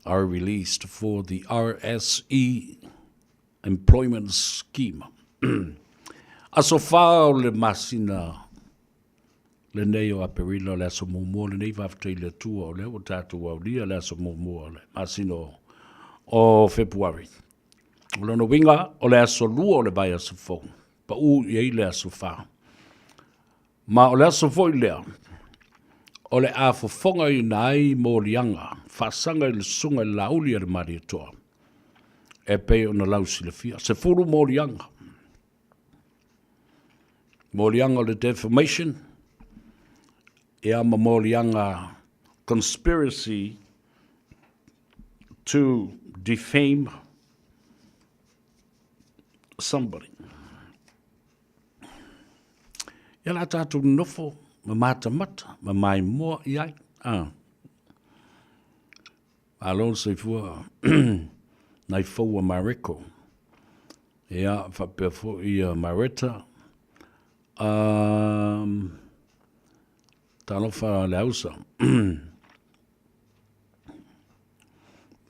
are released for the RSE employment scheme. Aso whā o le masina lenei o Aperila o le aso muamua lenei faafetai i le Atua o lea ua tatou aulia le aso muamua o le masina o Fepuari. O lona uiga o le aso lua o le vaiaso fou, paʻū i ai le aso whā. Ma o le aso foi lea, o le a fofogaina ai moliaga faasaga i le Susuga i le Laauli a le Malietoa, e pei ona lausilafia, 10 moliaga. Moliaga o le defamation, ia ma moliaga conspiracy to defame somebody. Ia la tātou nofo ma matamata ma maimoa i ai. Ah. Malo le soifua nai foua Mareko. Ia, faapea foi ia Mareta. Um, talofa le ausa.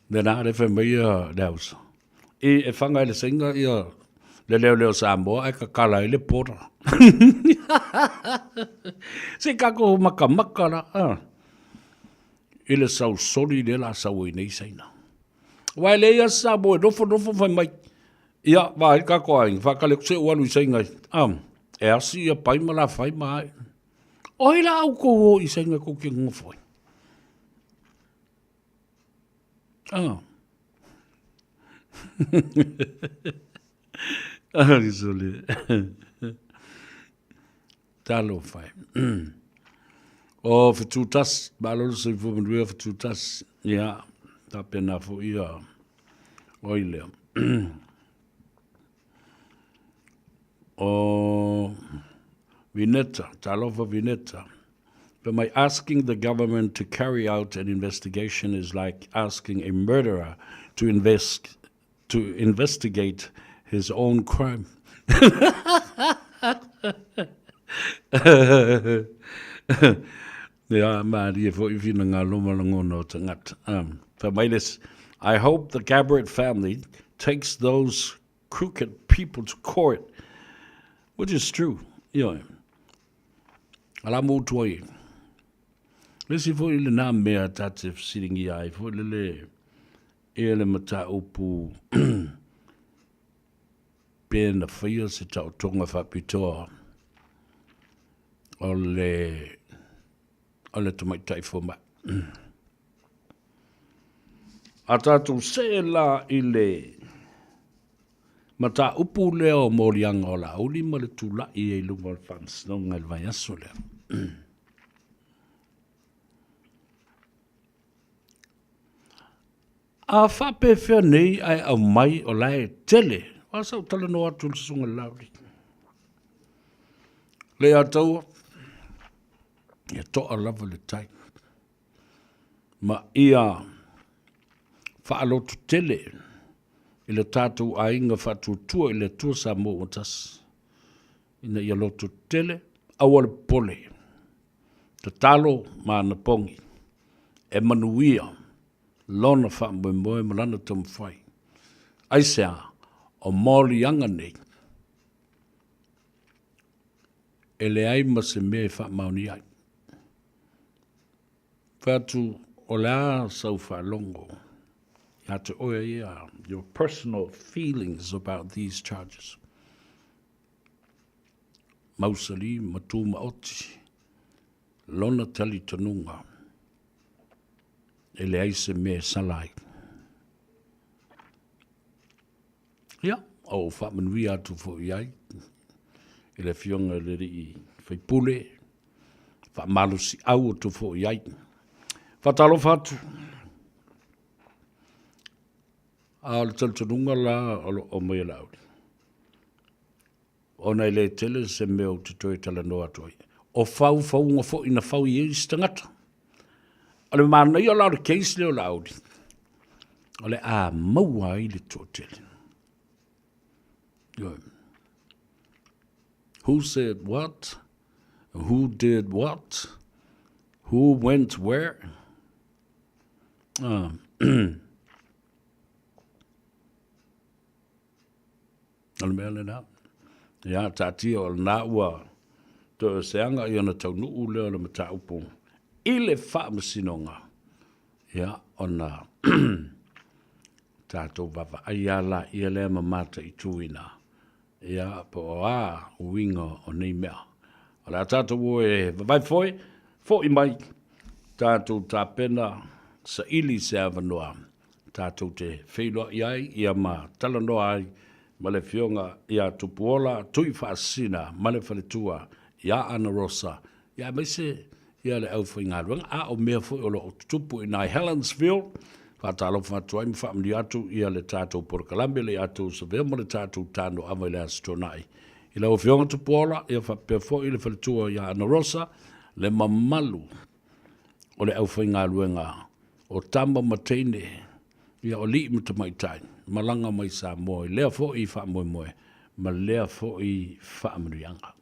Lena le fai mai ia le ausa. I e whanga i le sainga ia le leo leo Samoa ai kakala i le pora. Se kako makamaka la. Ah. I le sausoli lea la sau ai nei Saina. Aua e leai lava se Samoa e nofonofo fai mai, ia, vaai le tatou aiga, faatali atu se i ou alu i Saina e asi ia pai ma lafai ma ae. O ai la outou o i Saina tou te nonofo ai? Ah. Ah, sole. Talofa e. O Whetūtasi, malo le soifua manuia Whetūtasi. Ia, tāpena foi ia oi lea. O Vineta, talofa Vineta. But my asking the government to carry out an investigation is like asking a murderer to invest to investigate his own crime. Ia, mārie foi whina ngā loma langona o tangata. Fa mai le I hope the Gabbard family takes those crooked people to court, which is true. Ioe. Ala mō tuai. Le si foi le nā mea tā te whisiringi ai foi le le e le mataupu pe na whaia se taotonga whapitoa o le o le tamaitai fomai. A tātou see la i le mataupu lea o moliaga o Laauli ma le tula'i ai luga o le faamasinoga i le vaiaso lea. A faapefea nei ae aumai o la e tele. A sa ou talanoa atu i le susuga i le Laauli. Leiataua, ia to'a lava le tai. Ma ia faalototele i le tatou aiga faatuatua i le Atua Samoa ua tasi. Ina ia lototele, aua le popole. Tatalo ma anapogi e manuia lona faamoemoe ma lana taumafai. Aisea, o moliaga nei, e leai ma se mea e faamaonia ai. Fai atu, o le a sau faalogo ia te oe ia, your personal feelings about these charges. Mausali ma tumaoti lona talitonuga e leai se mea e sala ai. Ia, o ou faamanuia atu foi i ai i le Afioga i le Alii Faipule, faamalosiau atu foi i ai. Faatalofa atu. A o le talitonuga la o lo o mai e Laauli, ona e le tele se mea ou te toe talanoa atu ai. O faufauga foi na fau i ai isi tagata. O le manaia la o le case lea o Laauli, o le a maua ai le toatele. Who said what? Who did what? Who went where? Ah. O le mea lena. Ia, taatia o lena ua toe seaga i ona taunuu lea o le mataupu i le faamasinoga. Ia, ona tatou vaavaai lava laia lea ma mataituina, ia, po o a uiga o nei mea. O le a tatou o e vavae foe, foi mai, tatou tapena saili se avanoa tatou te feiloai ai ia ma talanoa ai ma le Afioga ia Tupuola Tuifaasisina ma le faletua ia Ana Rosa, ia aemaise ia le aufaigaluega, a o mea foi o lo o tutupu i ina i Helensville. Faatalofa atu ai ma faamanuia atu ia le tatou polokalame le ia tou savea ma le tatou tanoava i le Aso Toonai. I lau Afioga Tupuola, ia faapea foi le faletua ia Ana Rosa, le mamalu o le aufaigaluega o tama ma teine, ia o alii ma tamaitai, malaga mai Samoa i lea foi faamoemoe ma lea foi faamanuiaga.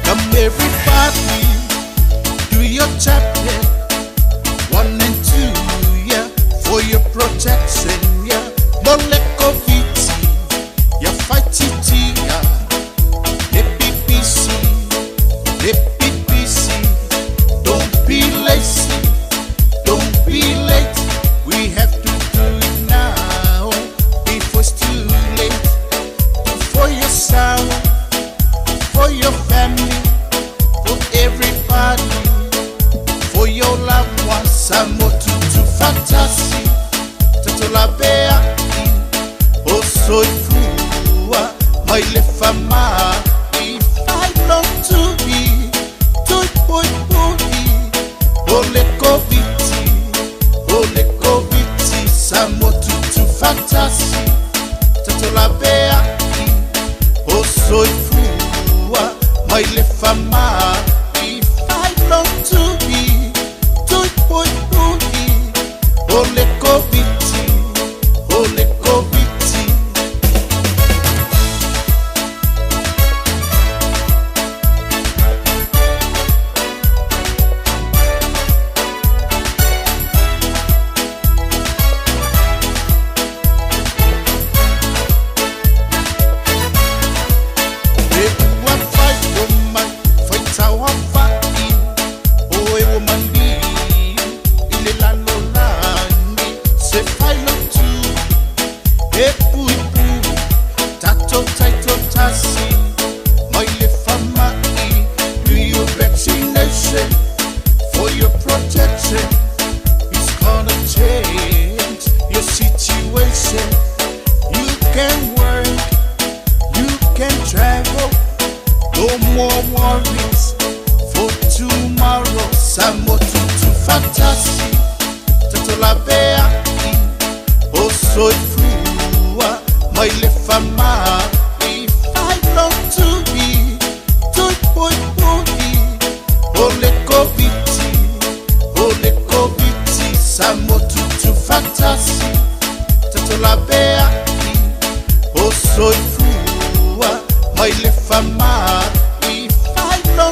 Come everybody, do your chapter one and two, yeah, for your protection, yeah. Moleko viti, yeah, fight it, yeah. Le PPC, le PPC, don't be lazy, don't be late. We have to do it now before it's too late. Do for yourself, for your family, for everybody, for your loved ones. Samotutu fantasy, tatolabea, osoifua, mai le fama, i long to be, tui pui pui, o le koviti, o le koviti, samotutu fantasy, tatolabea, osoifua, mai le fama, i long to be, tui pui pui, o le koviti, o le koviti. E ua fai o mai, fai tau a fai, o e o mani, i le lalolagi, se fai lotu, e pui pui, tato taito tasi, mai le famai, do your vaccination, for your protection, it's gonna change your situation. You can work, you can travel, no more worries for tomorrow. Samotutu fantasy, tatolabea, osoifua, mai le fama, i fai lotui, tui pui pui, o le koviti, o le koviti, samotutu fantasy, tatolabea, osoifua, mai le fama, i fai lotui.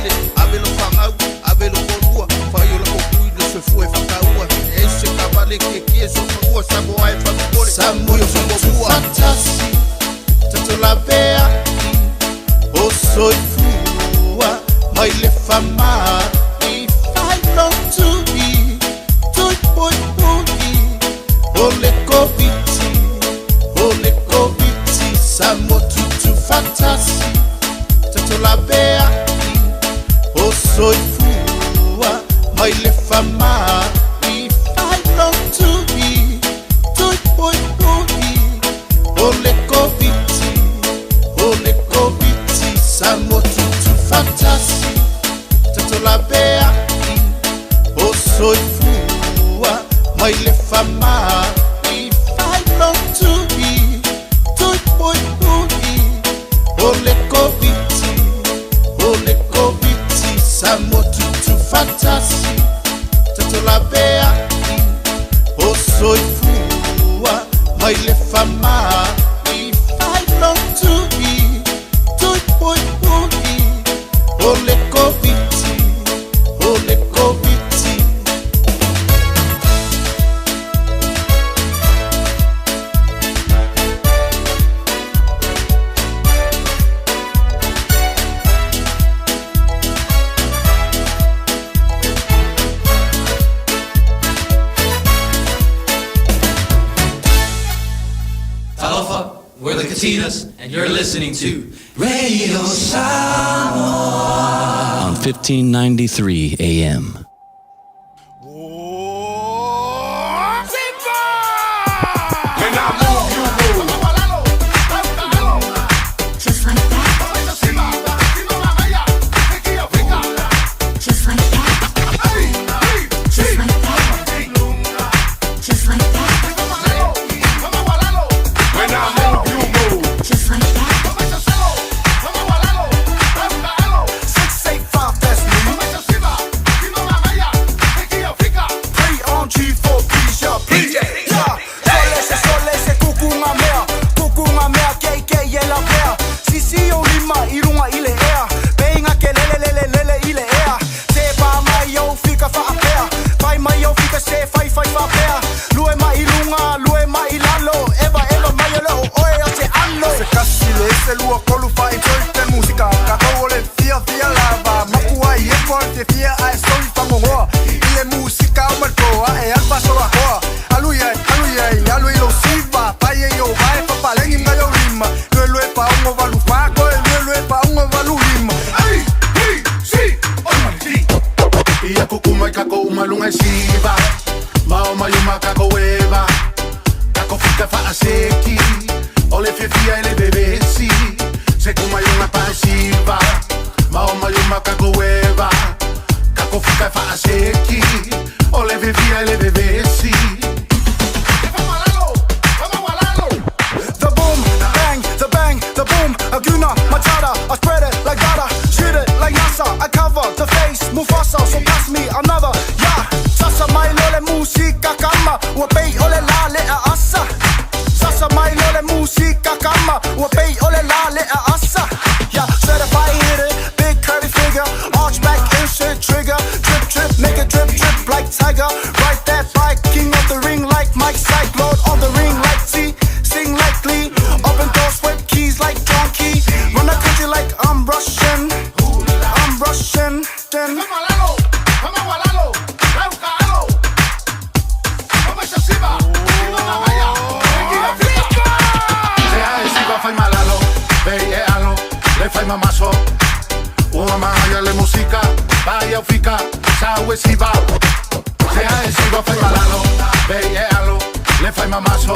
lele, ave lo fagau, ave lo toalua, fai o lako tui le soifua e faataua, e ai se taavale kiekie soifua Samoa e faalupole, Samoa soifua fatasi, tatolavea'i o soifua mai le fama'i failotui tuipuipui o le Koviti, o le Koviti, Samoa tutufatasi, tatolavea'i o soifua mai le fama'i failotui tuipuipui o le Koviti, o le Koviti, Samoa tutufatasi, tatolavea'i o soifua mai le fama'i failotui tuipuipui o le Koviti, o le Koviti, Samoa tutufatasi, tatolavea'i o soifua mai le fama'i failotui tuipuipui o le Koviti, o le Koviti. Talofa, we're the Katinas, and you're listening to Radio Samoa on 1593 AM. When I move, you move. Just like that. Just like that. Just like that. Just like that. When I move, you move. Just like that. 685, that's me. Three on G4 P's, yeah, P. Yeah. Sole se sole se kuku ngā mea, kuku ngā mea kei kei e la pea. Sisi o lima i runga i le ea, peinga ke lele lele lele i le ea. Te pā mai au fika whaapea, pai mai au fika se whai whai whaapea. Lue mai i lunga, lue mai i lalo, eva eva mai o leo oe o te alo. Se kasi le ese lua kolu fa enjoy te musika Ka kau o le fia fia lava Maku ai e po te fia a e soli fangongoa I le musika o malpoa e alfa sola hoa Alu iai, alu iai, alu i lo siva Pai e yo vae fa palengi nga yo lima Lue lue pa ungo valu fako e lue lue pa ungo valu lima Ai, hi, si, o mani Ia kukuma i kako umalunga e siva Mao mayuma kako eva Kako fika faaseki O le fiafia e le vevesi Se kuma yunga pa e siva Mao mayuma kako eva Kako fika faaseki O le fiafia e le vevesi The boom, bang, the bang, the boom. Aguna, Matata, I spread it like data, shoot it like NASA. I cover the face, Mufasa, so pass me another. Yeah, sasa mai lole musika kama, ua pei ole la le a asa. Sasa mai lole musika kama, ua pei ole la le a asa. Yeah, certified hit it, big curvy figure, arch back, insert trigger, drip drip, make it drip drip like tiger. Ride that bike, king of the ring like Mike Syke, Lord of the ring like T, sing like Lee, open door, swipe keys like John Key, run the country like I'm Russian, I'm Russian. Then. Se a e siva fai malalo, vei e alo, le fai mamaso Ua maia le musika, vai au fika, sau e siva Se a e siva fai malalo, vei e alo, le fai mamaso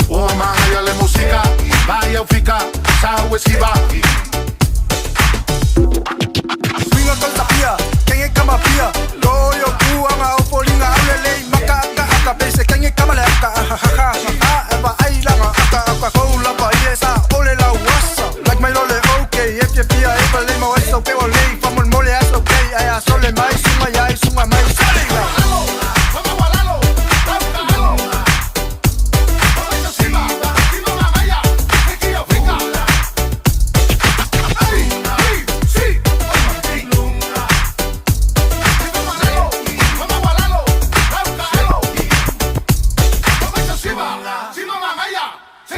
Ua maia le musika, vai au fika, sau e siva Swinga kau tapia, kenge kama pia Loyo kuanga o polinga aulelei Maka aka aka pese kenge kama le aka Ha ha ha ha Eva ai langa aka aka kou lapa ie sa ole la wasa Like my lole okay If you pia eva le mo eso pe o lei Famol mole as okay Ai a sole mai sunga yai sunga mai sole Ai, hi, si, o mani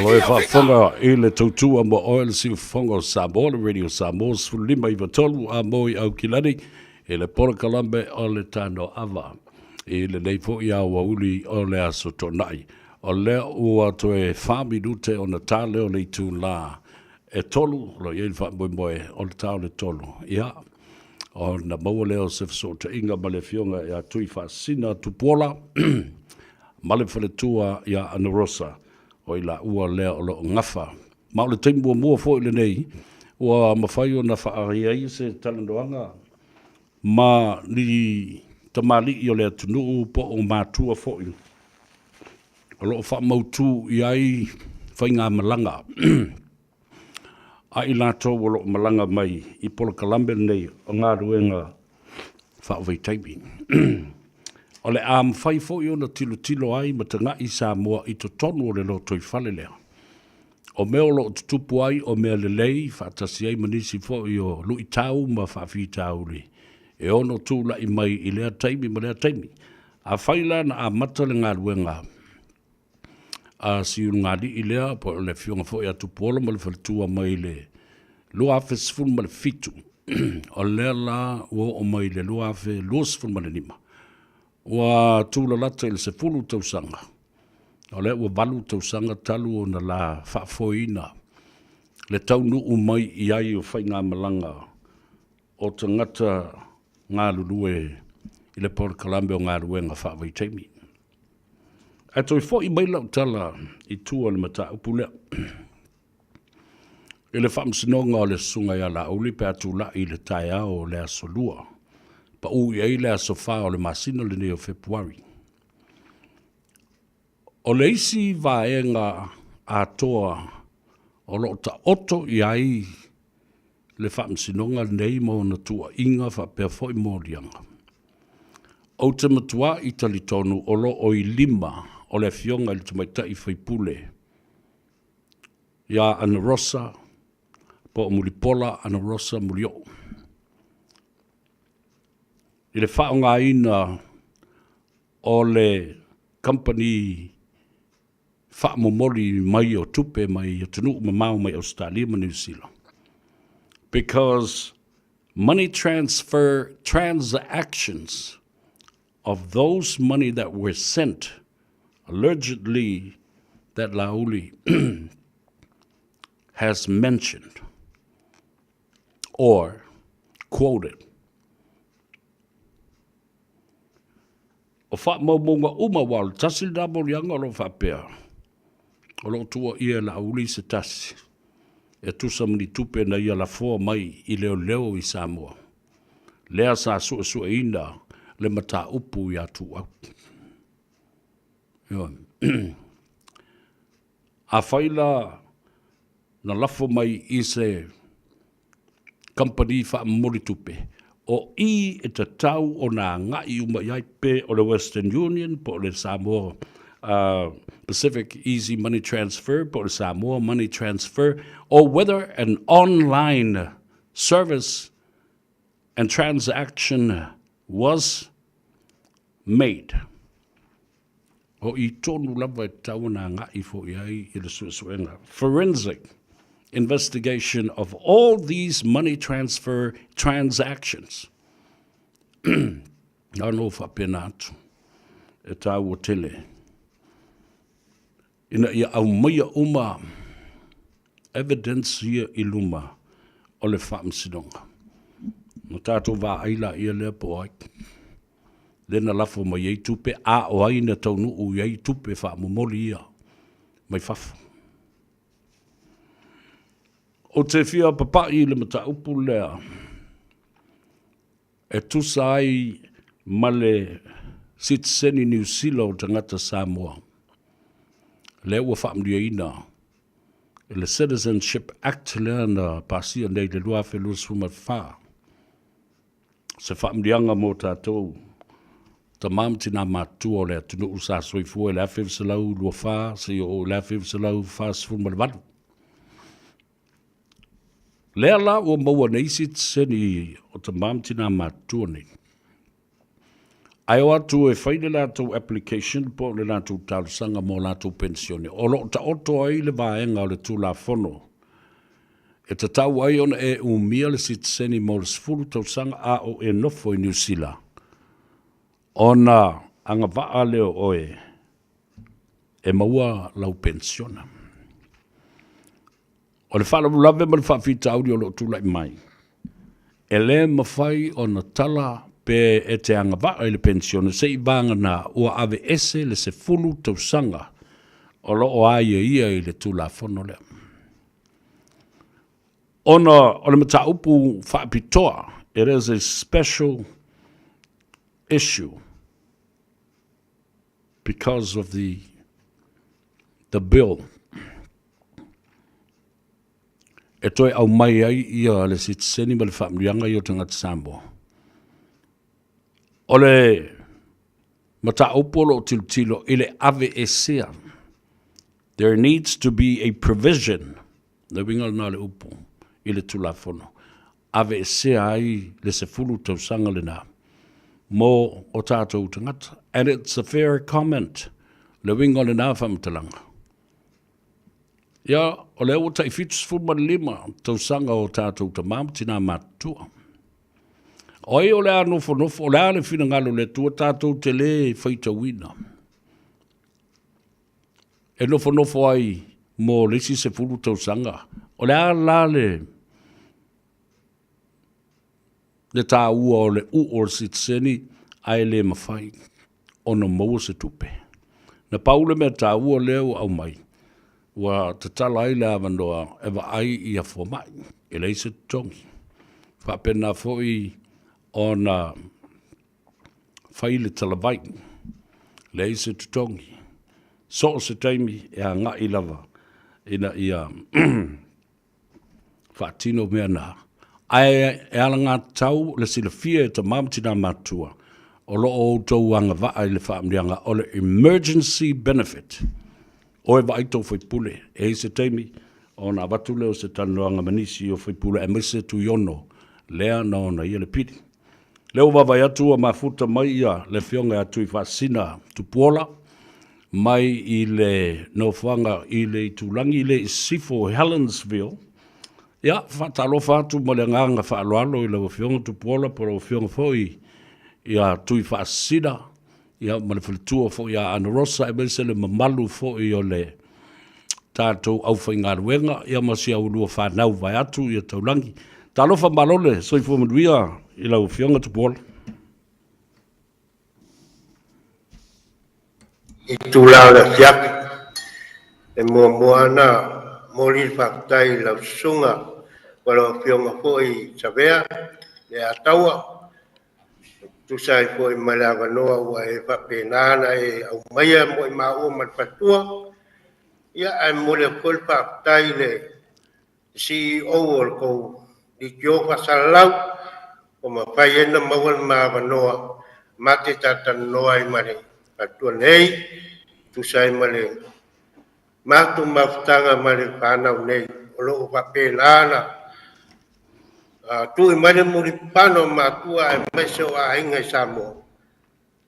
Malo e faafofoga i le tautua mo oe le siufofoga o Samoa, le Radio Samoa 15 93 a mo i Aukilani i le polokalame o le Tanoava i lenei foi aoauli o le aso Toonai. O lea ua toe 4 minute ona ta lea o le itula e 3, o lo o i ai le faamoemoe o le ta o le 3, ia, ona maua lea o se fesootaiga ma le Afioga ia Tuifaasisina Tupuola ma le faletua ia Anarosa, o i laua lea o lo o gafa. Ma o le taimi muamua foi lenei ua mafai ona faaali ai se talanoaga ma ni tamalii o le atunuu po o matua foi o lo o faamautu i ai faigamalaga a i latou o lo o malaga mai i polokalame lenei o galuega faavaitaimi. O le a mafai foi ona tilotilo ai ma tagai Samoa i totonu o le lotoifale lea. O mea o lo o tutupu ai o mea lelei faatasi ai ma nisi foi o luitau ma faafitauli e ono tulai mai i lea taimi ma lea taimi. Afai la na amata le galuega a si ulugalii lea po o le afioga foi a Tupuola ma le faletua mai le 2017, o lea la ua oo mai le 2025, ua tulalata i le 10 tausaga, o lea ua 8 tausaga talu ona la faafoeina le taunuu mai i ai o faigamalaga o tagata galulue i le polokalame o galuega faavaitaimi. Ae toe foi mai lau tala i tua i le mataupu lea. I le faamasinoga o le Susuga ia Laauli pe a tulai i le taeao o le aso Lua, pau i ai le aso 4 o le masina lenei o Fepuari. O le isi vaega atoa o lo o taoto i ai le faamasinoga lenei ma ona tuuaiga faapea foi moliaga. Ou te matuai talitonu o lo o i lima o le Afioga i le Tamaitai Faipule ia Anarosa po o Mulipola Anarosa Mulioo i le faaaogaina o le kamupani faamomoli mai o tupe mai atunuu mamao mai Ausetalia ma Niu Sila because money transfer transactions of those money that were sent allegedly that Lauli has mentioned or quoted. O faamaumauga uma aua o le tasi lena moliaga o lo o faapea, o lo o tuuaia e Laauli se tasi e tusa ma ni tupe na ia lafoa mai i leoleo i Samoa, lea sa suesueina le mataupu ia Tuuau. Ioe. Afai la na lafo mai i se kamupani faamomoli tupe, o i e tatau ona agai uma i ai, pe o le Western Union, po o le Samoa Pacific Easy Money Transfer, po o le Samoa Money Transfer, or whether an online service and transaction was made. O i tonu lava e tatau ona agai foi ai i le suesuega, forensic investigation of all these money transfer transactions. Na ona ou faapena atu, e tāua tele ina ia aumaia uma evidence ia i luma o le faamasinoga. Na tatou vaai laia lea po o ai lea na lafo mai ai tupe, a o ai na taunuu i ai tupe faamomoli ia mai fafo. Ou te fia papai i le mataupu lea e tusa ai ma le sitiseni Niu Sila o tagata Samoa, lea ua faamanuiaina i le Citizenship Act lea na pasia nei i le 2024, se faamanuiaga mo tatou tama ma tina matutua o le atunuu sa soifua i le 1924 seia oo i le 1948. Lea la ua maua nei sitiseni o tama ma tina matutua nei. Ae o atu e fai le latou application po o le latou talosaga mo latou penisione, o lo o taoto ai le vaega o le Tulafono e tatau ai ona e umia le sitiseni mo le 10 tausaga a o e nofo i Niu Sila, ona agavaa lea o oe e maua lau penisiona. O le faalavelave ma le faafitauli o lo o tulai mai, e le mafai ona tala pe e te agavaa i le penisione se i vagana ua aveese le 10 tausaga o lo o aiaia i le Tulafono lea. Ona o le mataupu faapitoa, it is a special issue because of the, the bill e toe aumai ai ia le sitiseni ma le faamanuiaga i o tagata Samoa. O le mataupu o lo o tilotilo i le aveesea. There needs to be a provision, le uiga lena o le upu, i le Tulafono, aveesea ai le 10 tausaga lena mo o tatou tagata. And it's a fair comment, le uiga o lena faamatalaga. Ia, o lea ua tai 75 tausaga o tatou tama ma tinā matutua. O ai o le a nofonofo, o le a le finagalo o le Atua tatou te lē faitauina e nofonofo ai mo le isi 10 tausaga. O le a la le le taua o le uu o le sitiseni ae le mafai ona maua se tupe. Na pau le mea taua lea ua aumai, ua tatala ai le avanoa e vaai i fomai, e leai se totogi. Faapena foi ona fai le talavai, leai se totogi. So o se taimi e agai lava ina ia faatino mea na. Ae e alagatatau le silafia e tama ma tina matutua, o lo o outou agavaa i le faamanuiaga o le emergency benefit. O e vaai tou faipule, e i ai se taimi ona avatu lea o se talanoaga ma nisi o faipule aemaise Tuiono lea na ona ia le pili. Lea ua vaavaai atu ua mafuta mai ia le afioga ia Tuifaasisina Tupuola mai i le nofoaga i le itulagi lea i sisifo o Helensville. Ia, faatalofa atu ma le agaga faaaloalo i lau Afioga Tupuola po o lau Afioga foi ia Tuifaasisina, ia ma le faletua foi ia Ana Rosa, aemaise le mamalu foi o le tatou aufaigaluega, ia ma si a ulua fanau vaeatu ia Taulagi. Talofa malo le soifua manuia i lau Afioga Tupuola. Itula o le afiafi, e muamua ona momoli le faafetai i lau susuga ma lau afioga foi Savea Leiataua, e tusa ai foi ma le avanoa ua e faapena ona e aumaia mo i maua ma le faletua. Ia, ae momoli atu foi le faafetai i le CEO o le tou Leitio Faasalalau ua mafai ai ona maua le ma avanoa ma te talatalanoa ai ma le faletua nei, tusa ai ma le matou mafutaga ma le fanau nei o lo o faapena ona tui mai le mulipano o matua aemaise o aiga i Samoa,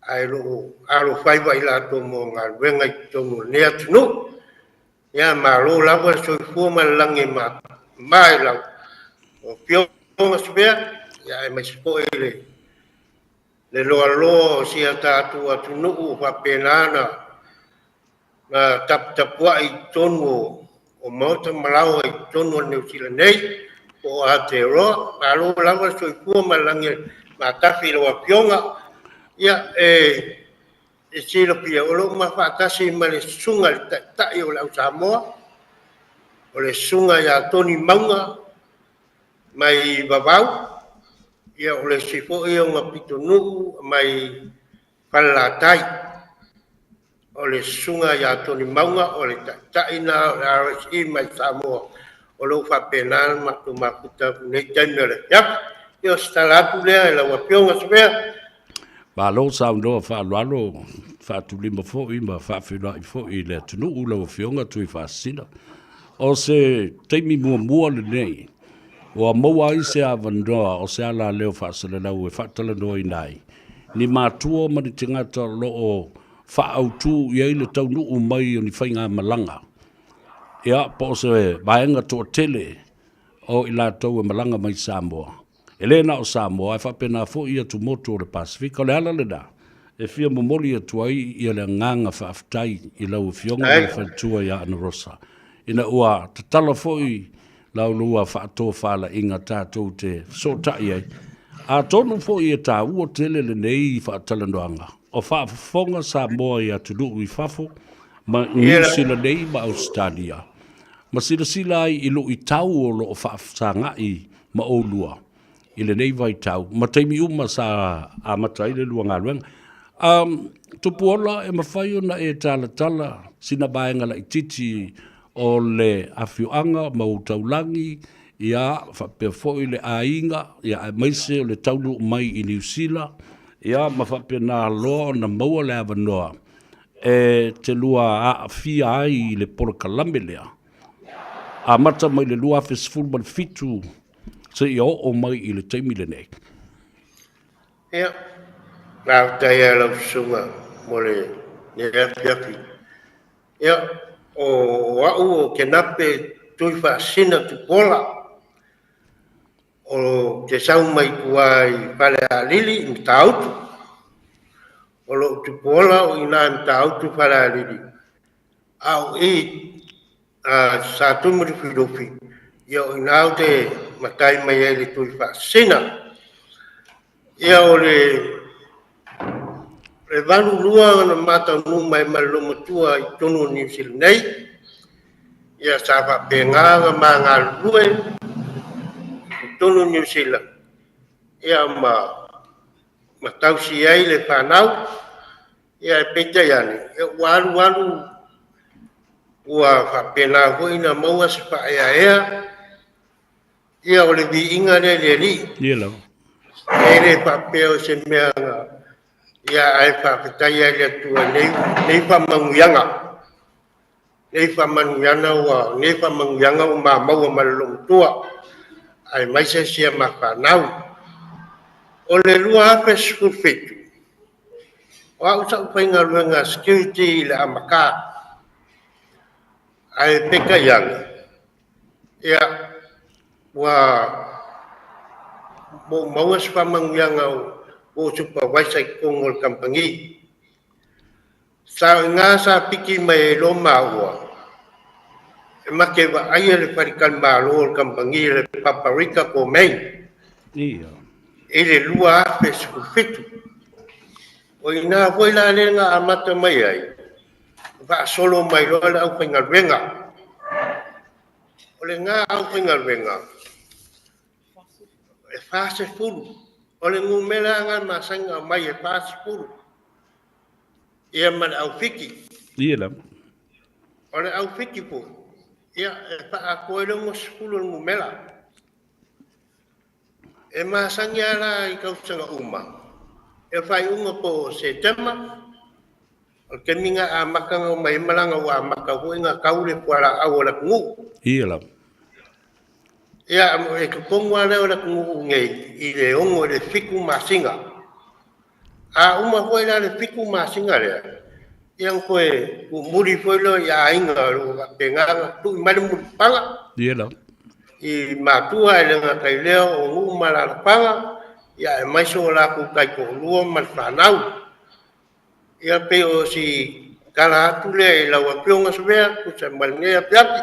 ae o lo o alofaiva i latou mo galuega i totonu o lenei atunuu. Ia, malo lava le soifua ma le lagi e mama i lau Afioga Savea, ia aemaise foi le le loaloa o si a tatou atunuu o faapena ona na taputapuai i totonu o maota ma laoa i totonu o Niu Sila nei po o Aotearoa. Malo lava le soifua ma le lagi matafi i lau Afioga. Ia, e E silafia, o lo o ma faatasi ma le Susuga i le Taitai o le Au Samoa, o le Susuga ia Tony Mauga mai Vavau, ia o le isi foi ona pitonuu mai Falelatai. O le Susuga ia Tony Mauga o le Taitai lena o le RSE mai Samoa, o lo o faapena le matou mafuta i lenei taimi o le afiafi. Ia o se tala atu lea i lau Afioga Savea. Malo saunoa faaaloalo, faatulima foi ma faafeiloai foi i le atunuu lau Afioga Tuifaasisina. O se taimi muamua lenei ua maua ai se avanoa o se alaleo faasalalau e faatalanoaina ai ni matua ma ni tagata o lo o faaautu i ai le taunuu mai o ni faigamalaga, ia, po o se vaega toatele o i latou e malaga mai Samoa. E le na o Samoa, ae faapena foi atumotu o le Pasefika. O le ala lena e fia momoli atu ai ia le agaga faafetai i lau Afioga ma le faletua ia Ana Rosa, ina ua tatala foi la ulua faatofalaiga tatou te fesootai ai. Atonu foi e taua tele lenei faatalanoaga o faafofoga Samoa i atunuu i fafo ma Niu Sila nei ma Ausetalia, ma silasila ai i luitau o lo o faafesagai ma oulua i lenei vaitau ma taimi uma sa amata ai le lua galuega. Um, Tupuola, e mafai ona e talatala sina vaega laitiiti o le afioaga ma ou taulagi, ia, faapea foi le aiga, ia, aemaise o le taunuu mai i Niu Sila, ia, ma faapena loa ona maua le avanoa e te lua aafia ai i le polokalame lea, amata mai le 2017 seia oo mai i le taimi lenei. Ia, faafetai lava i lau susuga mo lenei afiafi. Ia, o au o Kenape Tuifaasisina Tupuola, o te sau mai tua i Falealili i Matautu. O lou tupuola o i ina i Matautu Falealili, a o i a Satuimalufilufi, ia o i ina ou te matai mai ai i le Tuifaasisina. Ia o le 82 na ma taunuu mai ma le loomatua i totonu o Niu Sila nei, ia sa faapena ona ma galulue i totonu o Niu Sila, ia ma tausi ai le fanau. Ia e peitai ane, ia ua alu alu ua faapena foi ona maua se faaeaea, ia o le viiga lea i le Alii. Ia lava. E le faapea o se mea na, ia ae faafetai ai i le Atua i nei faamanuiaga. Nei faamanuiaga ua, nei faamanuiaga ua ma maua ma le loomatua, aemaise sia ma fanau. O le 2017, O au sa ou faigaluega security i le Amaka, ae peitai ane, ia, ua ou maua se faamanuiaga ua ou supervisor i totonu o le kamupani. Sa o i ina sa piki mai ai loa maua, e ma te vaaia le faletalimalo o le kamupani le Paparika Gourmet i le 2017. O i ina foi la lea na amata mai ai, faasolo mai loa le aufaigaluega. O lena aufaigaluega, e 40. O le numera lena e masani ona aumai e 40. Ia ma le au fiki. Ia lava. O le au fiki foi, ia e faaatoa ai le 60 o le numera. E masani lava la i tausaga uma, e faaiuga po o Setema, o le taimi na amata ona omai ai malaga ua amata foi ona tau le fualaau a le atunuu. Ia lava. Ia, e totonu lava lea o le atunuu nei i le 6 i le 7 masina. A uma foi la le 7 masina lea, ia ona toe tuumuli foi lea i aiga o lo o faapena ona tui mai le mulipapaga. Ia lava. I matua e le gata i lea o nuu ma alaalafaga, ia aemaise o latou taitoalua ma le fanau. Ia pei o si tala atu lea i lau Afioga Savea, tusa ma lenei afiafi.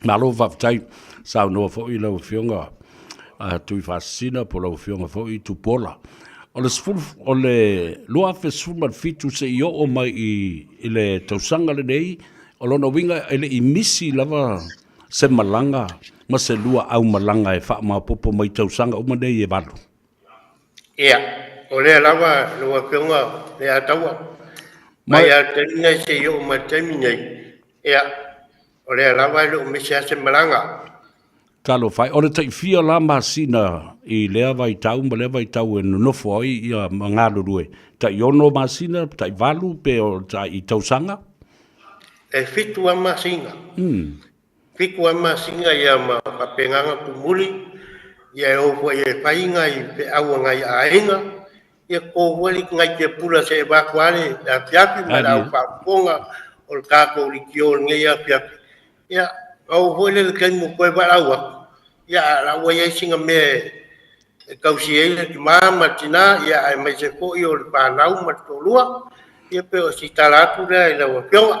Malo faafetai, saunoa foi lau Afioga Tuifaasisina po o lau Afioga foi Tupuola. O le sefulu, o le 2017 seia oo mai i le tausaga lenei, o lona uiga e le i misi lava se malaga ma se lua aumalaga e faamaopoopo mai tausaga uma nei e valu. Ia, o lea lava lau Afioga Leiataua, mai lava i le taimi nei seia oo mai i le taimi nei, ia, o lea lava e le o misi lava se malaga. Talofa e, o le tai fia la masina i lea vaitau ma lea vaitau e nonofo ai ia ma galulue? Tai 6 masina, tai 8 pe o tai tausaga? E 7 lava masina. 7 lava masina ia ma faapena ona tumuli. Ia e o foi e fai ngai feau a ngai aiga, ia ko foi le ngai tiapula seia vaku lava le afiafi ma le au faafofoga o le tatou leitio i lenei afiafi. Ia, na oo foi lea i le taimi ua toe valaau atu, ia a o la ua i ai sina mea e tausi ai le tama ma le tina, ia aemaise foi o le fanau ma le toalua. Ia pei o si tala atu lea i lau Afioga.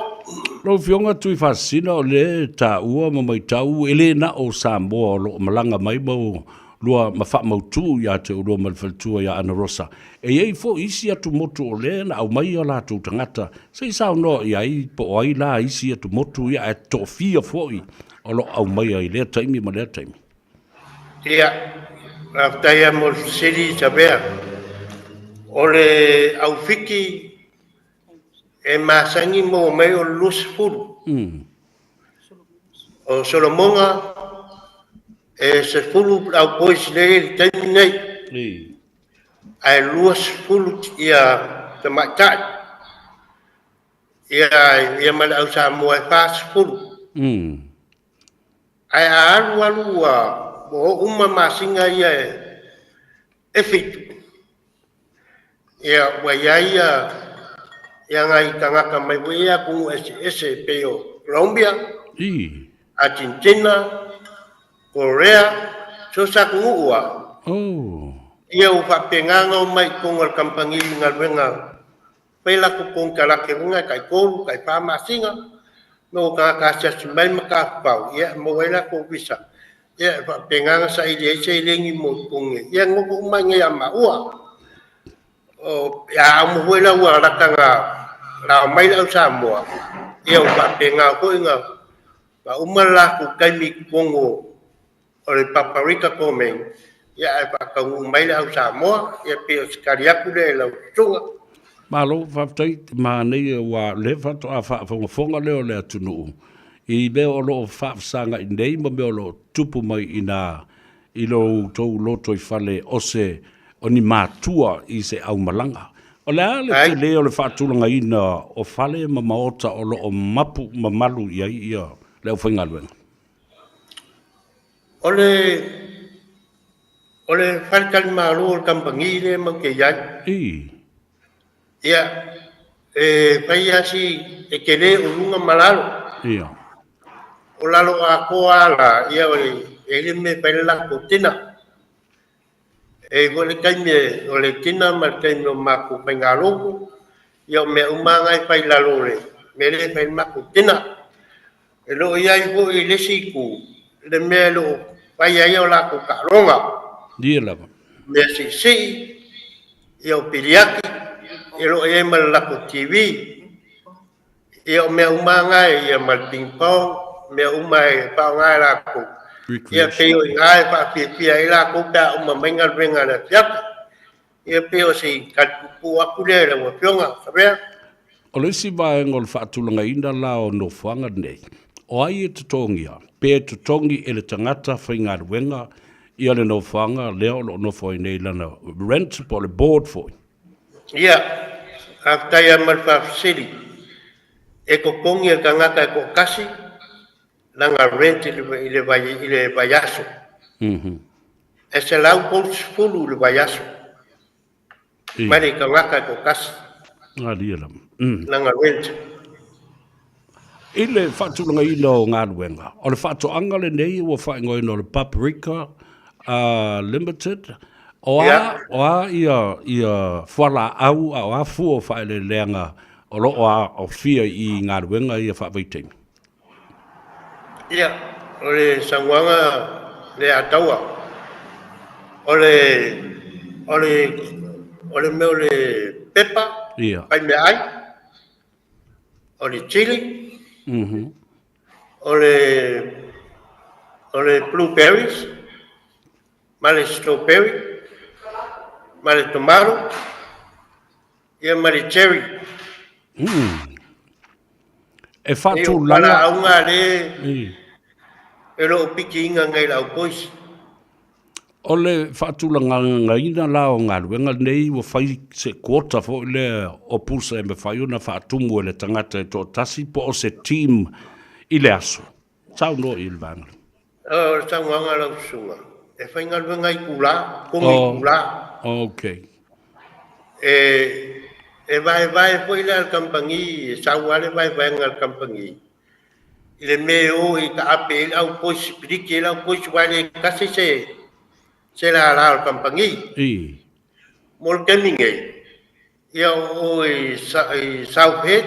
Lau Afioga Tuifaasisina, o lea e taua ma maitau e le na o Samoa o lo o malaga mai ma lua ma faamautu ia te oulua ma le faletua ia Ana Rosa. E i ai foi isi atumotu o lea na aumai o latou tagata se i saunoa i ai po o ai la isi atumotu ia ae toafia foi o lo o aumaia i lea taimi ma lea taimi. Ia, faafetai lava mo le fesili Savea. O le aufiki e masani maua mai o le 20. O Solomoga e 10 le auboys lea e i ai i le taimi lenei. Ae 20 ia tamaitai. Ia, ia ma le au Samoa e 40. Ae a alu alu ua oo uma masina ia e fitu, ia ua i ai ia nai tagata mai foi ia atunuu eseese e pei o Colombia, Argentina, Korea, so o se atunuu lava. Ia ua faapena ona omai i totonu o le kamupani i galuega Fai latou konekarate foi na e tai tolu, tai fa masina, no tagata asiasi mai ma tafafao, ia e maua ai latou visa, ia e faapena ona saili ai seleni mo totonu nei, ia nofo uma ai nei ia maua. O, a uma foi la ua lata na lao mai le au Samoa, ia ua faapena foi na uma le latou taimi i totonu o le Paparika Gourmet, ia ae faataunuu mai le au Samoa, ia pei o se tali atu lea i lau susuga. Malo, faafetai, manaia ua lea faatoa faafogafoga lea o le atunuu i mea o lo o faafesagai nei ma mea o lo o tupu mai i ina i lo outou lotoifale o se o ni matua i se aumalaga. O le a le tele o le faatulagaina o fale ma maota o lo o mapu ma malu i ai ia le aufaigaluega? O le o le faletalimalo o le kamupani lea matou te i ai. Ia, e fai lava si e tele o luga ma lalo. Ia. O lalo atoa lava la, ia e i ai le mea e fai ai le latou tina. E i ai foi le taimi o le tina ma le taimi o matou faigalotu, ia o mea uma lava na e fai i lalo o le mea lea e fai ai le matou tina. E le o i ai foi i le isi itu le mea e le o fai ai a latou taaloga. Ia lava. Mea siisii, ia o piliati, e le o i ai ma le latou TV. Ia o mea uma lava na, ia ma le ping pong, mea uma e faaaoga e latou. Ia pei o i ina e faafiafia ai latou pe a uma mai galuega a le afiafi. Ia pei o se tali puupuu atu lea i lau Afioga Savea. O le isi vaega o le faatulagaina la o nofoaga nei, o ai e totogia, pe e totogi e le tagata faigaluega ia le nofoaga lea o lo o nofo ai nei lana rent po o le board foi? Ia, faafetai lava mo le faafesili. E totogi e le tagata e toatasi lana rent i le vaiaso. E 130 i le vaiaso mai le tagata e toatasi lana rent. I le faatulagaina o galuega, o le faatoaga lenei ua faaigoaina o le Paprika Limited, o a, o a ia, ia fualaau a o a fua o faaeleeleaga o lo o aofia i galuega ia faavaitaimi? Ia, o le saunoaga lea a Taua, o le, o le, o le mea o le pepa, fai meaai, o le chili, o le, o le blueberries, ma le strawberry, ma le tomato, ia ma le cherry. E faatulaga. E fualaauga le e lo o pikiina nei le au poisi. O le faatulagagaina la o galuega nei ua fai se quota foi lea o pusa e mafai ona faatumu e le tagata e toatasi po o se team i le aso. Saunoa i le vaega lea. O le saunoaga a lau susuga, E faigaluega i itulā, togi itulā. Okay. E, e vaevae foi la le kamupani, e sau lava le vaevaega a le kamupani i le mea e o i taape ai le au poisi, piliki ai le au poisi, aua e le tasi se, se lala o le kamupani. Mo le taimi nei, ia o o i, i South Head,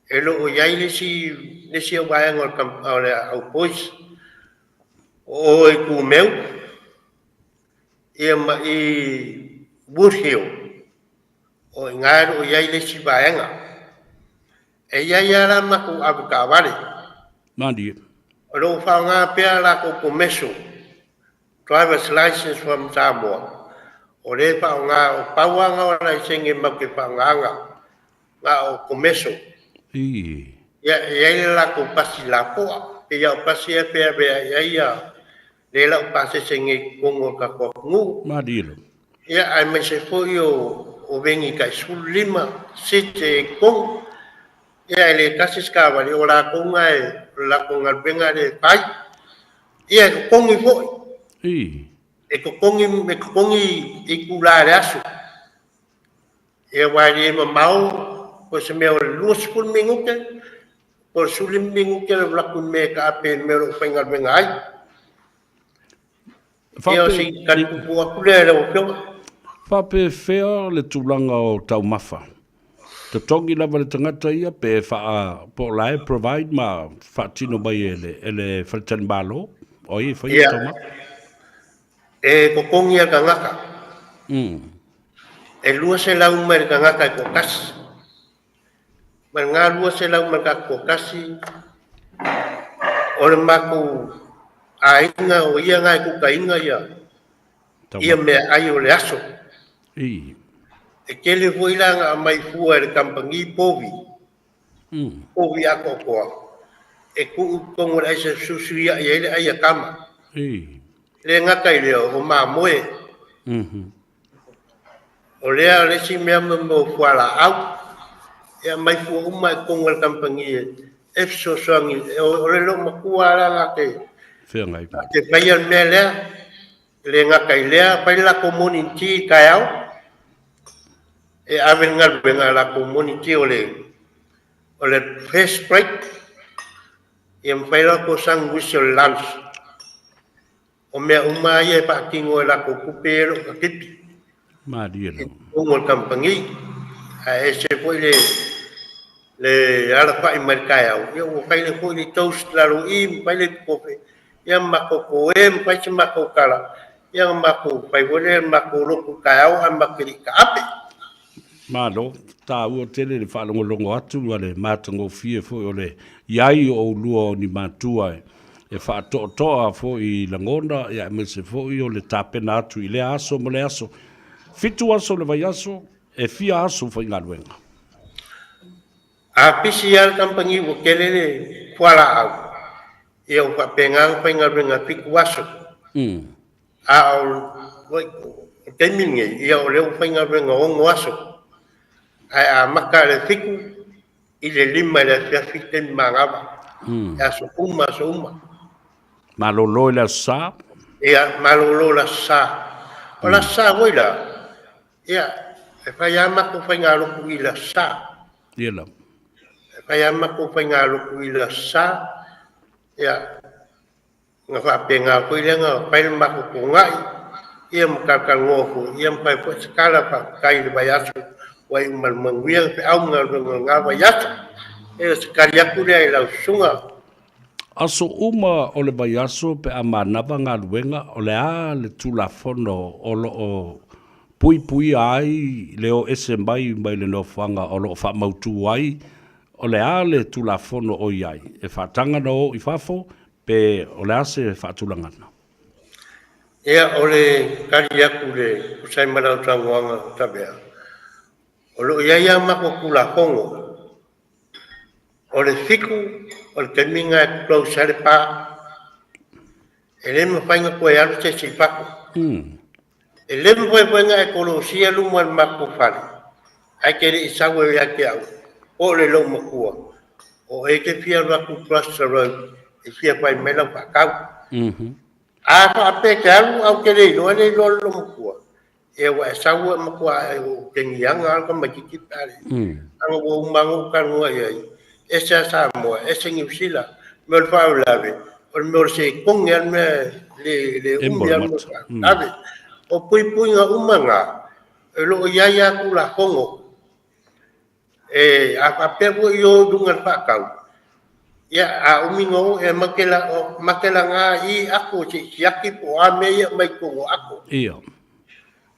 e lo o i ai le isi, le isi au vaega o le, o le au poisi. O o i Kumeu, ia ma i Woodhill, o i ina e lo o i ai le isi vaega. E i ai lava la matou avetaavale. Malie. O lo o faaaoga pea a latou commercial driver's license from Samoa. O lea e faaaoga, o pau lava na o laisene matou te faaaogaina, na o commercial. Ia, e i ai le latou pasi lapoa, pei lava o pasi ia e feaveai ai ia lea la ua pasese nei i totonu o le tatou atunuu. Malie. Ia, aemaise foi o o veni tai 15 seats e i totonu. Ia, e le tasi se taavale, o latou na e, o le latou galuega lea e fai. Ia, e totogi foi. E totogi, e totogi itula i le aso. Ia, aua e le mamao, po o se mea o le 20 minute, po o le 15 minute le alu atu i le mea e taape i le mea o lo o faigaluega ai. Ia, o se tali puupuu atu lea i lau Afioga. Faapefea le tulaga o taumafa? Totogi lava le tagata ia pe faa, po o la e provide ma faatino mai e le, e le faletalimalo o ai e faia taumafa? E totogi e le tagata. E 200 mai le tagata e toatasi. Ma le na 200 ma le tatou toatasi, o le matou aiga o ia na e kukaina ia ia meaai o le aso. E tele foi la na aumai fua e le kamupani povi, povi atoatoa, e tuu i totonu o le aisa e fesuisuiai ai le ai a tama. Le gata i lea, o mamoe. O lea le isi mea mo mea o fualaau, e aumai fua uma i totonu o le kamupani e fesoasoani. O le loomatua lava la te Feagai. te faia le mea lea. E le gata i lea, fai le latou morning tea i taeao, e ave le galuega a latou morning tea o le, o le fresh break, ia ma fai latou sandwich o le lunch. O mea uma lava ia e faatino e latou tupe ia e le o tatipi. Malie lava. I totonu o le kamupani. Ae ese foi le le alafai mai le taeao, ia ua fai le foi le toast lalo i i, ma fai le kofe, ia ma matou koe, ma fai se matou tala, ia na matou fai foi lea le matou lotu taeao ae matou te le i taape. Malo, taua tele le faalogologo atu ma le matagofie foi o le i ai o oulua o ni matua e faatoatoa foi i lagona aemaise foi o le tapena atu i lea aso ma lea aso. Fitu aso le vaiaso, e fia aso faigaluega? A pisi lava le kamupani ua tele le fualaau, ia ua faapena ona faigaluega fitu aso. A o le taimi lenei, ia o lea ua faigaluega 6 aso, ae amata i le 7 i le 5 i le afiafi le taimi manava, e aso uma aso uma. Malolo i le Aso Sa? Ia, malolo i le Aso Sa. O le Aso Sa foi la, ia, e fai lava matou faigalotu i le Aso Sa. Ia lava. E fai lava matou faigalotu i le Aso Sa, ia, Ona faapena foi lea ona fai le matou togai, ia ma talatalanoa foi, ia ma fai foi se tala faafetai i le vaiaso ua iu ma le manuia le feau ma galuega o lena vaiaso. Ia o se tali atu lea i lau susuga. Aso uma o le vaiaso pe a manava galuega, o le a le Tulafono o lo o puipuia ai le o ese mai mai le nofoaga o lo o faamautu ai? O le a le Tulafono o i ai e faataga ona o i fafo Pe o le a se faatulagaga? Ia, o le tali atu i le tusa ai ma lau saunoaga Tavea, o lo o i ai lava matou Tulafono. O le 7, o le taimi lena e close ai le pa. E le mafai ona toe alu se isi i fafo. E le mafai foi ona e kolosia luma o le matou fale, ae te le i sau ai ia te au, po o le loomatua, o e te fia alu atu across the road e fia fai mai lau faatau. A faapea e te alu ae ou te le iloa, e le iloa e le loomatua, ia ua e sau e matua e ou te giaga lava le tamaitiiti pe a le. Leaga ua uma lava ona ou talanoa i ai, ese lava Samoa, ese Niu Sila. O le mea o le faalavelave, o le mea o le sekone lava le mea e le umi lava le mea o le faalavelave. O puipuiga uma na, o lo o i ai lava Tulafono. E, a faapea foi o i luga o le faatau, ia, a umi ona o, e ma te laga i ato se i siaki po o a mea ia e aumai i totonu o ato. Ia.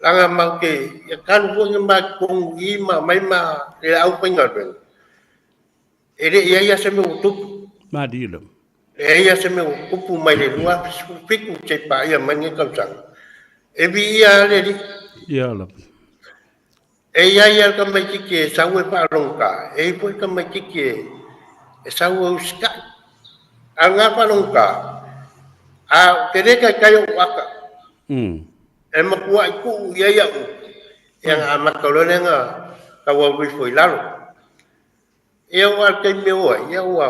Leaga matou te, e talu foi ona ma i totonu i i ma aumai ma le aufaigaluega, e le i i ai lava se mea ua tupu. Malie lava. E leai lava se mea ua tupu mai le 2017 seia paia mai lenei tausaga. E viia lava le Alii. Ia lava. E i ai lava le tamaitiiti e sau e faalogogata, e i ai foi le tamaitiiti e sau e usitai. A o lena faalogogata, a ou te le taitai ou ata, e matuai tuu i ai au upu, ia ona amata loa lea ona taualu ifo i lalo. Ia aua o le taimi e o ai, ia ua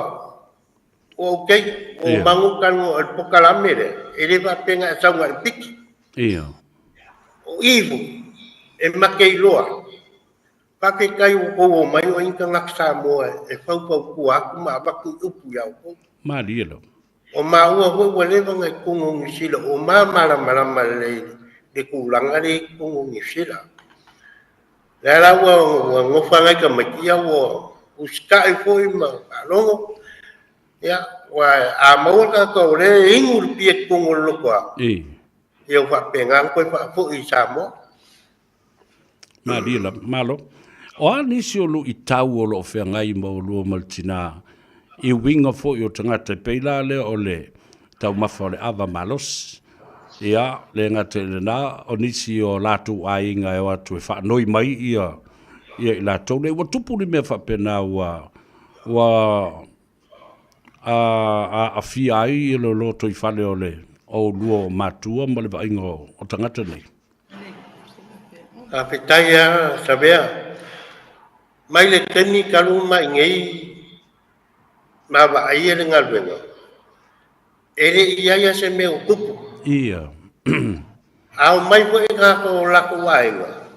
okay, ua uma ona ou talanoa, o le polokalame lea, e le faapea na e sau na o le piki. O i foi, e mate iloa, faafetai ua outou omai o ai ni tagata Samoa e faufautua atu ma avatu i upu ia outou. Malie lava. O maua foi ua leva ona i totonu o Niu Sila, o ma malamalama lelei i le tulaga lea i totonu o Niu Sila. Lea la ua nofo nai tamaiti, ia ua usitai foi ma faalogo, ia, aua a maua le tagata o lea e inu le pia i totonu o le lotoa, ia ua faapena ona toe faafoi i Samoa. Malie lava, malo. O a nisi o luitau o lo o feagai ma oulua ma le tina i uiga foi o tagata, e pei la lea o le taumafa o le ava malosi, ia, le gata i lena, o nisi o latou aiga e o atu e faanoi mai ia, ia i latou nei. Ua tupu ni mea faapena ua, ua aafia ai le lotoifale o le oulua o matua ma le vaaiga o tagata nei? Faafetai lava Savea. Mai le taimi talu mai nei ma vaaia le galuega, e le i i ai lava se mea o tupu. Ia. A omai foi tagata o latou aiga,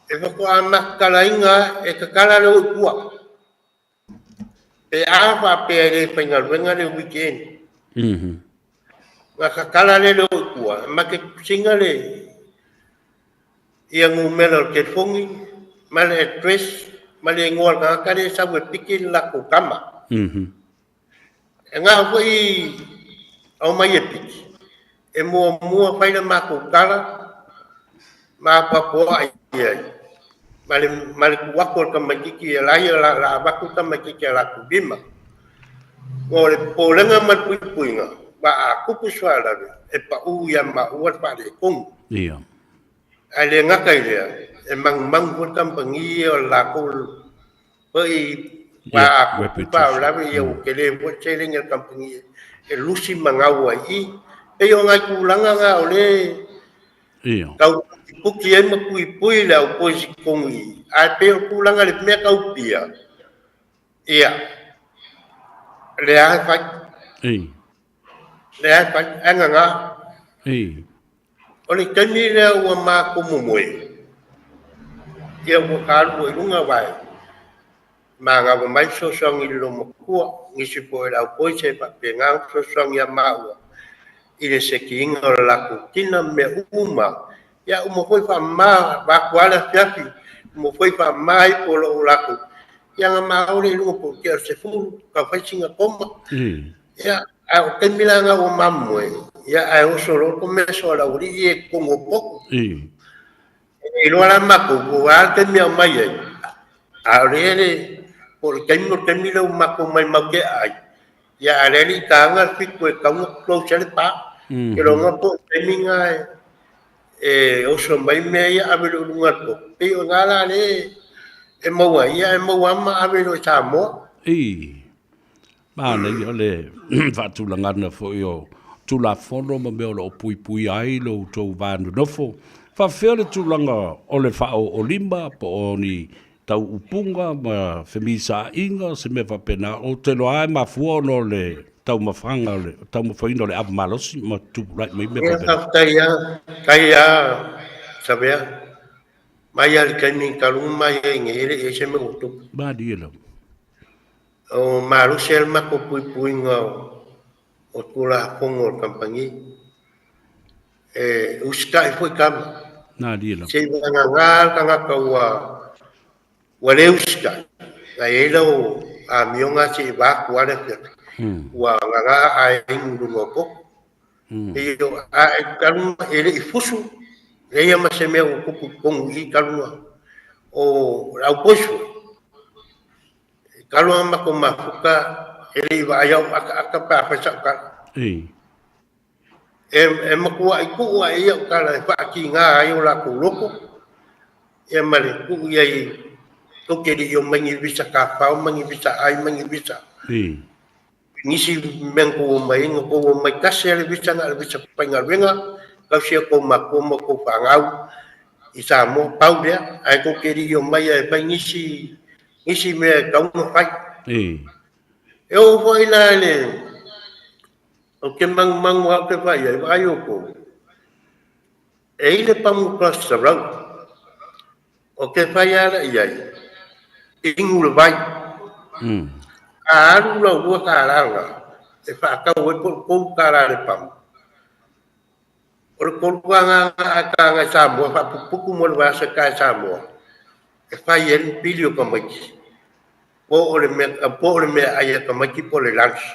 e faatoa matatalaina e tatala le o i tua. Pe a faapea e le faigaluega le weekend, ona tatala lea o le o i tua, ma te tusiga le ia numera o le telefoni ma le address ma le igoa o le tagata lea e sau e piki le latou tama. E na foi aumai e piki, e muamua fai le matou tala ma apoapoai i ai ma le, ma le tuu atu o le tamaitiiti e la ia la, la avatu le tamaitiiti a latou lima. Ua o le popolega ma le puipuiga, ma a tupu se faalavelave, e pau ia maua le faaletonu. Ia. Ae le gata i lea, e manumanu foi le kamupani ia o le latou foi ma a tupu faalavelave, ia ua tele foi le seleni a le kamupani e lusi ma gau ai i i. Pei o nai tulaga na o lea tau putiputi ai ma puipui le au poisi i totonu i i, ae pei o le tulaga i le mea tau pia, ia, lea lava e fai. Lea e fai, ae gagā. O le taimi lea ua matou momoe, ia ua talu ai luga vae, manava mai fesoasoani i le loomatua, nisi foi o le aupoise e faapena ona fesoasoani ia maua i le sekiina o le latou tina ma mea uma. Ia uma foi faamama, vaeatu lava le afiafi, uma foi faamama ifo lou latou, ia na ma o lea i luga po o le tea o le 10, tau fai sina koma. Ia, a o taimi la na ua mamoe, ia ae oso loa le komeso a le aualii ia i totonu o potu. E le iloa la matou po o a le taimi e aumai ai, a o lea le, po o le taimi o le taimi lea ua matou maimau tea ai, ia a o lea e le i taga le 7 e tatau ona close ai le pa. Ou te iloa po o le taimi lena e oso mai mea ia ave loa i luga o le potu, pei o i ina la lea e maua ai, ia ae maua lava ma ave loa i Samoa. Manaia le faatulagaga foi o Tulafono ma mea o lo o puipuia ai lo outou va nonofo. Faapefea le tulaga o le faaoolima po o ni tauupuga ma femisaiga, se mea faapena. Ou te iloa lava e mafua ona o le taumafaga o le taumafaina o le ava malosi ma tupula'i mai mea Ia, faapena. faafetai lava, faafetai lava Savea. Mai lava i le taimi talu ona mai ai nei, e le i i ai se mea ua tupu. Malie lava. O malosi lava le matou puipuiga o Tulafono a le kamupani. E usitai foi tama. Malie lava. Se i vagana le tagata ua Ua le usitai, na i ai lau amioga seia va atu lava le afiafi, ua gaga ae inu i luga o poto. E io ae talu e le i fusu, leai lava ma se mea ua tupu i totonu i i talu na o le aupoisi foi. Talu lava matou mafuta e le i vaai au ataata pe a fai sau tala. E matuai tuu ae i au tala e faatiga ai o latou loto, ia ma le tuu i ai tou te le i omai ni visa tafao ma ni visa ai ma ni visa. Nisi mea na tou omai ai, na tou omai tasi lava le visa na o le visa faigaluega, tausi a outou matua ma outou fanau i Samoa, pau lea, ae tou te le i omai e fai nisi mea e tatau ona fai. E oo foi la i le Ou te manumanu lava ou te vaai ai, vaai outou, e i le pamu cross the road, ou te fai ala i ai, inu le vai. A alu lau $2 lena e faatau ai po o le $3 i le pamu, o le $3 lena a taga i Samoa, faaputuputu mo le vaiaso e tae i Samoa, e fai ai le pili o tamaiti, po o le mea, po o le meaai a tamaiti po o le lunch.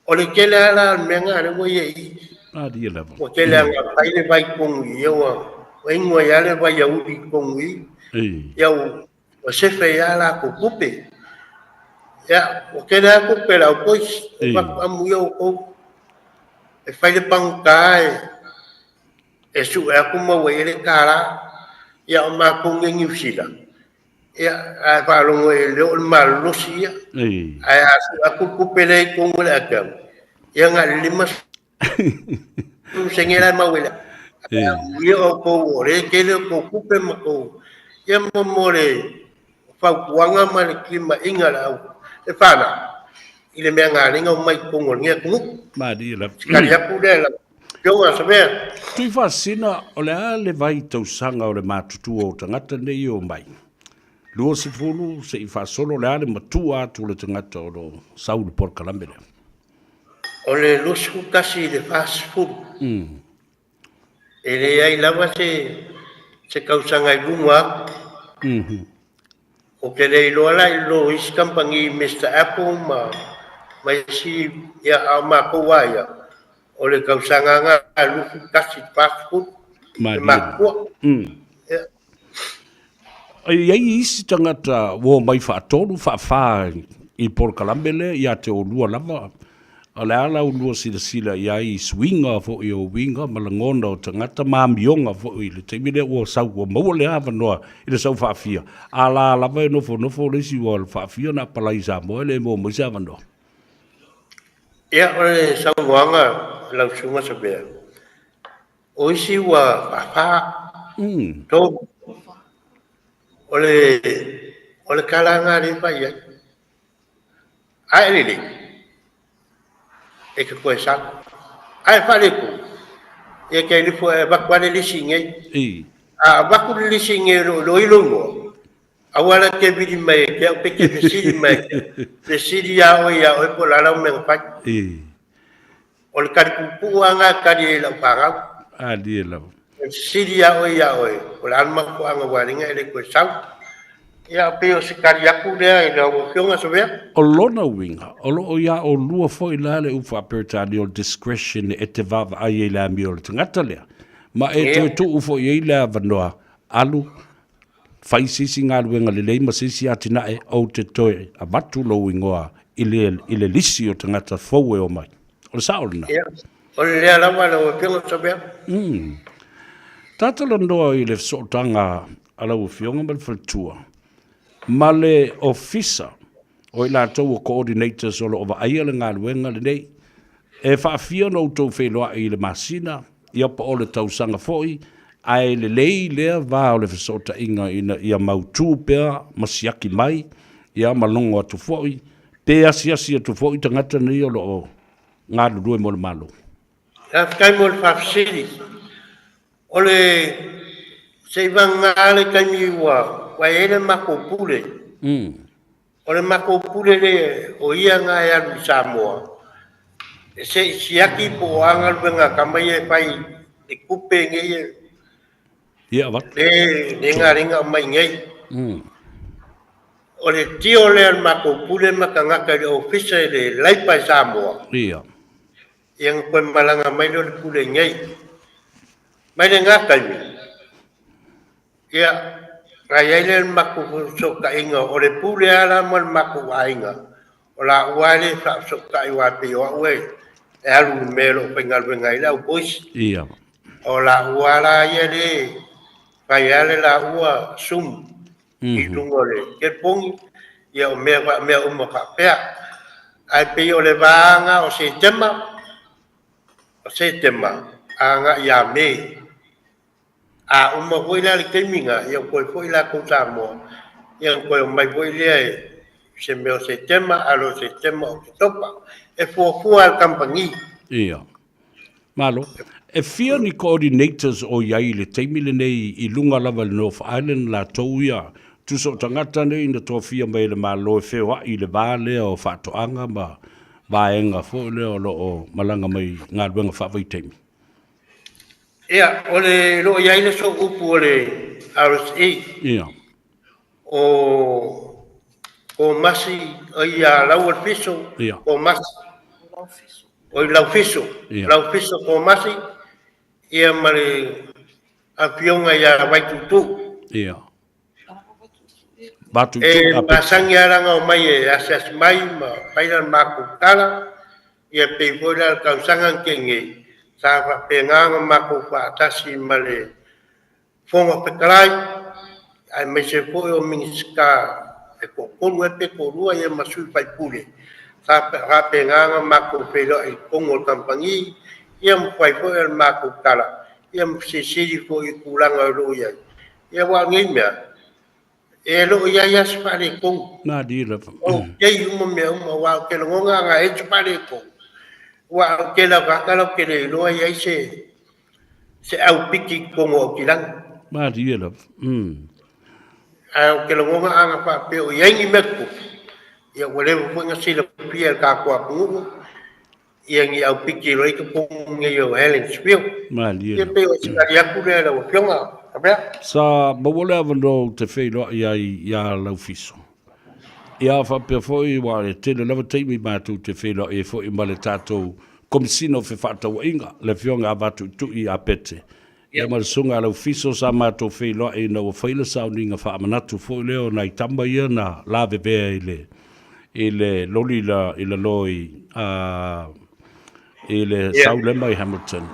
O le tele lava la o le mea lena lea ua i ai i i. Malie lava. Ua tele lava ina fai le vai i totonu i i, ua inu ai lava le vaiauli i totonu i i. Ia ua sefe ai lava latou tupe. Ia, ua tele lava tupe a le aupoisi. O fatu amuia outou e fai le pagota e sue atu maua i ai le $1. Ia o matou nei Niu Sila, Ia, ae faalogo e le oo le malolosi ia. Ae a sue atu le tupe lea i totonu o le ATM, ia na o le 50 sene la e maua i le Ae amuia outou o lea e tele outou tupe ma outou, ia ma mo le fautuaga ma le timaiga a le au le fanau i le mea na ala ai ona omai i totonu o lenei atunuu. Malie lava. Se tali atu lea i lau Afioga Savea. Tuifaasina, o le a le vai tausaga o le matutua o tagata nei e omai? 20 se i faasolo, o le a le matua atu o le tagata o lo o sau i le polokalame lea? O le 21 i le 40. E leai lava se tausaga i luga atu. Ou te le iloa la i lo isi kamupani Mister Apple ma ma isi, ia, a o matou lava ia, o le tausaga lena 21 i le 40, le matutua. Ia. E i ai isi tagata ua omai faatolu, faafa i polokalame lea ia te oulua lava. O le a la ulua silasila i ai i suiga foi o uiga ma lagona o tagata ma amioga foi i le taimi lea ua sau ua maua le avanoa i le sau faafia, a la lava e nofonofo le isi ua faafia ona apalai i Samoa e le maua mai se avanoa. Ia, o le saunoaga a lau Susuga Savea, o isi ua faafa, tolu. O le, o le tala lena lea e fai i ai. Ae lelei, e te toe sau. Ae faaletonu, ia te nofo e avatu lava le lisi nei. A avatu le lisi nei o lo o iloilo igoa, aua la te vili mai e te au pe te fesili mai e te au. Fesili lava oe ia oe po o le a lau mea na fai. O le tali puupuu lava lena e tali ai i lau fanau. Alie lava. E fesili lava oe ia oe, po o le a le mafuaaga ua ala ai ona e le toe sau. Ia, pei o se tali atu lea i lau Afioga Savea. O lona uiga, o lo o iā oulua foi la le upu faa-Peretania o le discretion e te vaavaai ai i le amio o le tagata lea, ma e toe tuu foi i ai le avanoa, alu, fai se isi galuega lelei ma se isi atinae, ou te toe avatu lou igoa i le, i le lisi o tagata fou e omai. O le sao lena. Ia, o le lea lava lau Afioga Savea. Ta talanoa i le fesootaga a lau Afioga ma le faletua, ma le ofisa o i latou o coordinators o lo o vaaia le galuega lenei, e faafia ona outou feiloai i le masina, ia po o le tausaga foi, ae lelei lea va o le fesootaiga ina ia mautu pea ma siaki mai, ia ma logo atu foi, Pe asiasi atu foi tagata nei o lo o galulue mo le Malo. Faafetai mo le faafesili. O le seivagana le taimi ua i ai le matou pule. O le matou pule le o ia na e alu i Samoa e se i siaki po o a galuega a tama ia e fai i tupe nei e Ia avatu. Le le galega aumai nei. O le tio lea o le matou pule ma tagata i le ofisa i le Laipa i Samoa. Ia. Ia na toe malaga mai lea o le pule i nei. Mai lena taimi, ia, na i ai lea o le matou fesootaiga, o le pule lava la ma le matou aiga, o laua lava lea e faafesootai aua e pei o au e alu i le mea o lo o faigaluega ai le au boys. Ia. O laua la ia lea e fai lava le laua Zoom i luga o le telefoni, ia o mea, mea uma faapea. Ae pei o le vaega o Setema, o Setema agai ia Me. A uma foi la le taimi lena, ia ua toe foi latou Samoa, ia ona toe omai foi lea i se mea o Setema, a le o Setema o Oketopa. E fuafua e le kamupani. Ia. Malo. E fia ni coordinators o i ai i le taimi lenei i luga lava i le North Island latou ia, tusa o tagata nei na tofia mai e le Malo e feoai i le va lea o faatoaga ma vaega foi lea o lo o malaga mai i galuega faavaitaimi? Ia, o le lo o i ai le sooupu o le RSE. Ia. O o Masi o ia Laualfiso, Ia. o Masi. O i Laufiso, Ia. Laufiso ko Masi, ia ma le afioga ia Vaituutuu. Ia. Vatutu, E a pe- masani lava la ona omai e asiasi mai ma fai la le matou tala, ia pei foi la le tausaga na tea nei, sa faapena ona matou faatasi ma le Fofoga Fetalai, aemaise foi o Minisita e toatolu ea pe toalua ia ma sui faipule, sa faapena ona matou feiloai i totonu o le kamupani, ia ma fai foi a le matou tala, ia ma fesilisili foi i tulaga o lo o i ai. Ia aua o nei mea, e le o i ai lava se faaletonu. Malie lava. O kei uma mea uma, aua ou te lagona ana e ai se faaletonu, aua ou te lava ou te le iloa i ai se se au piki i totonu o Aukilani. Malie lava. Ae ou te lagona ana faapea o i ai ni mea tutupu, ia ua leva foi ona silafia e le tatou atunuu ia ni au piki loa i totonu nei o Helensville. Malie Ia lava. pei o se tali atu lea i lau Afioga. Faapea. Sa maua le avanoa ou te feiloai ai iā Laufiso. Ia faapea foi aua e tele lava taimi matou te feiloai ai foi ma le tatou Komesina o Fefaatauaiga, le Afioga ia Vatuitui ia Pete. Ia ma le Susuga a Laufiso sa matou feiloai ina ua fai le sauniga faamanatu foi lea o nai tama ia na lavevea i le i le loli la i lalo i a i le Saulema i Hamilton.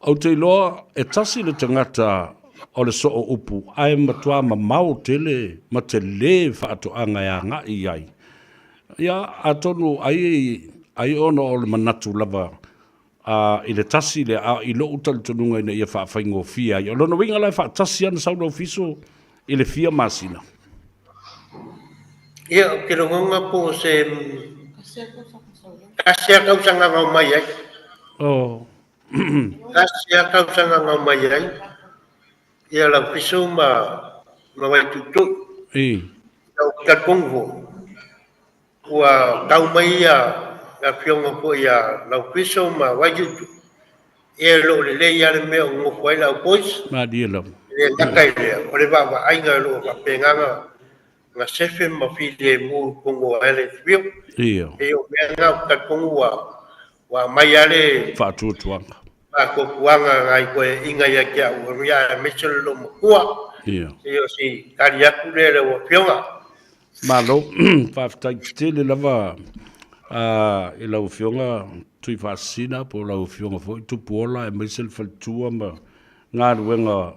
Ou te iloa e tasi le tagata o le soo upu ae matua mamao tele ma tele faatoaga e agai i ai. Ia, atonu ai, ai ona o le manatu lava a, i le tasi lea, a i lou talitonuga ina ia faafaigofie ai. O lona uiga la e faatasi ana sau Laufiso i le fia masina. Ia, ou te lagona po o se tasi lava tausaga na omai ai. Oh. Tasi lava tausaga na omai ai. Ia Laufiso ma ma Vaituutuu. I. Ia ou te talitonu foi, ua tau mai ia le afioga foi ia Laufiso ma Vaituutuu, ia e le o lelei lava le mea o nonofo ai le au boys. Malie lava. E le gata i lea, o le vaavaaiga o lo o faapena ona sefe ma filemu i totonu o Helensville. Ia. Pei o mea na ou te talitonu ua ua aumai lava le Faatuatuaga. Faatuatuaga nai toeaiina ia te au, ia aemaise le loomatua. Ia. Ia o si tali atu lea i lau Afioga. Malo, faafetai tele lava i lau Afioga Tuifaasisina po o lau Afioga foi Tupuola aemaise le faletua ma galuega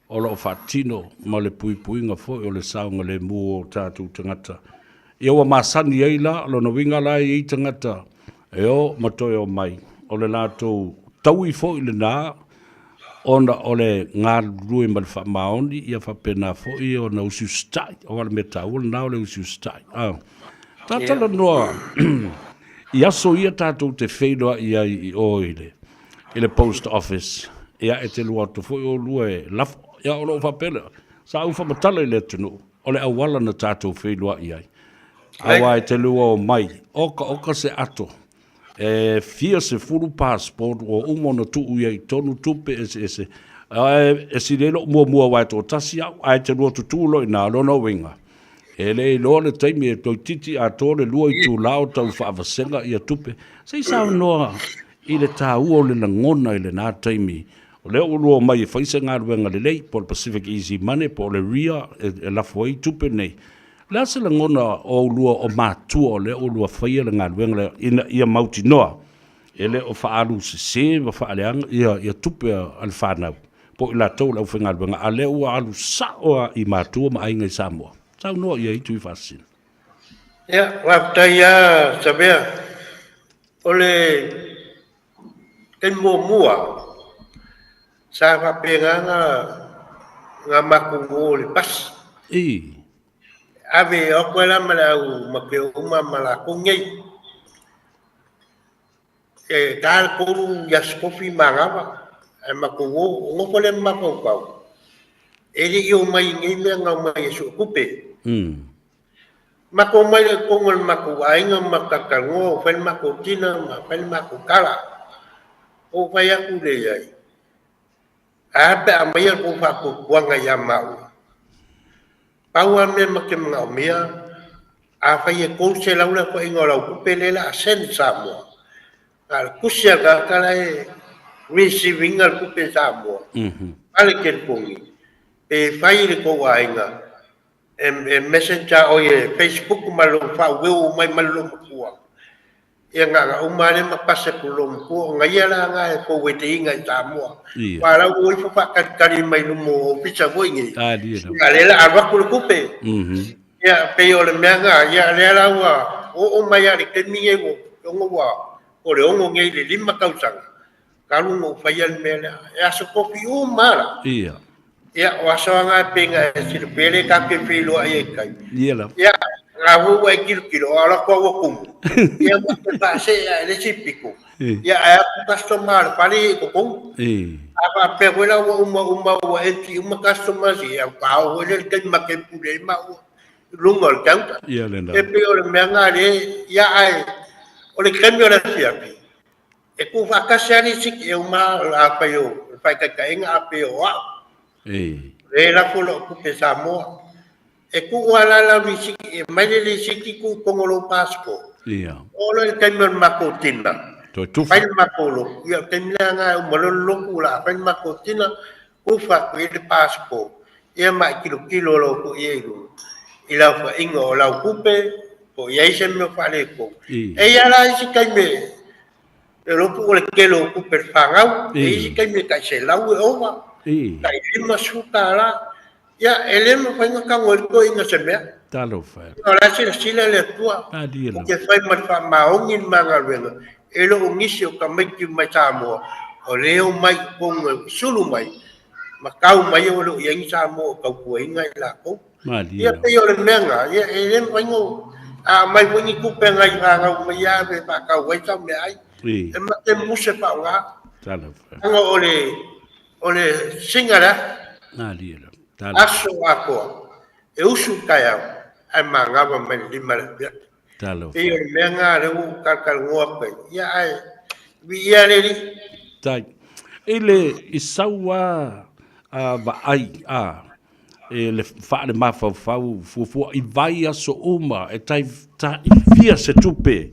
o lo o faatino ma le puipuiga foi o le saogalemu o tatou tagata. Ia ua masani ai la, lona uiga la e i ai tagata e o ma toe omai, o le latou taui foi lena ona o le galulue ma le faamaoni, ia faapena foi ona usiusitai, aua o le mea taua lena o le usiusitai. Talanoa i aso ia tatou te feiloai ai i o i le, i le post office, ia e te lua atu foi oulua e lafo, ia o lo o faapea lea, sa ou faamatala i le atunuu, o le auala na tatou feiloai ai. Aua e te lua omai, oka oka se ato, e fia sefulu passport ua uma ona tuu i ai i totonu tupe eseese, ae e sili ai lou muamua aua e toatasi au, ae te lua tutū loa i ina, o lona uiga, e le iloa le taimi e toeitiiti atoa le lua itula o tau faavasega ia tupe. Se i saunoa i le taua o le lagona i lena taimi, o lea ua lua omai e fai se galuega lelei, po o le Pacific Easy Money, po o le RIA e lafo ai tupe nei. O le a se lagona o oulua o matua o lea ua lua faia le galuega lea ina ia mautinoa e le o faaalu sese ma faaleaga ia, ia tupe a le fanau po o i latou o le aufaigaluega, a lea ua alu sao lava i matua ma aiga i Samoa? Saunoa i ai Tuifaasisina. Ia, faafetai lava Savea. O le taimi muamua sa faapena na matou o i le pasi. Ave atu ai la ma le au makeo uma ma latou nei. E ta le 3 i aso kofi manava, ae matou o, o nofo lea ma mafaufau, e le i omai i nei mea na omai e suetupe. Matou omai loa i totonu o le matou aiga ma talatalanoa, ua fai le matou tina ma fai le matou tala. Ou fai atu lea i ai, Ae a pe a aumaia le tou faatuatuaga ia maua? Pau lava le mea ma te manaomia, afai e 300 le aofaiga o lau tupe lea o le a send i Samoa, na o le tusi lava a le tagata la e receive ina le tupe i Samoa, ma le telefoni, pe fai i le tou aiga, e messenger oi e Facebook ma lou faaueu mai ma le loomatua. Ia na ona uma lava lea ma pasi atu i le loomatua ona ia la na e forward ina i Samoa. Aua la ua o ifo faatalitali mai luma o ofisa foi nei. Ia lea la alu atu le tupe. Ia pei o le mea na, ia lea la ua oo mai lava i le taimi nei ua ono ua o le 6 nei i le 5 tausaga talu ona ou faia le mea lea. E aso tofi uma lava la. Ia. Ia, o aso lava na e pei ona e silafia lea tatou te feiloai ai i tai. Ia lava. Ia, na foi ua e tilotilo, o alu atu au ua tumu. Ia, ma te faasee ae le isi pito. Ia, ae atu customer a le fale ia i totonu. A faapea foi la ua uma uma ua empty uma customers, ia, faatoa oo foi lea i le taimi ma te pule ai maua i luga o le counter. Ia lena. E pei o le mea lena lea, ia ae o le taimi o le afiafi, E tuufaatasi lava lisiti e uma afai o le faitaitaiga a pei o au. E lafo lou tupe Samoa. E tuu lava la lau lisiti, e aumai le lisiti tuu i totonu o lou passport. Oo loa i le taimi o le matou dinner, fai le matou lotu, ia o le taimi lena e uma loa le lotu o le a fai le matou dinner, tufa atu i ai le passport, ia ma e tilotilo loa foi i ai i luga i le aofaiga o lau tupe, po o i ai se mea o faaletonu. E i ai la isi taimi e iloa po o le tele o tupe a le fanau, e i ai isi taimi e tai $100 e ova, tai $50. Ia, e le mafai ona tago ai le toeaina se mea. Talofa e. O la e silasila le Atua, ou te fai ma le faamaoni le ma galuega, e le o nisi o tamaiti mai Samoa, o lea e omai i totonu e sulu mai, ma tau mai o le o i ai ni Samoa o tautuaina i latou. Ia pei o le mea lena, ia e le mafai ona a aumai foi ni tupe a nai fanau mai ia ave e faatau ai sau meaai, e mate muse faaaoga. Leaga o le o le siga lea, aso atoa, e usu i le taeao ae manava mai le 5 i le afiafi. Pei o le mea lena lea ua ou talatalanoa atu ai, ia ae viia le Alii. Tai. I le i sau a vaai a e le faalemafaufau fuafua i vaiaso uma e tai fia se tupe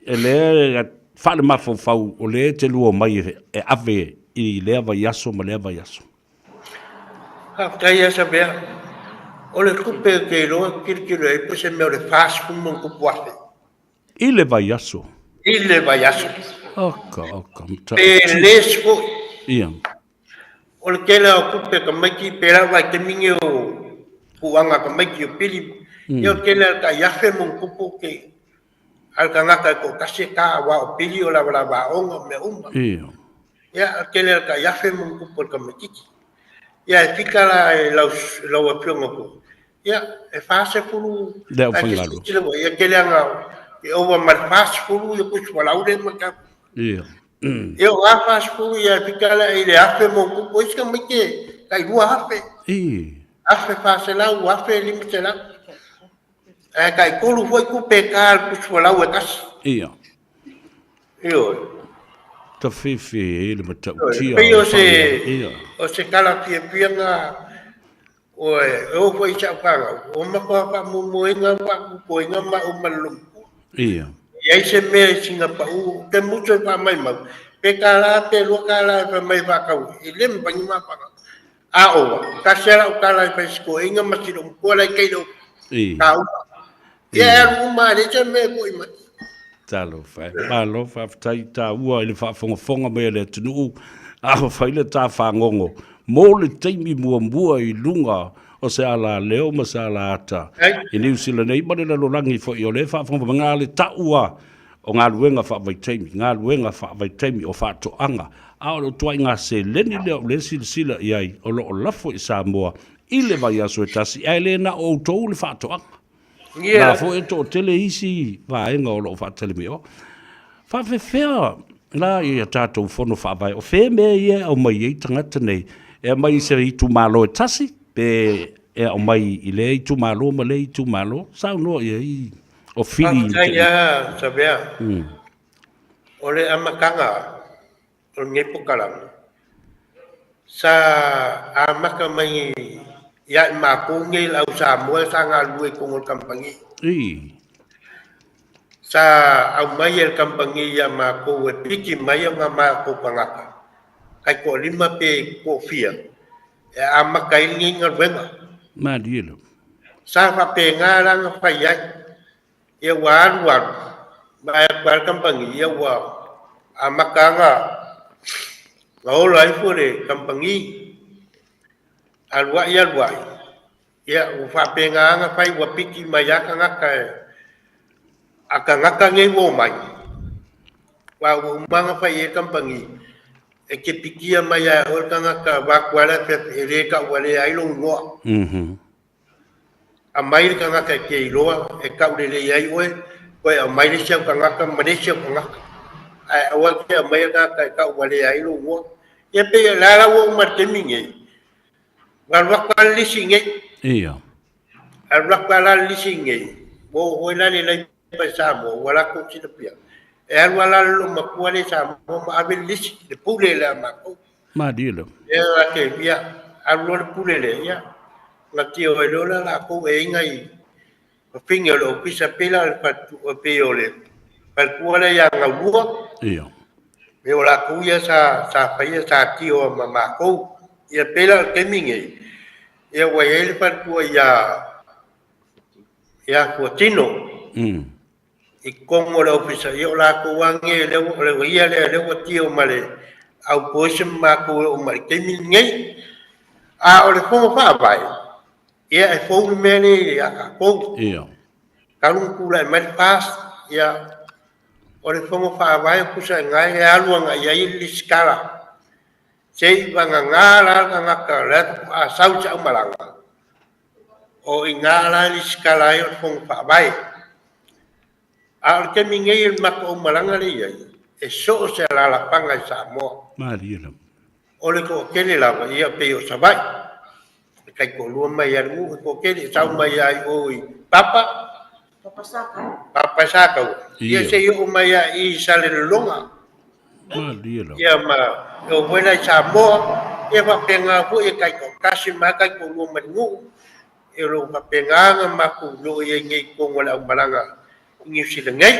e le faalemafaufau o lea e te lua mai e ave i lea vaiaso ma lea vaiaso. Faafetai ia Savea. O le tupe ou te iloa e tilotilo i ai po o se mea o le $40,000+. I le vaiaso. I le vaiaso. Oka, oka. Pe less foi. Ia. O le tele o tupe a tamaiti, pe la vaitaimi nei o puaga a tamaiti o pili, ia o le tele o le tai $1,000+ ke a le tagata e toatasi e ta aua o pili o lavalava aoga o mea uma. Ia. Ia, o le tele o le tai $1,000+ le tamaititi. Ia e fika la i lau, lau afioga foi, Ia, e 40 Le aufaigaluega. Ae te ia tele anga e ova ma le 40 ia pusi fualaau lea ma tau. Ia. Ia o la 40 ia e fika la i le afe mo tupu isi ka mai te tai 2,000. I. 1400, 1500. Ae tai tolu foi tupe e ta le pusi fualaau e tasi. Ia. Ioe. Tawhiwhi e le matautia. Pei o se, o se tala fiafia Oe, e oo foi i sau fanau, o matua faamoemoega ma faapupuega maau ma le loomatua. Ia. E i ai se mea i sina pau, te mutu e faamaimau, pe $1 pe $2 e fai mai faatau, e le mafai ona mafaga. A ova, tasi lava lau tala e fai i si toeaina ma si loomatua la e tai lou Ia. taua. Ia e alu uma lava, e leai se mea e foi mai. Talofa e. Malo faafetai taua i le faafogafoga mai a le atunuu a o fai le ta fagogo mo le taimi muamua i luga o se alaleo ma se alaata i Niu Sila nei ma le lalolagi foi o lea e faafogafoga mai na le taua o galuega faavaitaimi, galuega faavaitaimi o faatoaga, a o le ituaiga seleni lea o lea e silasila i ai o lo o lafo i Samoa i le vaiaso e tasi, ae le na o outou le faatoaga. Yeah. La foi e toatele isi vaega o lo o faatali mai. Faafefea la i a tatou fono faavae, o fea mea ia e aumai ai tagata nei? E aumai i se itumalo e tasi, pe e aumai i lea itumalo ma lea itumalo? Saunoa i ai o fili. Faafetai lava Savea. O le amataga o lenei polokalame, sa amata mai ia i matou nei le au Samoa sa galulue i totonu o le kamupani. Sa aumai e le kamupani ia matou e piki mai o na matou tagata, taitoalima pe toafia, e amata ai lenei galuega. Malie lava. Sa faapena la na fai ai. Ia ua alu alu, vaai atu lava le kamupani, ia ua amata lava na ola ifo le kamupani. Alu ai alu ai, ia ua faapena lava na fai ua piki mai lava tagata e, a tagata nei ua omai, aua ua uma lava na fai i ai le kamupani, e te pikia mai lava e oe le tagata vaeatu lava le afiafi e le tauvalea ai lou igoa. Aumai le tagata e te iloa e tau lelei ai oe, toe aumai le isi au tagata ma le isi au tagata. Ae aua te aumaia le tagata e tau valea ai lou igoa. Ia pei o le a la ua uma i le taimi nei, ua alu atu lava le lisi nei. Ia. Alu atu lava la le lisi nei, ua oo foi la le laifa i Samoa, ua latou silafia. E alu lava la le loomatua lea i Samoa ma ave le lisi, le pule lea a matou. Malie lava. Ia la te, ia, alu loa le pule lea, ia, Gatia ai loa la latou e ai nai fafine o le ofisa pei la o le pei o le faletua lea ia Gaulua. Ia. Pei o latou ia sa sa faia sa tio ma matou. Ia pei la o le taimi nei, ia ua i ai le faletua ia ia Fuatino. I totonu o le ofisa, ia o latou lava nei lea ua, o le ia lea lea ua tio ma le au poese ma matou e oo mai i le taimi lenei. A o le Fono Faavae, ia e fou le mea lea ia tatou. Ia. Talu ona tulai mai le FAST, ia o le Fono Faavae tusa i ina e alu agai ai le resitala. Se i vagana la le tagata o la e faatoa sau i se aumalaga, O i ina la e resitala ai o le Fono Faavae. A o le taimi nei i le matou aumalaga lea e i ai, e so o se alaalafaga i Samoa. Malie lava. O le toatele lava, ia pei o Savaii, e taitoalua mai lava i le nuu, e toatele e sau mai lava i o i Papa, Papa e Sataua, ia se i oo mai lava i Salelologa. Malie lava. Ia ma e oo foi la i Samoa, ia faapena foi e taitoatasi mai taitoalua mai le nuu, e o lo o faapena ona matou iloa i ai nei i totonu o le aumalaga i Niu Sila nei.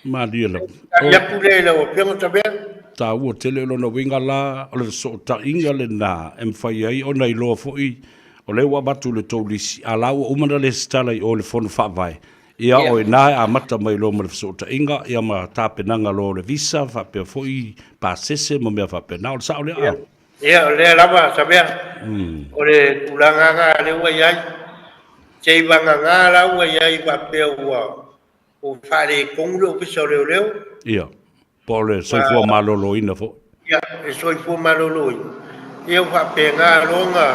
Malie lava. Tali atu lea i lau Afioga Tavea. Taua tele o lona uiga la, o le fesootaiga lena e mafai ai ona iloa foi o lea ua avatu i le tou lisi, a la ua uma ona lesitala i o i le Fono Faavae, Ia, o i ina e amata mai loa ma le fesootaiga, ia ma tapenaga loa o le visa, faapea foi pasese ma mea faapena. O le sao lea? Ia, ia o lea lava, Samea. O le tulaga lena lea ua i ai. Se i vagana la ua i ai faapea ua faaletonu le Ofisa o Leoleo. Ia, po o le soifua maloloina foi. Ia, le soifua maloloina. Ia ua faapena loa ona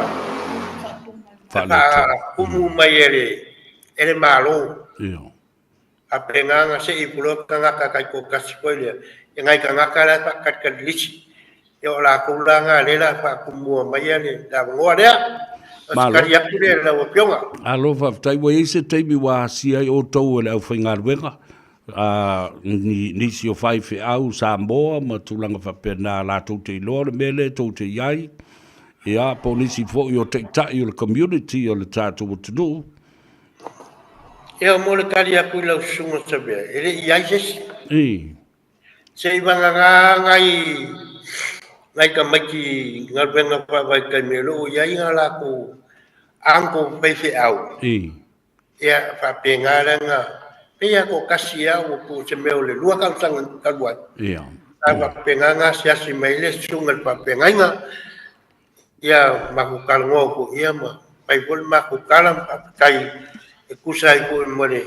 Faakumu mai e le e le Malo. Ia. Faapena na sei puloa tagata taitoatasi foi lea, ia nai tagata la e faatalitali lisi. Ia o latou la na lea la faakumua mai le avanoa lea. O se tali atu lea i lau Afioga. Malo faafetai. Ua i ai se taimi ua asia ai outou e le aufaigaluega, ni, nisi o faifeau Samoa ma tulaga faapena latou te iloa le mea lea tou te i ai, ia, po o nisi foi o taitai o le community o le tatou atunuu. Ia, mo le tali atu i lau susuga Samea, e le i i ai se isi. Se i vagana nai, nai tamaiti galuega faavaitaimi o lo o i ai a latou uncle faifeau. Ia, faapena la na, pei lava toatasi lava ua po o se mea o le 2 tausaga talu ai. Sa faapena na asiasi mai ai le susuga i le faafeagaiga. Ia, matou talanoa foi ia ma fai foi le matou tala ma faafetai e tusa ai foi ma le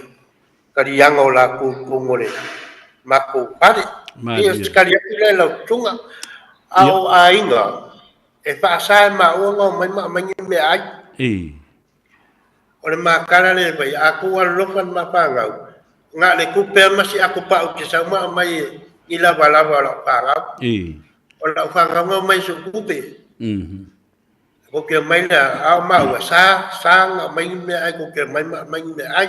taliaga o latou i totonu o le matou fale. Ia, o se tali atu lea i lau susuga. A o aiga, e faasa e maua ona omai ma aumai ni meaai. O le matala lea e fai, a tuu alolofa le ma fanau, na o le tupe lava ma si ato pau te sau ma aumai ni lavalava o lau fanau. O lau fanau na omai i sou tupe. Tou te omai lea, a o maua, sa, sa na aumai ni meaai, tou te omai ma aumai ni meaai.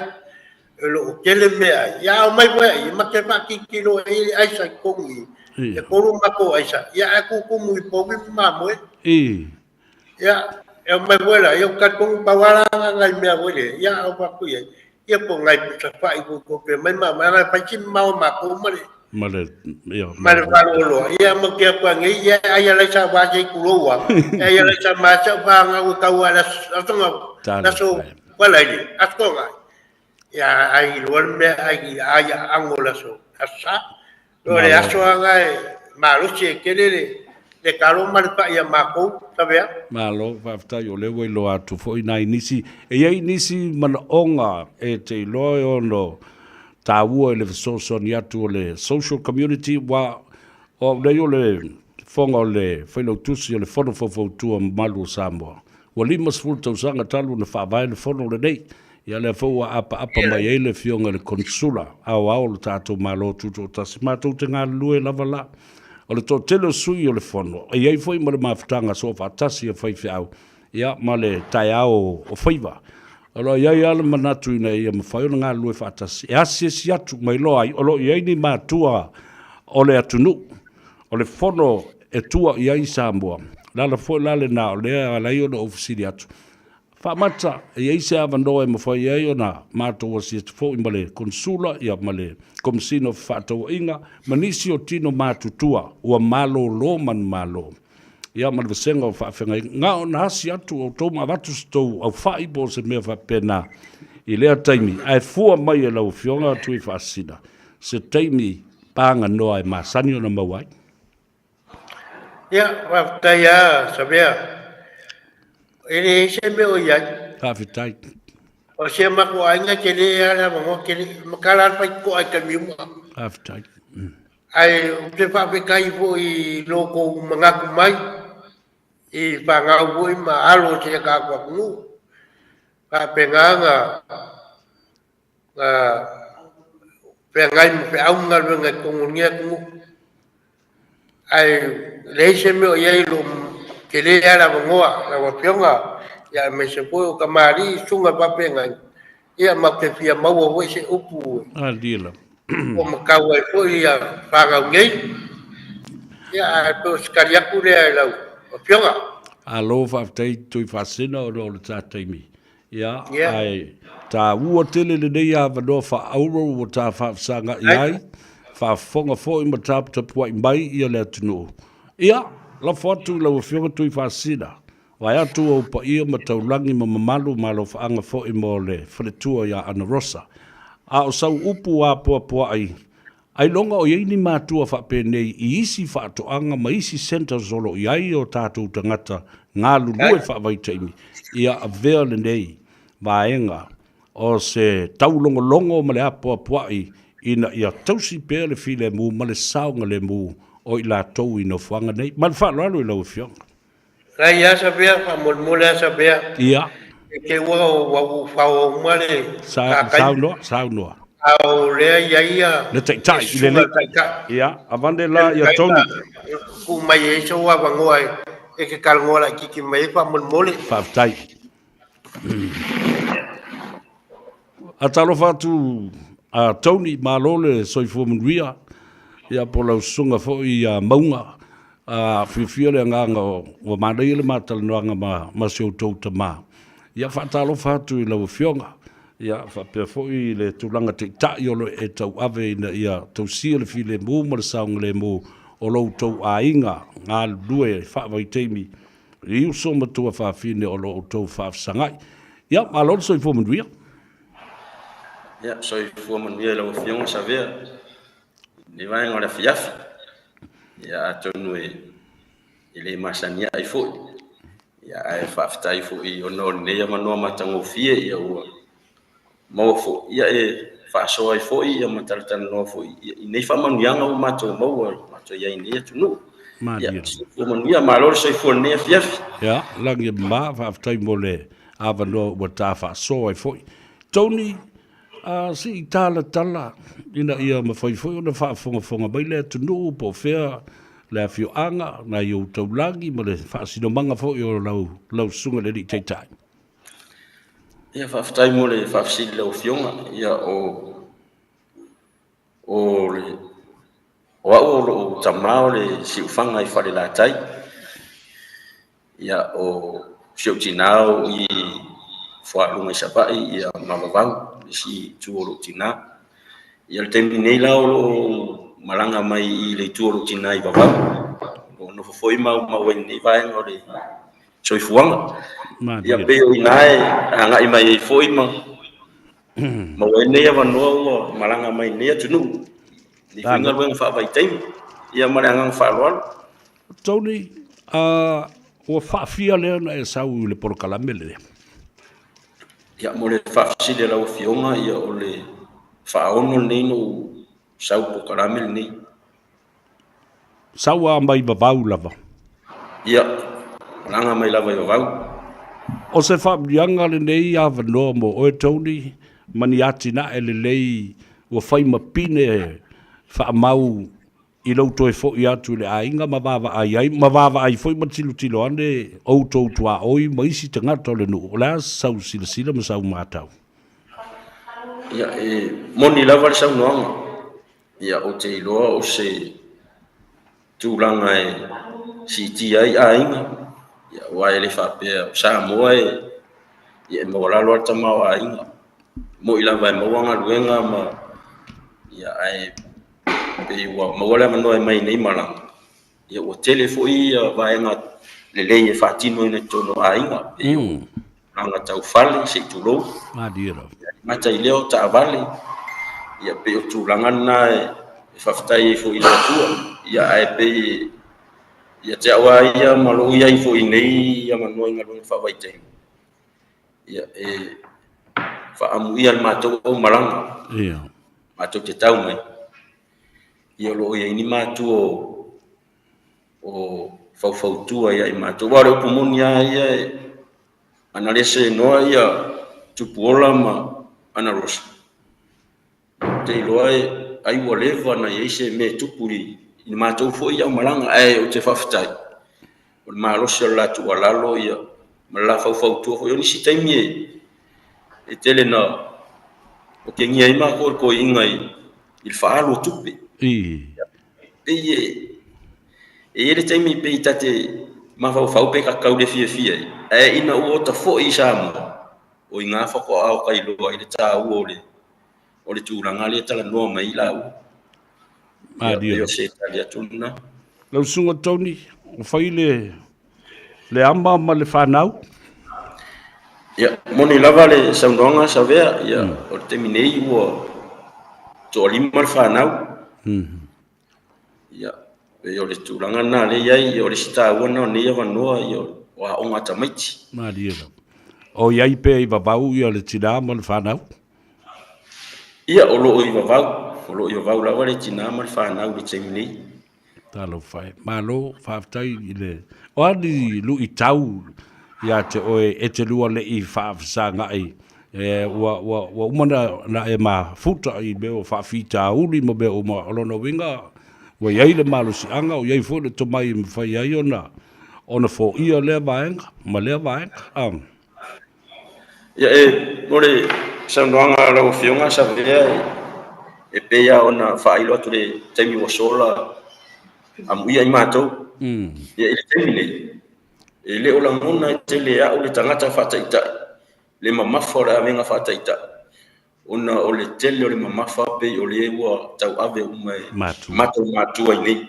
O lo o tele meaai. Ia a omai foi ai, ma te faatitilo ai le aisa i totonu i i. E tolu matou aisa, ia ae tutumu i povi ma mamoe. Ia, e omai foi la, ia ou talitonu pau lava la nai mea foi lea, ia a ou fai atu i ai, ia po o nai pusa fai foi tou te omai ma aumai, ae fai si mamao o matou ma le, Ma le, ia, ma le faleoloa. Ia ma te atu nei, ia ai a laisa va sei kulou a, ai a laisa ma sa fa nga u tau a la aso nga, aso wala ile, aso nga. Ia ai loa le mea ai ai ango le aso aso sa. O le aso anga e malosi e tele le le talo ma le pa'i a matou, Savea. Malo, faafetai o lea ua iloa atu foi nai nisi. E i ai nisi manaoga e te iloa e ono taua i le fesoasoani atu o le social community, aua o au nei o le fofoga o le Failautusi o le Fono Faufautua Mamalu o Samoa. Ua 50 tausaga talu ona faavae le fono lenei. Ia lea foi ua apaapa mai ai le Afioga i le Konesula Aoao o le tatou Malo Tutoatasi. Matou te galulue lava la. O le toatele o sui o le Fono, e i ai foi ma le mafutaga soofaatasi a faifeau, ia, ma le taeao o faiva. O lo o i ai lava le manatu ina ia mafai ona galulue faatasi e asiasi atu ma iloa ai o lo o i ai ni matua o le atunuu, o le Fono e tua i ai Samoa. O le ala foi la lena o lea e ala ai ona ou fesili atu, Faamata, e i ai se avanoa e mafai ai ona matou asiasi foi ma le Konesula ia ma le Komesina o Fefaatauaiga ma nisi o tino matutua ua malolo manumalo ia ma le vasega o faafeagaiga. Na ona asi atu outou ma avatu se tou aufai po o se mea faapena i lea taimi, ae fua mai e lau Afioga Tuifaasisina se taimi paganoa e masani ona maua ai. Ia, faafetai lava Savea. E leai se mea o i ai. Faafetai. O si a matou aiga tele lava le avanoa tele. E matala lava le faitotoa i taimi uma. Faafetai. Ae ou te faafetai foi i lo outou manatu mai i fanau foi ma alo o si a tatou atunuu. Faapena ona feagai ma feau ma galuega i totonu o lenei atunuu. Ae leai se mea o i ai o lo o tele lava le avanoa lau Afioga, aemaise foi o tamalii, susuga i faafeagaiga, ia matou te fia maua foi se upu e matau ai foi fanau nei. Ia, ae pei o se tali atu lea i lau Afioga. Malo faafetai Tuifaasisina ona o le ta taimi. Ia, ae taua tele lenei avanoa faaauuro ua ta faafesagai ai, faafofoga foi ma taputapuai mai ia le atunuu. Ia, lafo atu i lau Afioga Tuifaasisina, vaeatu ou paia ma taulagi ma mamalu ma alofaaga foi mo le faletua ia Ana Rosa. A o sau upu apoapoai Ailoga o i ai ni matua faapenei i isi faatoaga ma isi centres o lo o i ai o tatou tagata galulue faavaitaimi ia avea lenei vaega o se taulogologo ma le apoapoai ina ia tausi pea le filemu ma le saogalemu o i latou i nofoaga nei. Ma le faaaloalo i lau Afioga. Leai, asa pea, faamolemole asa pea. Ia. Te ua ua ua fao uma le Sa, saunoa, saunoa. A o lea ia ia le taitai i le le taitai. Ia, avane la ia Tony. Ku mai e so avanoa e e ke talanoa laititi mai ai faamolemole. Faafetai. A talofa atu a Tony, malo le soifua manuia, ia po lau susuga foi ia Mauga, a fiafia le agaga ua manaia le matalanoaga ma, ma si outou tama. Ia faatalofa atu i lau afioga, ia faapea foi le tulaga taitai o lo e tauave ina ia tausia le filemu ma le saogalemu o lo outou aiga galulue faavaitaimi i uso ma tuafafine o lo outou faafesagai. Ia, malo le soifua manuia. Ia, soifua manuia i lau Afioga Savea i lenei vaega o le afiafi. Ia, atonu e le masani ai foi. Ia, ae faafetai foi ona o lenei avanoa matagofie ia ua maua foi ia e faasoa ai foi ia ma talatalanoa foi i nei faamanuiaga ua matou maua matou i ai i nei atunuu. Ia, soifua manuia, malo le soifua i lenei afiafi. Ia, lagi e mama, faafetai mo le avanoa ua ta faasoa ai foi. Tony, a se i talatala ina ia mafai foi ona faafogafoga mai le atunuu po o fea le afioaga, nai ou taulagi ma le faasinomaga foi o lau, lau susuga i le Alii Taitai. Ia, faafetai mo le faafesili i lau Afioga. Ia, o, o le, o au o lou tama o le siufaga i Falelatai. Ia, o si ou tinā o i Fualuga i Savaii, ia, ma Vavau, le isi itu o lou tinā. Ia, o le taimi nei la o lo o malaga mai i le itu o lou tinā i Vavau. O lo o nofo foi ma maumau ai i lenei vaega o le soifuaga. Ia pei o i ina e agai mai ai foi ma maua ai lenei avanoa ua malaga mai i lenei atunuu. Nei foi galuega faavaitaimi, ia ma le agaga faaaloalo. Tony, uh, ua faafia lea ona e sau i le polokalame lea? Ia, mo le faafesili a lau Afioga, ia o le faaono lenei na ou sau i polokalame lenei. Sau a mai Vavau lava. Ia, malaga mai lava i Vavau. O se faamanuiaga lenei avanoa mo oe Tony ma ni atinae lelei ua fai ma pine faamau i lou toe foi atu i le aiga ma vaavaai ai, ma vaavaai foi ma tilotilo ane outou tuaoi ma isi tagata o le nuu. O le a sau silasila ma sau matau? Ia, e moni lava le saunoaga. Ia, ou te iloa o se tulaga e siitia ai aiga, ia, aua e le faapea o Samoa e, ia, e maualalo lava le tamaoaiga. E moni lava e maua galuega ma, ia, ae pei ua maua le avanoa e mai nei malaga, ia, ua tele foi ia vaega lelei e faatino i totonu o aiga, pei o tulaga tau fale, se i tulou. Malie lava. Ia, e mata i lea o taavale, ia pei o tulaga na e faafetai ai foi i le Atua. Ia ae pei ia te au lava ia ma lou i ai foi i nei avanoa i galuega faavaitaimi, ia e faaamuia le matou aumalaga. Ia. Matou te tau mai, ia o lo o i ai ni matua o faufautua ia i matou. Aua o le upu moni lava ia, ana le seenoa ia Tupuola ma Ana Rosa, ou te iloa e ai ua leva ona i ai se mea e tupu i le matou foi aumalaga. Ae ou te faafetai, o le malosi o le la tuualalo ia ma le la faufautua foi. O nisi taimi e tele na otegia ai matou e le toeaina i le faaalu o tupe. Pei e i ai le taimi pei ta te mafaufau pe ta tau le fiafia ai, ae ina ua ota foi i Samoa, o i ina faatoa ota iloa ai le taua o le o le tulaga lea e talanoa mai ai laua. Ia, pei o se tali atu lena. Lau Susuga Tony, ua fai le le ama ma le fanau? Ia, moni lava le saunoaga Savea, ia, o le taimi nei ua toalima le fanau. Ia, pei o le tulaga lena lea e i ai, ia, o le isi taua lena o lenei avanoa, ia, o aoga a tamaiti. Malie lava. O i ai pea i Vavau ia le tinā ma le fanau? Ia, o lo o i Vavau, o lo o i Vavau lava le tinā ma le fanau i le taimi nei. Talofa e. Malo, faafetai i le... O a ni luitau Ia te oe e te lua leʻi faafesagaʻi e ua ua ua uma na na e mafuta i mea o faafitauli ma mea uma. O lona uiga ua i ai le malosiaga, ua i ai foi le tomai e mafai ai ona ona foia lea vaega ma lea vaega. A. Ia e mo le saunoaga a lau Afioga Savea e pei lava ona faailo atu i le taimi ua sola amuia i matou. Ia i le taimi nei, e le o lagona e tele e au le tagata faataitai le mamafa o le avega faataitai ona o le tele o le mamafa pei o le ua tauave uma e matou matua i nei.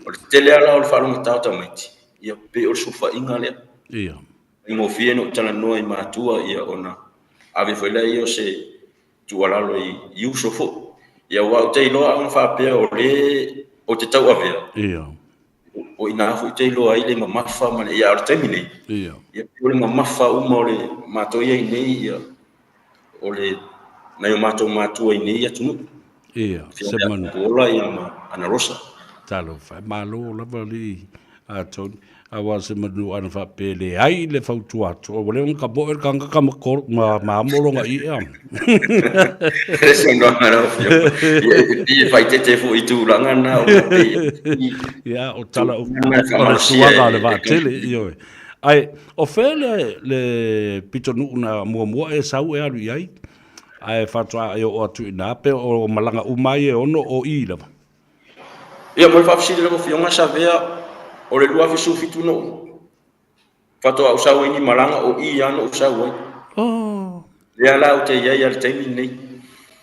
O le tele lava la o le faalogotā o tamaiti, ia pei o le sulufaiga lea. Ia. Faigofie ona ou talanoa i matua ia ona ave foi lea o se tuualalo i uso foi. Ia aua ou te iloa a na faapea o le ou te tauavea. Ia. O i ina foi te iloa ai le mamafa ma le, ia a o le taimi nei. Ia. Ia o le mamafa uma o le matou ia i nei ia o le nai o matou matua i nei atunuu. Ia, se manu. Ola ia ma Ana Rosa. Talofa, e malo lava alii a Tony. Aua se manu ana faapea e leai le fautua atu. Ua leva ona kamoe le tagata ma ma ma amo lona i'a. Le saunoaga a lau Afioga. Ia e pei e faaeteete foi i tulaga na ona pei e Ia, o tala o le suaga o le vaatele, ioe. Ae o fea le le pitonuu na muamua e sau e alu i ai? Ae faatoa e oo atu i ina pe o malaga uma ai e ono o i lava? Ia, mo le faafesili lau Afioga Savea, o le 2017 na ou faatoa ou sau ai ni malaga, o i lava na ou sau ai. Oh. Lea la ou te i ai i le taimi lenei.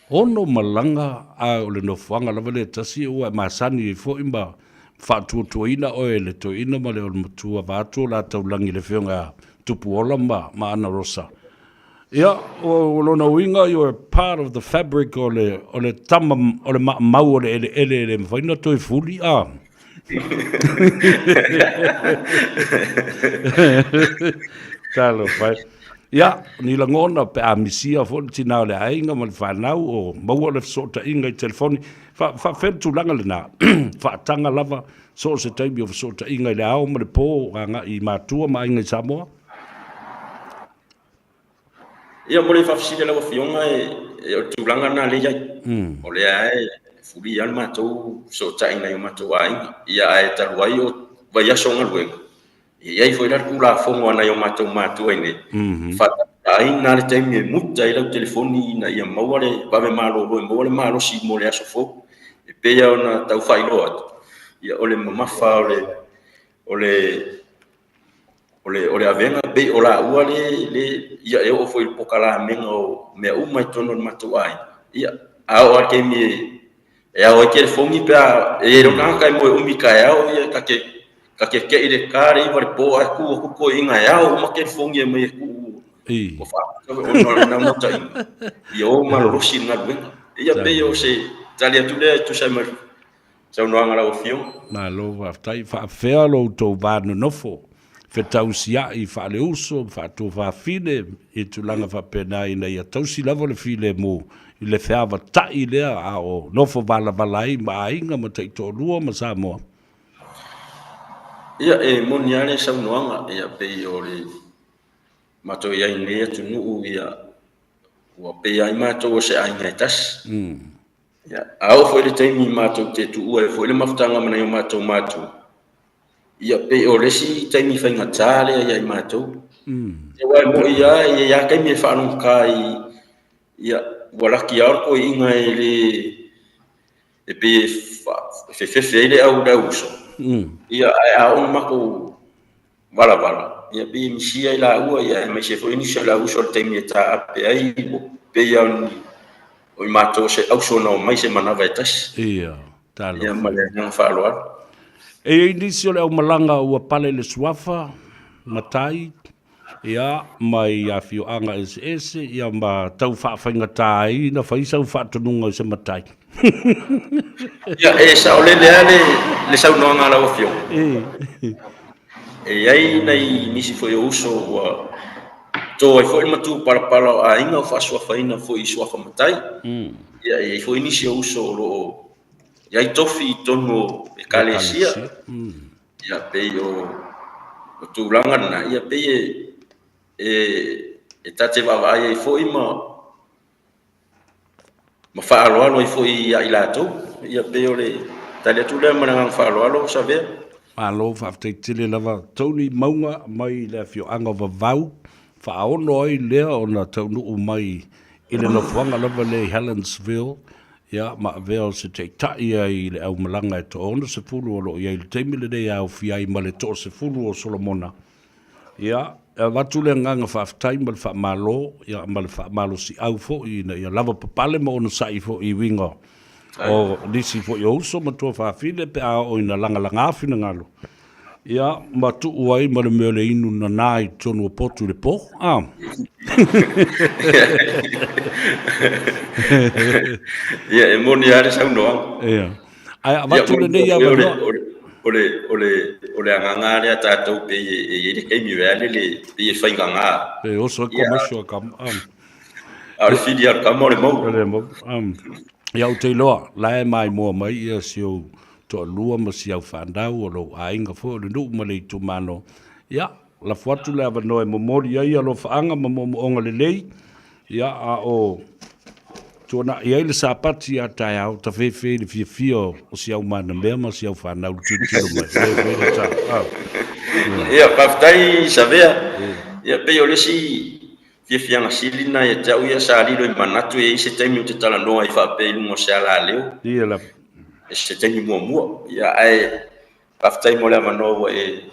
Ono malaga, a o le nofoaga lava lea e tasi ua e masani ai foi ma faatuatuaina oe e le toeaina ma le olomatua vaeatu o la taulagi le Afioga ia Tupuola ma, ma Ana Rosa. Ia, o lona uiga you are part of the fabric o le, o le tama, o le maamau o le eleele e le mafai ona toe fuli, a. Talofa e. Ia, ni lagona pe a misia foi le tina o le aiga ma le fanau o maua le fesootaiga i telefoni. Fa, faafefea le tulaga lena? Faataga lava so o se taimi o fesootaiga i le ao ma le po agai i matua ma aiga i Samoa? Ia, mo le faafesili a lau Afioga, e, o le tulaga lena lea e i ai. O lea e fuli lava le matou fesootai i nai o matou aiga. Ia, ae talu ai o vaiaso o galuega, e i ai foi la le Tulafono a nai o matou matua i inei, faatautaina le taimi e muta ai lau telefoni ina ia maua le vave malolo e maua le malosi mo le aso fou. E pei lava ona tau faailoa atu, ia o le mamafa o le, o le, o le, o le avega pei o laua le, le, ia e oo foi i le pokalamega o mea uma i totonu o le matou aiga. Ia, a oo lava i le taimi e, e ao ai telefoni pe a, e i ai loa le tagata e moe umi i taeao, ia ta te, ta te te'i i le ta le 9 i le po ae tu atu toeaiina e ao uma telefoni e aumai e tuu ua faamuta foi ona o le naunautaiga ia o malolosi i le galuega. Ia pei o se tali atu lea e tusa ai ma le saunoaga a lau Afioga. Malo faafetai. Faafefea lo outou va nonofo, fetausiai faaleuso, faatuafafine i tulaga faapena ina ia tausi lava le filemu i le feavatai lea a o nofo valavala ai ma aiga ma taitoalua ma Samoa? Ia, e moni lava le saunoaga, ia pei o le matou i ai i lenei atunuu, ia ua pei lava i matou o se aiga e tasi. Ia, a oo foi i le taimi matou te tuua ai foi le mafutaga ma nai o matou matua, ia pei o le isi taimi faigata lea ia i matou. Aua e moni lava, e i ai lava taimi e faalogogata ai, ia, ua laki lava le toeaina e le, e pei e fefefe ai le au uso. Ia, ae a oo ina matou valavala, ia pei e misia i laua, ia aemaise foi nisi o le auuso i le taimi e taape ai, ua pei lava o i matou o se auso na omai se manava e tasi. Ia, talofa. Ia, ma le agaga faaaloalo. E i ai nisi o le aumalaga ua pale le suafa, matai, ia, mai afioaga eseese, ia ma tau faafaigata ai ona fai sau faatonuga i se matai. Ia, e saolele lava le saunoaga a lau Afioga. E i ai nai nisi foi o uso ua to ai foi le matupalapala o aiga o faasuafaina foi i suafa matai. Ia, e i ai foi nisi o uso o lo o i ai tofi i totonu o Ekalesia. Ia, pei o O tulaga lena, ia pei e e e ta te vaavaai ai foi ma ma faaaloalo ai foi ia i latou. Ia pei o le tali atu lea ma le agaga faaaloalo Savea. Malo faafetai tele lava Tony Mauga mai le afioaga o Vavau, faaono ai lea ona taunuu mai i le nofoaga lava lea i Helensville, ia, ma avea o se taitai ai i le aumalaga e toa-60 o lo o i ai i le taimi lenei e aofia ai ma le toa-10 o Solomona. Ia, e avatu le agaga faafetai ma le faamalo, ia, ma le faamalosiau foi ina ia lavapapale ma onosai foi i uiga o nisi foi o uso ma tuafafine pe a oo ina lagalaga finagalo, ia, ma tuu ai ma le mea o le inu nana i totonu o potu i le po. A. Ia, e moni lava le saunoaga. Ia. Ae avatu lenei avanoa. O le, o le, o le agaga lava lea a tatou pei e i ai le taimi e ale le, pei e faigagā. E oso ai commercial ka. A o le fili a le tama o le mau. O le mau. Ia ou te iloa, la e maimoa mai ia si ou toalua ma si au fanau o lou aiga foi o le nuu ma le itumalo. Ia, lafo atu le avanoa e momoli ai alofaaga ma moomooga lelei, ia, a o tuanai ai le Sapati a taeao, tafefe i le fiafia o si au manamea ma si au fanau le tilotilo mai. E fai le tala. Ah. Ia, faafetai Savea. Ia, pei o le isi fiafiaga sili lena ia te au ia sa lilo i manatu e i ai se taimi ou te talanoa ai faapea i luga o se alaleo. Ia lava. Se taimi muamua. Ia, ae faafetai mo le avanoa ua e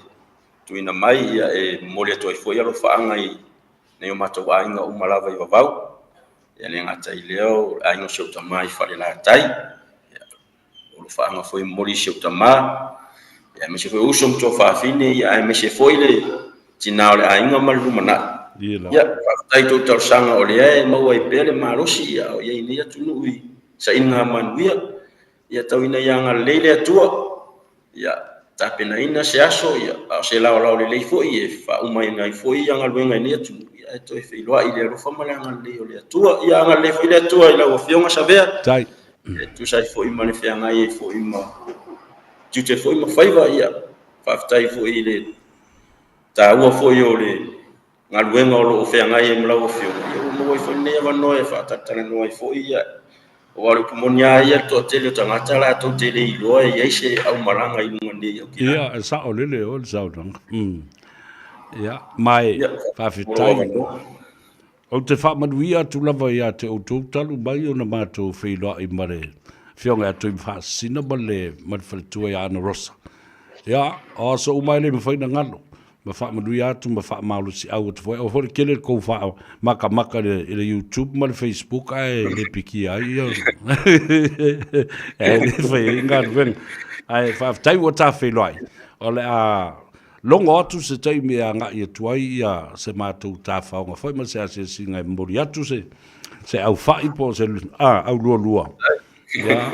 tuuina mai, ia e momoli atu ai foi alofaaga i nai o matou aiga uma lava i Vavau. Ia le gata i lea o le aiga o si ou tama i Falelatai. Ia, o alofaaga foi e momoli i si ou tama. Ia, aemaise foi o uso ma tuafafine, ia aemaise foi le tina o le aiga ma le lumanai. Ia, faafetai i tou talosaga o lea e maua ai pea le malosi, ia, o i ai nei atunuu i sailiga manuia. Ia tau ina ia agalelei le Atua, ia tapenaina se aso, ia, a o se laolao lelei foi e faaumaina ai foi ia galuega i nei atunuu, ia e toe feiloai i le alofa ma le agalelei o le Atua. Ia agalelei foi le Atua i lau Afioga Savea. Tai. E tusa ai foi ma le feagai ai foi ma tiute foi ma faiva, ia faafetai foi i le taua foi o le galuega o lo o feagai ai ma lau Afioga, ia ua maua ai foi lenei avanoa e faatalatalanoa ai foi, ia, aua o le upu moni lava ia, le toatele o tagata latou te le iloa e i ai se aumalaga i luga nei o Aotearoa. Ia, e sao lele oe le saunoaga. Mm. Ia, ma e faafetai. Ou te faamanuia atu lava ia te outou talu mai ona matou feiloai ma le Afioga ia Tuimafaasisina ma le ma le faletua ia Ana Rosa. Ia, o aso uma e le mafai ona galo. Ma faamanuia atu ma faamalosiau atu foi. Aua foi le tele le tou faamakamaka i le YouTube ma le Facebook ae le pikia ai ia. E le fai ai galuega. Ae faafetai ua ta feiloai. O le a logo atu se taimi e agai atu ai ia se matou tafaoga foi ma se asiasiga e momoli atu se se aufai po o se aulualua. Ia,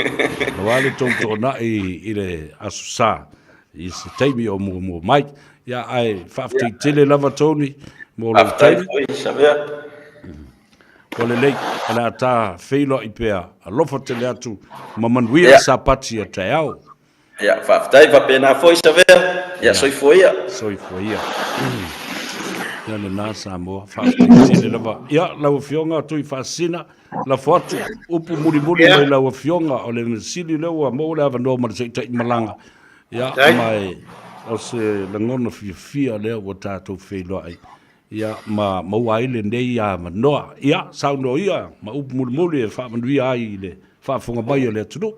aua le tou toonai i le Aso Sa i se taimi o muamua mai. Ia, ae faafetai tele lava Tony mo lou taimi. Faafetai foi Savea. Ua lelei, o le a ta feiloai pea, alofa tele atu ma manuia le Sapati a taeao. Ia, faafetai faapena foi Savea. Ia, soifua ia. Soifua ia. Ia lena Samoa, faafetai tele lava. Ia, lau Afioga Tuifaasisina, lafo atu upu mulimuli mai lau Afioga, o le sili lea ua maua le avanoa ma le taitai malaga. Ia, ma e, o se lagona fiafia lea ua tatou feiloai. Ia, ma maua ai lenei avanoa. Ia, saunoa ia ma upu mulimuli e faamanuia ai i le faafofoga mai a le atunuu.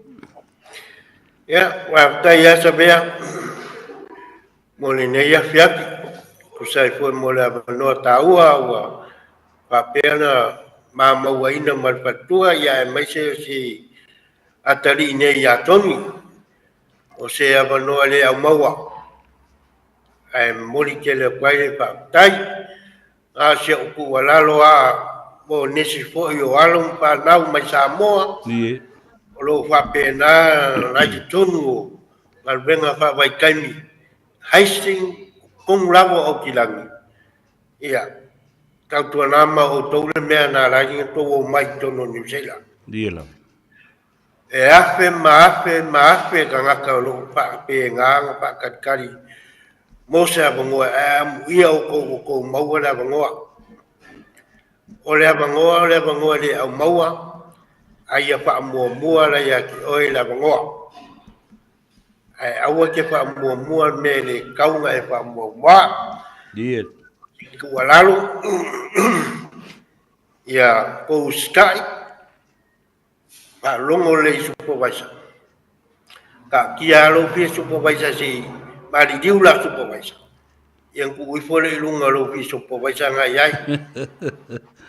Ia, faafetai ia Savea mo lenei afiafi, tusa ai foi mo le avanoa taua ua faapea ona mamauaina ma le faletua, ia aemaise o si atalii nei ia Tony, o se avanoa le aumaua, ae momoli tele atu ai le faafetai. A o si au tuualalo lava mo nisi foi o alo ma fanau mai Samoa, o lo o faapena ona i totonu o galuega faavaitaimi, Hastings, totonu lava o Aukilani, ia, tautuana ma outou le mea na ala ai ona outou omai i totonu o Niu Seila. E afe ma afe ma afe tagata o lo o faapena ona faatalitali. Mo se avanoa ae amuia oukou ua kou maua le avanoa. O le avanoa o le avanoa e le aumaua, a ia faamuamua la ia te oe le avanoa. Ae aua e te faamuamua le mea e le tatau ona e faamuamua. Ie. Tuualalo, ia kou usitai, Faalogo lelei i supervisor. Taatia lava lou fia supervisor se i maliliu la supervisor. Ia ona tuu ifo lea i luga o lou fia supervisor na i ai.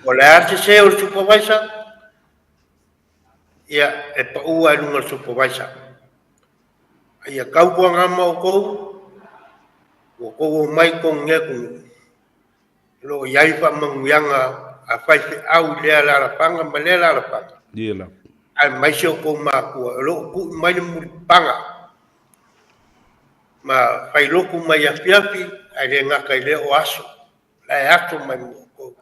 O le a le sese o le supervisor, ia e pau lava i luga o le supervisor. A ia tautuana ma outou, ua outou omai i totonu nei atunuu, O lo o i ai faamanuiaga a faifeau i lea alaalafaga ma lea alaalafaga, aemaise o tou matua o lo o tui mai le mulipapaga ma failotu mai afiafi, ae le gata i lea o aso, la e ato mai mo outou.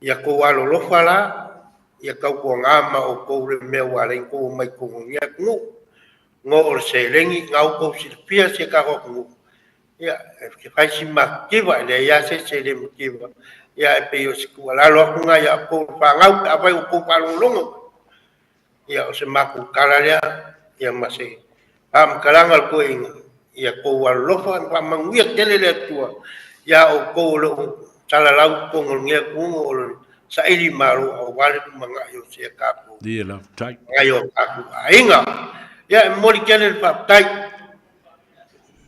Ia tou alolofa la, ia tautuana ma outou le mea ua ala ai ona outou omai i totonu o lenei atunuu. Ngo o le seleni, na outou silafia si a tatou atunuu, Ia, e fai si mativa, e leai lava se isi e le mativa. Ia, e pei o se tuualalo atu lena ia outou le fanau pe afai ua outou faalogologo. Ia, o se matou tala lea, ia ma se faamatalaga a le toeaina, ia outou alolofa ma faamanuia tele le Atua ia outou o lo o salalau i totonu o lenei atunuu o le saili malo aua le lumanai o si a tatou, nai o tatou aiga. Ia, e momoli tele le faafetai.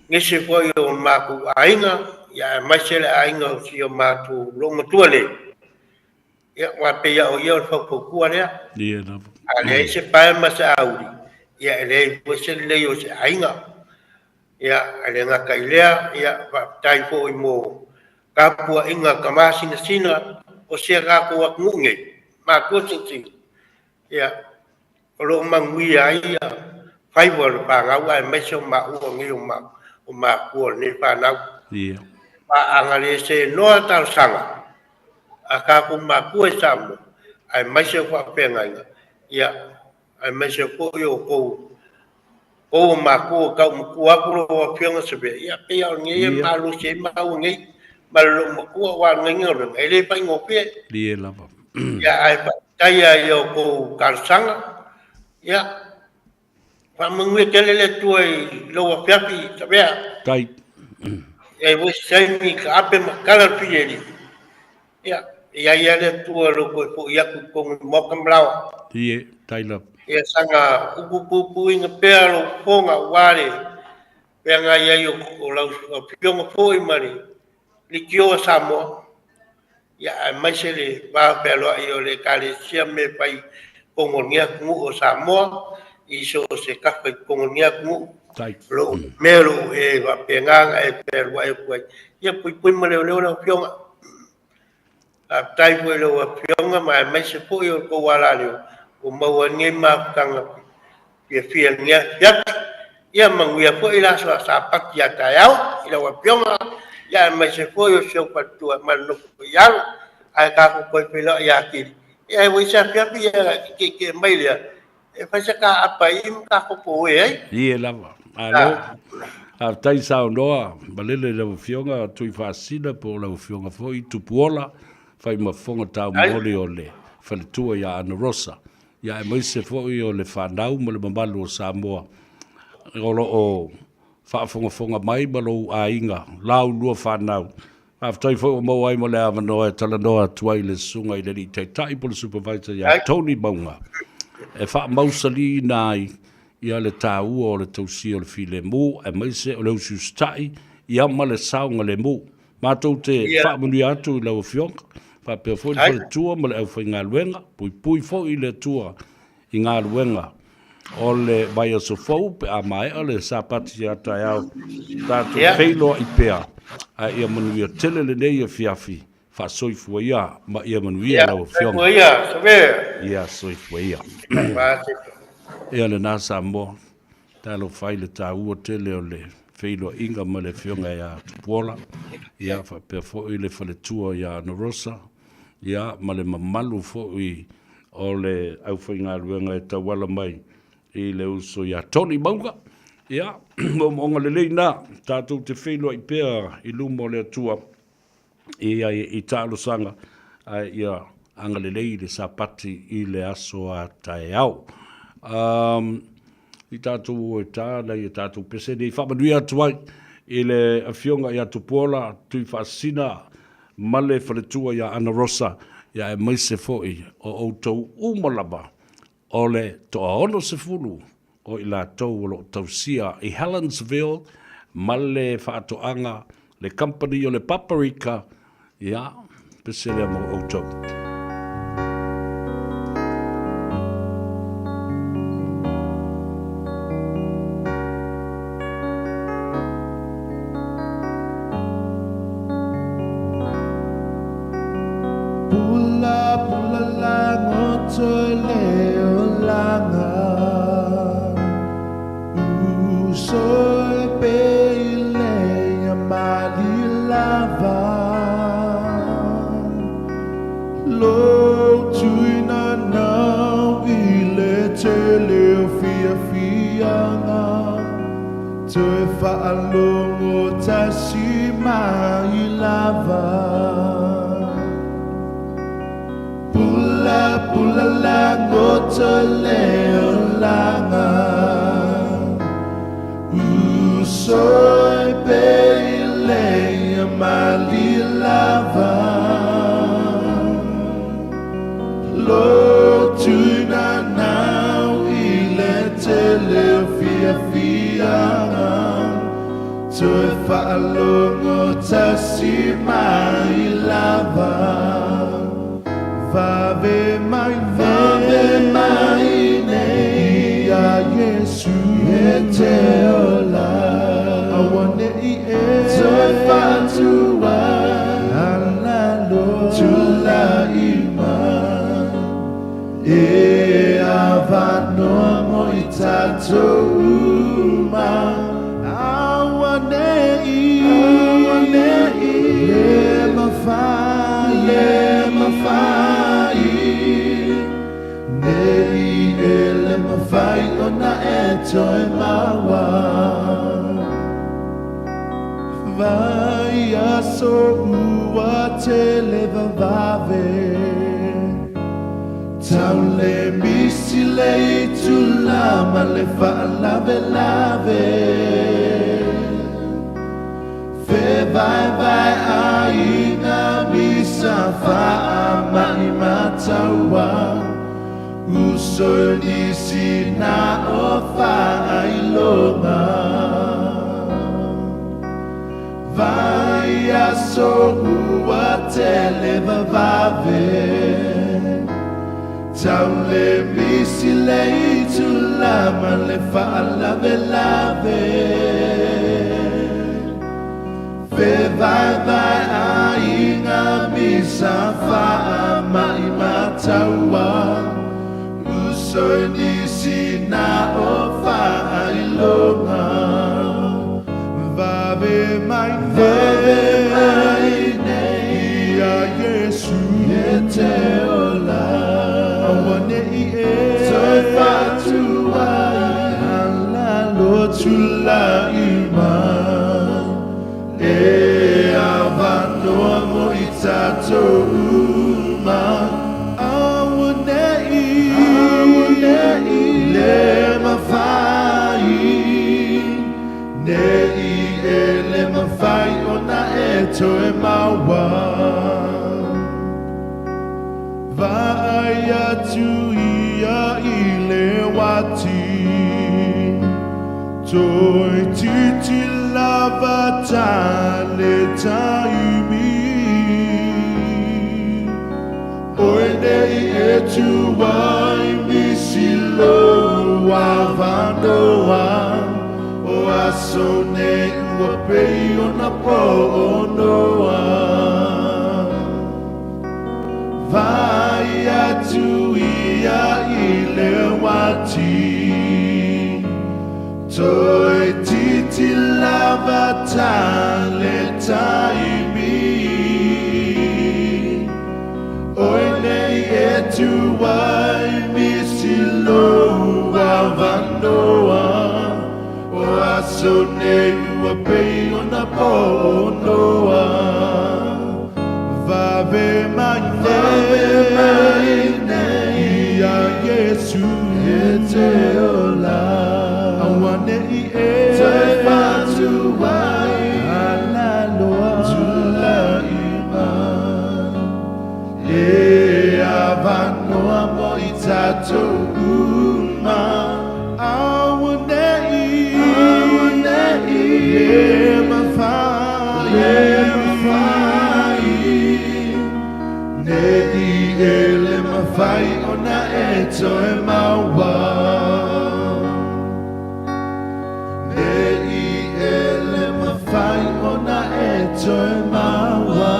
Nisi foi o matou aiga, ia aemaise le aiga o si o matou loomatua nei, ia aua pei lava o ia o le faufautua lea. Ia lava. A leai se pae ma se auli, ia e leai foi se lelei o se aiga. Ia, e le gata i lea, ia faafetai foi mo tapuaiga a tama sinasina o si a tatou atunuu nei, matua sinasina. Ia, o lo o manuia ai ia faiva o le fanau aemaise o maua nei o o makua o lenei fanau. Ia. Paaga le seenoa talosaga a tatou makua i Samoa aemaise o faafeagaiga, ia, aemaise foi o tou tou o makua tau matua atu lau Afioga Savea, ia, pei lava o lenei e malosi ai maua nei ma le loomatua aua o lenei galuega e le faigofie. Ia lava. Ia, ae faafetai lava i a outou talosaga. Ia, faamanuia tele le Atua i lou afiafi, Savea. Tai. E foi se taimi taape ma tala le filialii. Ia, e i ai lava le Atua o lo o toe foi atu i totonu o le Maota ma laoa. Ie, tai lava. Ia saga upupupuina pea lou fofoga aua le feagai ai o lau Afioga foi ma le Leitio a Samoa. Ia, aemaise le va fealoai o le Ekalesia me fai totonu o lenei atunuu o Samoa, i so o se tafa i totonu o lenei atunuu. O lou mea o lou e faapena ona e fealuai atu ai. Ia puipui ma leoleo lau Afioga. Faafetai foi i lau Afioga ma aemaise foi o le tou alaleo ua maua ai lenei mafutaga fiafia i lenei afiafi. Ia manuia foi le aso Sapati a taeao i lau Afioga, ia aemaise foi o si ou faletua ma le nofo i alo, ae tatou toe feiloai atili. Ia e ua i se afiafi ia tietie mai lea, e fai se kaapa i ma tatou poe ai. Ie lava. Malo. Faafetai saunoa malele i lau Afioga Tuifaasisina po o lau Afioga foi Tupuola Faimafofoga Taumoli o le faletua ia Ana Rosa. Ia aemaise foi o le fanau ma le mamalu o Samoa o lo o faafogafoga mai ma lou aiga, laulua fanau. Faafetai foi ua maua ai ma le avanoa e talanoa atu ai i le Susuga i le Alii Taitai po o le Supervisor ia Tony Mauga e faamausaliina ai ia le taua o le tausia o le filemu aemaise o le usiusitai ia ma le saogalemu. Matou te faamanuia atu i lau Afioga, faapea foi le faletua ma le aufaigaluega, puipui foi i le Atua i galuega o le vaiaso fou pe a maea le Sapati ia taeao, tatou feiloai pea, ae ia manuia tele lenei afiafi, faasoifua ia ma ia manuia lau Afioga. Ia soifua ia. Ia lena Samoa. Talofa i le taua tele o le feiloaiga ma le Afioga ia Tupuola, ia faapea foi le faletua ia Ana Rosa, ia ma le mamalu foi o le aufaigaluega e tauala mai i le uso ia Tony Mauga. Ia, moomooga lelei na, tatou te feiloai pea i luma o le Atua i ai i talosaga, ae ia agalelei le Sapati i le aso a taeao. Um, i tatou o e tā nei e tatou pese nei faamanuia atu ai i le afioga ia Tupuola Tuifaasisina ma le faletua ia Ana Rosa, ia aemaise foi o outou uma lava o le toa 60 o i latou o lo o tausia i Helensville ma le faatoaga, le kamupani o le Paparika, ia, pese lea mo outou. Pula pula la ngoto le olanga Uso e pe le ia mali lava Lo tuina nau i le tele o fiafiaga Toe faalogo tasi mai lava Pula pula la goto le olaga Uso e pe le ia mali lava Lo tuina nau i le tele o fiafiaga Toe faalogo tasi mai lava Vave mai vave mai nei Ia Iesu e te ola Auane'i e toe faatua Alalo tula'i mai E avanoa mo i tatou uma Auane'i Auane'i Le mafai Le mafai Nei e le mafai ona e toe maua Vai aso ua tele vavave Tau le misi le itula ma le faalavelave Fevaevae aiga misa faama'i mataua Uso nisi na o faailoga Vai aso ua tele vavave Tau le misi le itula ma le faalavelave Fevaevae aiga misa faama'i mataua Uso i nisi na o faailoga Vave mai Vave mai nei Ia Iesu e te ola Auane'i e Toe faatua Alalo tula'i mai E avanoa mo i tatou uma Auane'i Auane'i Le mafai Nei e le mafai ona e toe maua Vaai atu ia i le uati Toeitiiti lava ta le taimi Oe nei e tu ai misi lou avanoa O aso nei ua pei ona po o Noa Vaai atu ia i le uati Toeitiiti lava ta le taimi Oe nei e tu ai misi lou avanoa O Ne i e le mawhai o na e toe maua. Ne i e le mawhai o na e toe maua.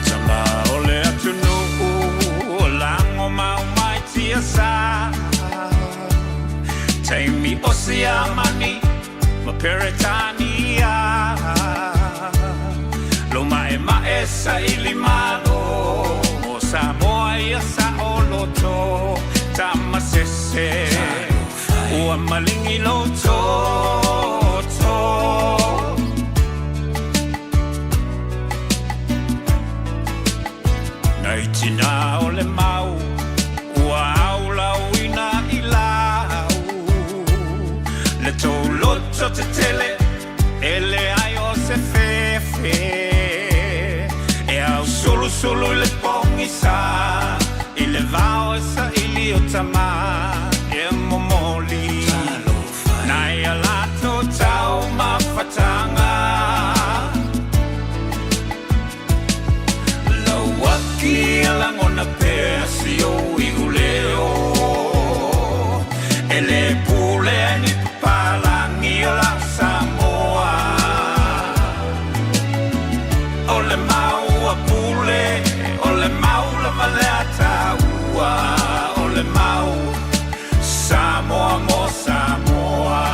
Tama o le atunuu o lago mau mai tiasa Taimi o Siamani ma Peretania Lo ma'ema'e saili malo mo Samoa ia saoloto Tama sese ua maligi lou toto. Nai tinā o le mau ua aulauina i lau Le tou loto tetele e leai o se fefe E ausulusulu i le pogisa i le vao e saili o tama e momoli Nai a latou taumafataga. Lauaki e lagona pea si ou iuleo E le pulea e ni papalagi o la Samoa O le mau a Pule, o le mau lava lea a taua O le mau Samoa mo Samoa.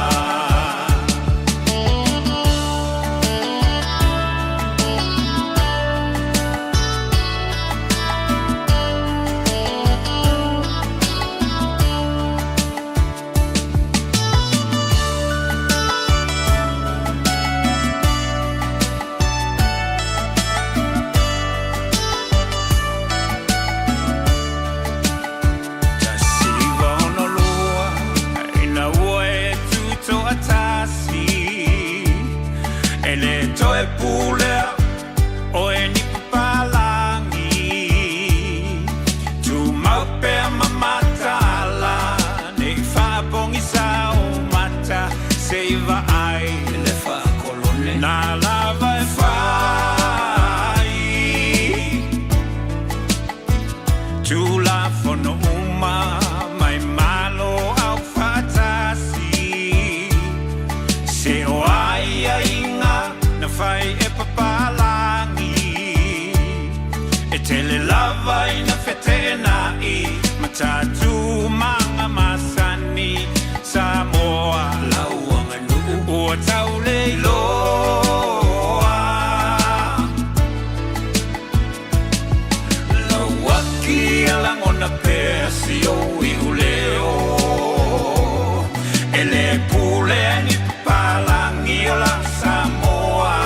1962 ina ua e tutoatasi E le toe pulea oe ni papalagi Tumau pea ma mataala ne i faapogisa ou mata se i vaai le faakolone Na lava e fai Tulafono uma mai Malo Aufaatasi Se o aiaiga na fai e papalagi E tele lava ina feteenai ma tatou masani Samoa lau aganuu ua tau le iloa Lauaki e lagona pea si ou iuleo E le pulea e ni papalagi o la Samoa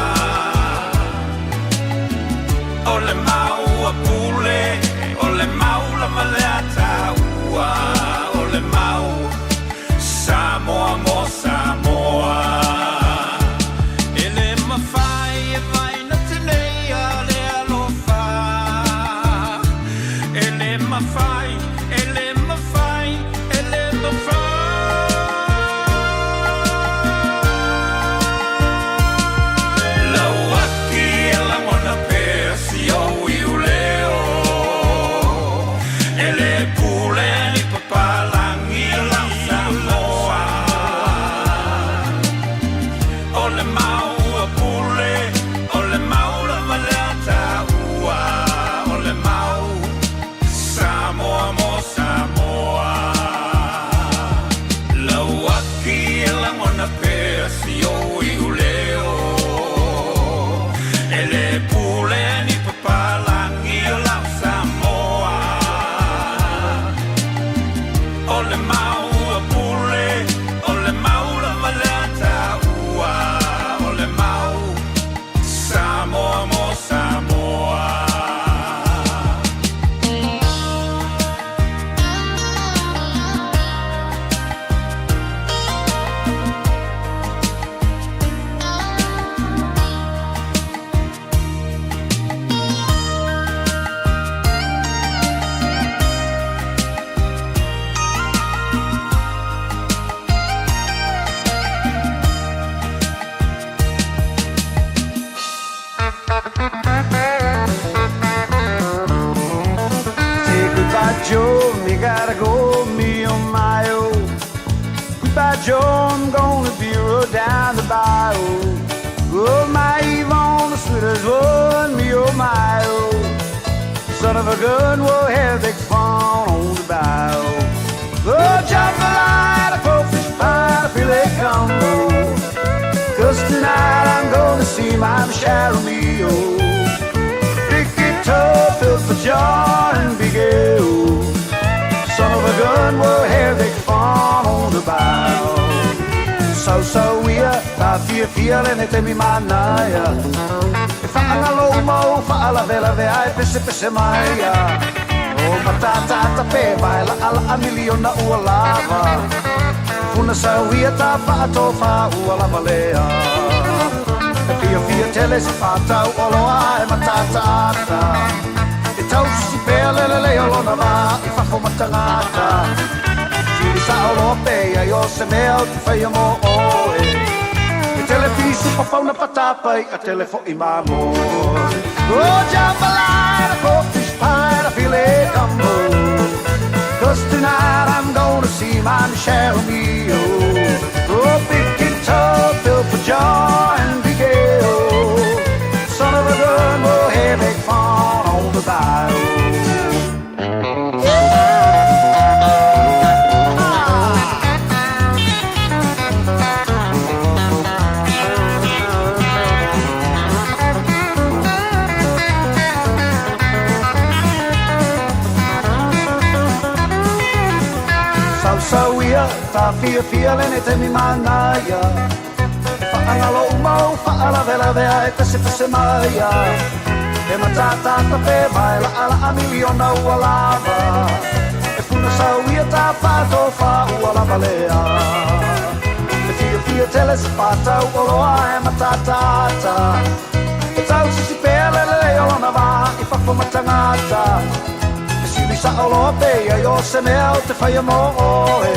O le mau a Pule, o le mau lava lea a taua O le mau Samoa mo Samoa E le mafai e vaina teneia le alofa E le mafai, e le mafai, e le mafai Lauaki e lagona pea si ou iuleo E le pulea e ni papalagi o la Samoa O le mau a Pule, o le Say goodbye, Joe, me gotta go, me oh my oh. Goodbye, Joe, I'm gonna be rode down the bayou. Oh, my Yvonne, the sweetest one, me oh my oh. Son of a gun, we'll have big fun on the bayou. Oh, jambalaya, crawfish pie, filet combo. Cause tonight I'm gonna see my Michelle Romeo. Big guitar, built for John and Big L. Son of a gun, we'll have big fun on the bayou. So so ia, ta fiafia lenei taimi manaia. E faagalo uma ou faalavelave ae pesepese mai ia. O matatata pe vae laʻalaʻa miliona ua lava. Funa sau ia ta faatofa ua lava lea. E fiafia tele se faatau oloa ae matatāta. E tausisi pea le lelei o lona vā i fafo ma tagata. Fili sao loa pe i ai o se mea ou te faia mo oe. E tele fisu papauna patapai a tele fo'i mamoe. Oh, jambalaya, crawfish pie, and a filet gumbo. Cause tonight I'm gonna see my Michelle Romeo. Oh, big guitar built for John and Big L. Son of a gun, we'll have big fun on the bayou. Sausau ia, ta fiafia lenei taimi manaia. E faagalo uma ou faalavelave ae pesepese mai ia. E matatata pe vae laʻalaʻa miliona ua lava. E puna sau ia ta faatofa ua lava lea. E fiafia tele se faatau oloa e matatata. E tausisi pea le lelei o lona vā i fafo ma tagata. E sili sao loa pe i ai o se mea ou te faia mo oe.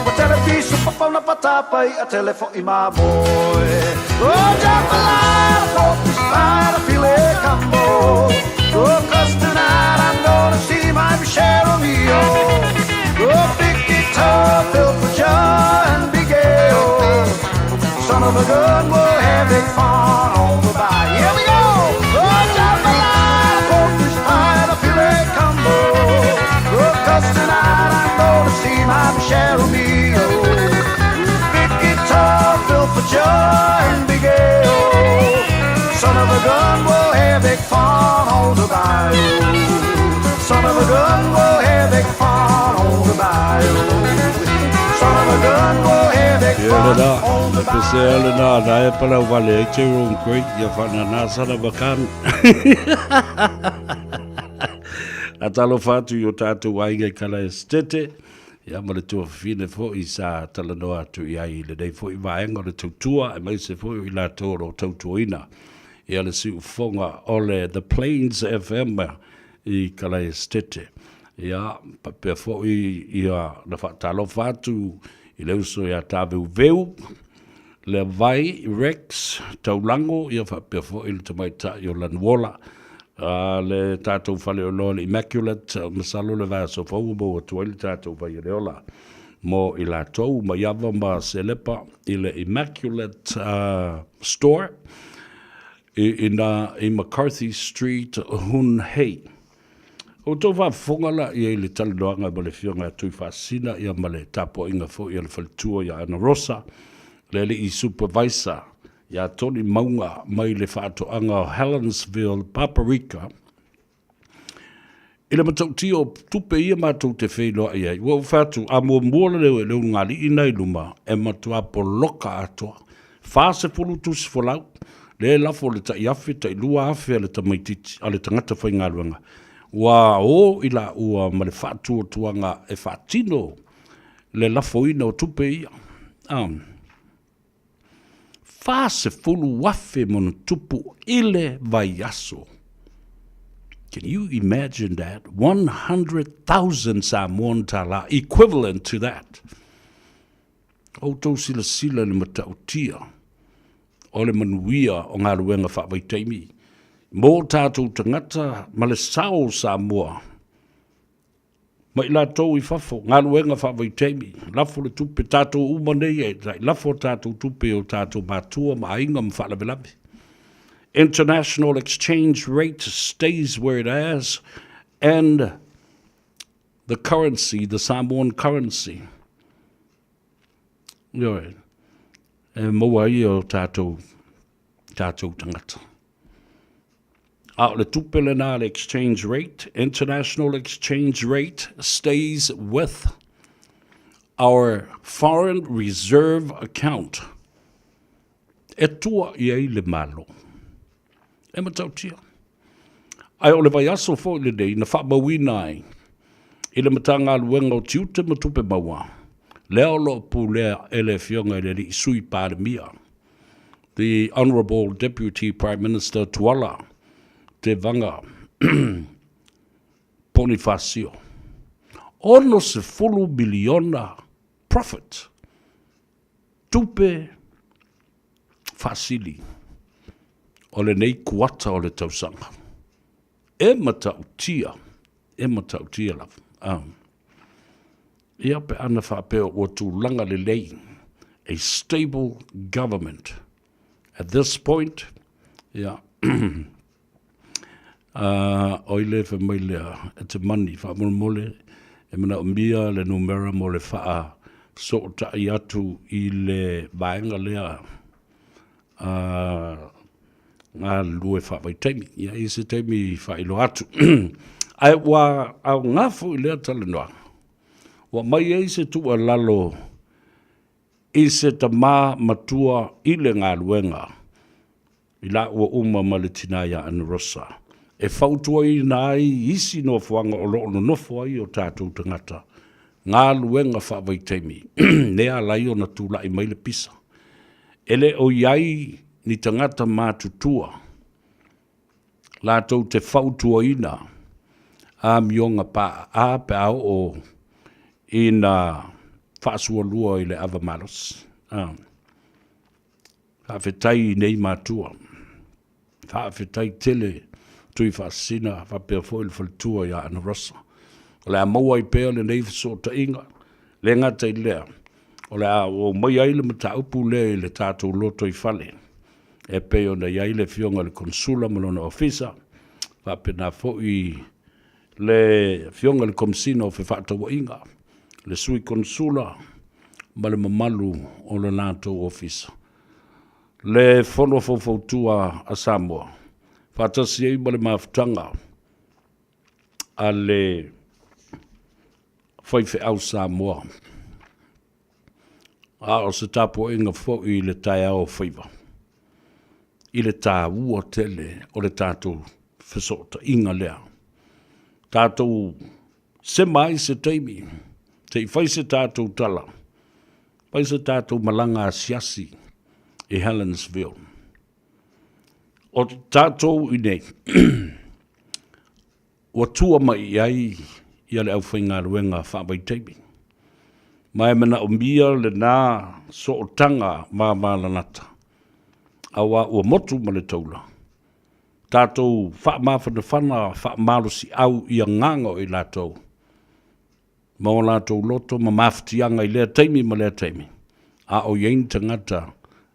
Ua tele fisu papauna patapai a tele fo'i mamoe. Oh, jambalaya, crawfish pie, and a filet gumbo. Oh, 'cause tonight I'm gonna see my Michelle Romeo. Oh, big guitar built for John Big L. Son of a gun, we'll have big fun on the bayou. Here we go! Oh, jambalaya, crawfish pie, and a filet combo. Oh, 'cause tonight I'm gonna see my Michelle Romeo. Big guitar built for John Big L. Son of a gun, we'll have big fun on the bayou. Son of a gun, we'll have big fun on the bayou. Son of a gun, we'll have big Ia fun lena, on the e pese a lena, na e palau vale ai Jerome Green, ia whanana sana makan. A talofa atu i o tātou aiga i kala e stete, ia ma le tuafafine fo'i sa talanoa atu i ai i lenei fo'i vaega o le tautua, aemaise foi o i latou o lo o tautuaina ia le siufofoga o le The Plains FM i Kalaesetete. Ia, faapea foi ia na faatalofa atu i le uso ia Taveuveu, Leavai, Rex, Taulago, ia faapea foi le tamaitai o Lanuola, a le tatou faleoloa le Immaculate, masalo le vaiaso fou ua maua atu ai le tatou vai o le ola mo i latou mai Ava ma Selepa i le Immaculate Store i ina i McCarthy Street, Hun Hei. O outou faafofoga la i ai le talanoaga ma le Afioga ia Tuifaasisina ia ma le tapuaiga foi a le faletua ia Ana Rosa, le alii supervisor ia Tony Mauga mai le faatoaga o Helensville, Paparika, i le matautia o tupe ia matou te feiloai ai. Ua ou fai atu, a muamua le leo e le ulugalii na i luma, e matua poloka atoa. 40 tusi folau, lea e lafo le tai afe, tai 2,000 a le tamaitiiti, a le tagata faigaluega. Ua o i laua ma le faatuatuaga e faatino le lafoina o tupe ia. 40,000 ma ona tupu i le vaiaso. Can you imagine that? 100,000 Samoan tala equivalent to that. Outou silasila i le matautia o le manuia o galuega faavaitaimi. Mo tatou tagata ma le sao o Samoa ma i latou i fafo, galuega faavaitaimi, lafo le tupe, tatou uma nei e lafo a tatou tupe i o tatou matua ma aiga ma faalavelave. International exchange rate stays where it is and the currency, the Samoan currency, ioe, e maua ai o tatou, tatou tagata. A o le tupe lena le exchange rate, international exchange rate stays with our foreign reserve account. E tua i ai le Malo. E matautia. Ae o le vaiaso foi lenei na faamauina ai i le Matagaluega o Tiute ma Tupe Maua, lea o lo o pulea e le Afioga i le Alii Sui Palemia, the Honourable Deputy Prime Minister Tuala Tevaga Ponifasio, $60 miliona profit, tupe faasili o lenei kuata o le tausaga. E matautia, e matautia lava. Ah. Ia pe ana faapea ua tulaga lelei, a stable government. At this point, ia, o i le fai mai lea, e te mani faamolemole, e manaomia le numera mo le faafesootai atu i le vaega lea galulue faavaitaimi. Ia, i se taimi faailoa atu. Ae ua aoga foi lea talanoaga, ua aumai ai se tuualalo i se tama matua i le galuega i laua uma ma le tina ia Ana Rosa, e fautuaina ai isi nofoaga o lo o nonofo ai o tatou tagata, galuega faavaitaimi, lea ala ai ona tulai mai le pisa. E le o i ai ni tagata matutua latou te fautuaina amioga paaa pe a oo ina faasualua i le ava malosi. Faafetai i nei matua. Faafetai tele Tuifaasisina faapea foi le faletua ia Ana Rosa. O le a maua ai pea lenei fesootaiga, le gata i lea, o le a ou aumaia ai le mataupu lea i le tatou lotoifale e pei ona i ai le Afioga i le Konesula ma lona Ofisa, faapena foi le Afioga i le Komesina o Fefaatauaiga, le Sui Konesula ma le mamalu o le latou Ofisa. Le Fono Faufautua a Samoa, faatasi ai ma le mafutaga a le faifeau Samoa, a o se tapuaiga foi i le taeao o faiva, i le taua tele o le tatou fesootaiga lea. Tatou sema ai se taimi, se i fai se tatou tala, fai se tatou malaga asiasi i Helensville. O tatou i nei, ua tua mai i ai ia le aufaigaluega faavaitaimi, ma e manaomia lena sootaga vavalalata, aua ua motu ma le taula, tatou faamafanafana faamalosiau i agaga o i latou, ma o latou loto ma mafatiaga i lea taimi ma lea taimi, a o i ai ni tagata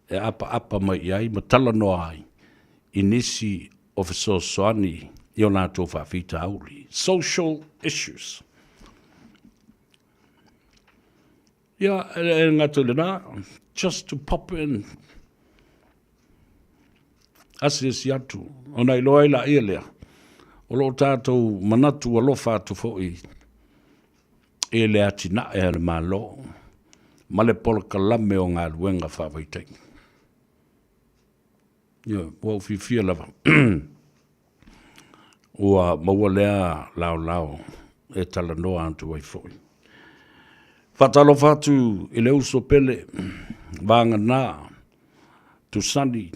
e apaapa mai i ai ma talanoa ai i nisi o fesoasoani i o latou faafitauli, social issues. Ia, e gata i lena, just to pop in, asiasi atu, ona iloa ai laia lea, o lo o tatou manatu alofa atu foi i le atinae a le Malo ma le polokalame o galuega faavaitaimi. Ioe, ua ou fiafia lava ua maua lea laolao e talanoa atu ai foi. Faatalofa atu i le uso pele, vagana Tusani,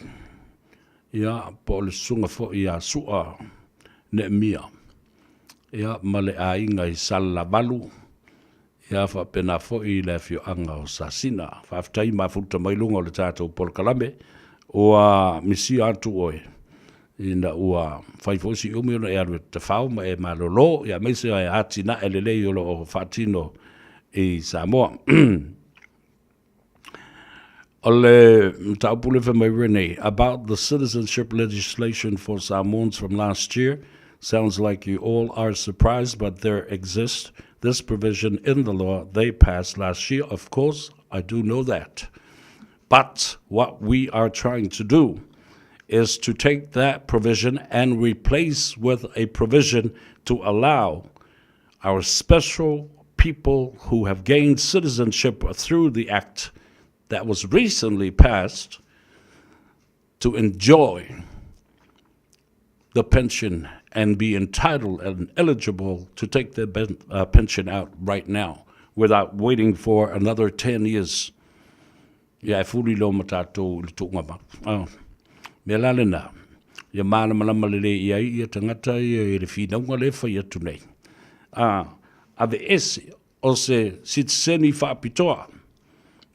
ia, po o le susuga foi ia Sua Neemia, ia, ma le aiga i Salelavalu, ia faapena foi le afioaga o Sasina. Faafetai mafuta mai luga o le tatou polokalame, ua misia atu oe. Ina ua fai foi si umi ona e alu e tafao ma e malolo, ia aemaise e atinae lelei o lo o faatino i Samoa. O le mataupu lea fai mai Renee, about the citizenship legislation for Samoans from last year, sounds like you all are surprised, but there exists this provision in the law they passed last year. Of course, I do know that. But what we are trying to do is to take that provision and replace with a provision to allow our special people who have gained citizenship through the act that was recently passed to enjoy the pension and be entitled and eligible to take their ben, pension out right now without waiting for another 10 years. Ia e fuli loa ma tatou i le tuuga mau. Oh. Mea la lena, ia malamalama lelei i ai ia tagata ia i le finauga lea e fai atu nei. A, aveese o se sitiseni faapitoa.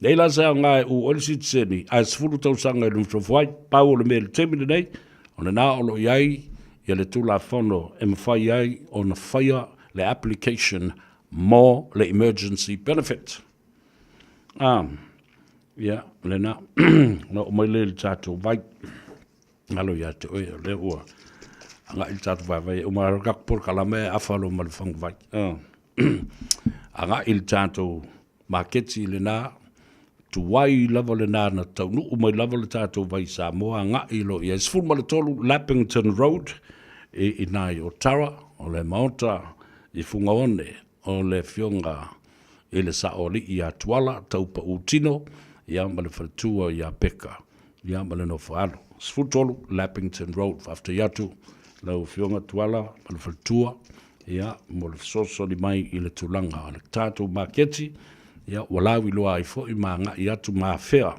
Nei la se aoga e u ai le sitiseni, ae 10 tausaga e nofonofo ai, pau o le mea i le taimi lenei, o lena o lo o i ai ia le Tulafono e mafai ai ona faia le application mo le emergency benefit. A, ia, lena, na oo mai lea i le tatou vai. Alo ia te oe, o lea ua agai le tatou vaivai e uma le tatou polokalame e afa loa ma le faguvai. Agai le tatou maketi lena, tuai lava lena na taunuu mai lava le tatou vai i Samoa, agai loa i ai. 13 Lappington Road i ina i Otara, o le maota i Fugaone o le Afioga i le Saoalii ia Tuala, Taupautino, ia ma le faletua ia Peka, ia ma le nofo alo. 13 Lappington Road. Faafetai atu lau Afioga Tuala ma le faletua, ia, mo le fesoasoani mai i le tulaga o le tatou maketi, ia, ua lauiloa ai foi ma agai atu ma afea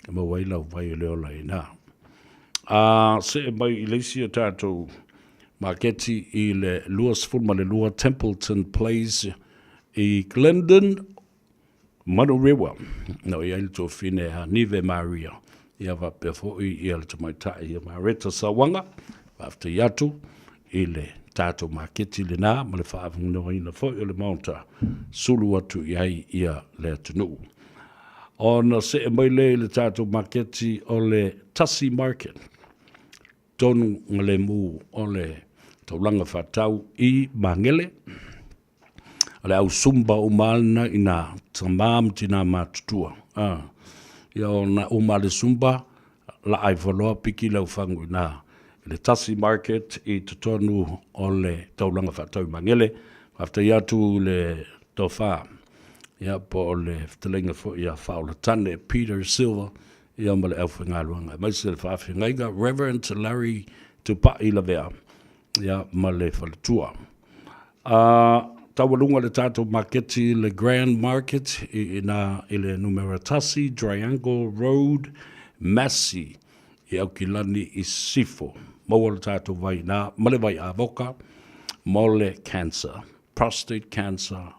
e maua ai lau vai o le ola i ina. A see mai i le isi o tatou maketi i le 22 Templeton Place i Glendon, Manurewa, na o i ai le tuafine a Nive Maria, ia faapea foi ia le tamaitai ia Mareta Sauaga, faafetai atu i le tatou maketi lena ma le faavanoaina foi o le Maota, sulu atu i ai ia le atunuu. Ona see mai lea i le tatou maketi o le Tasi Market, tonu lemu o le taulaga faatau i Magele, O le au Zumba uma lena i nā tamā ma tinā matutua. Ia o na uma le Zumba, laa ifo loa piki lau fagu i nā i le Tasi Market i totonu o le taulaga faatau i Magele. Faafetai atu i le tofa, ia po o le fetalaiga foi ia Faaolatane Peter Silva, ia ma le aufaigaluega, aemaise le faafeagaiga Reverend Larry Tupai Lavea, ia ma le faletua. A taualuga le tatou maketi le Grand Market i ina i le numera 1 Triangle Road, Massey i Aukilani i Sisifo. Maua le tatou vai ina ma le vai avoka mo le cancer, prostate cancer,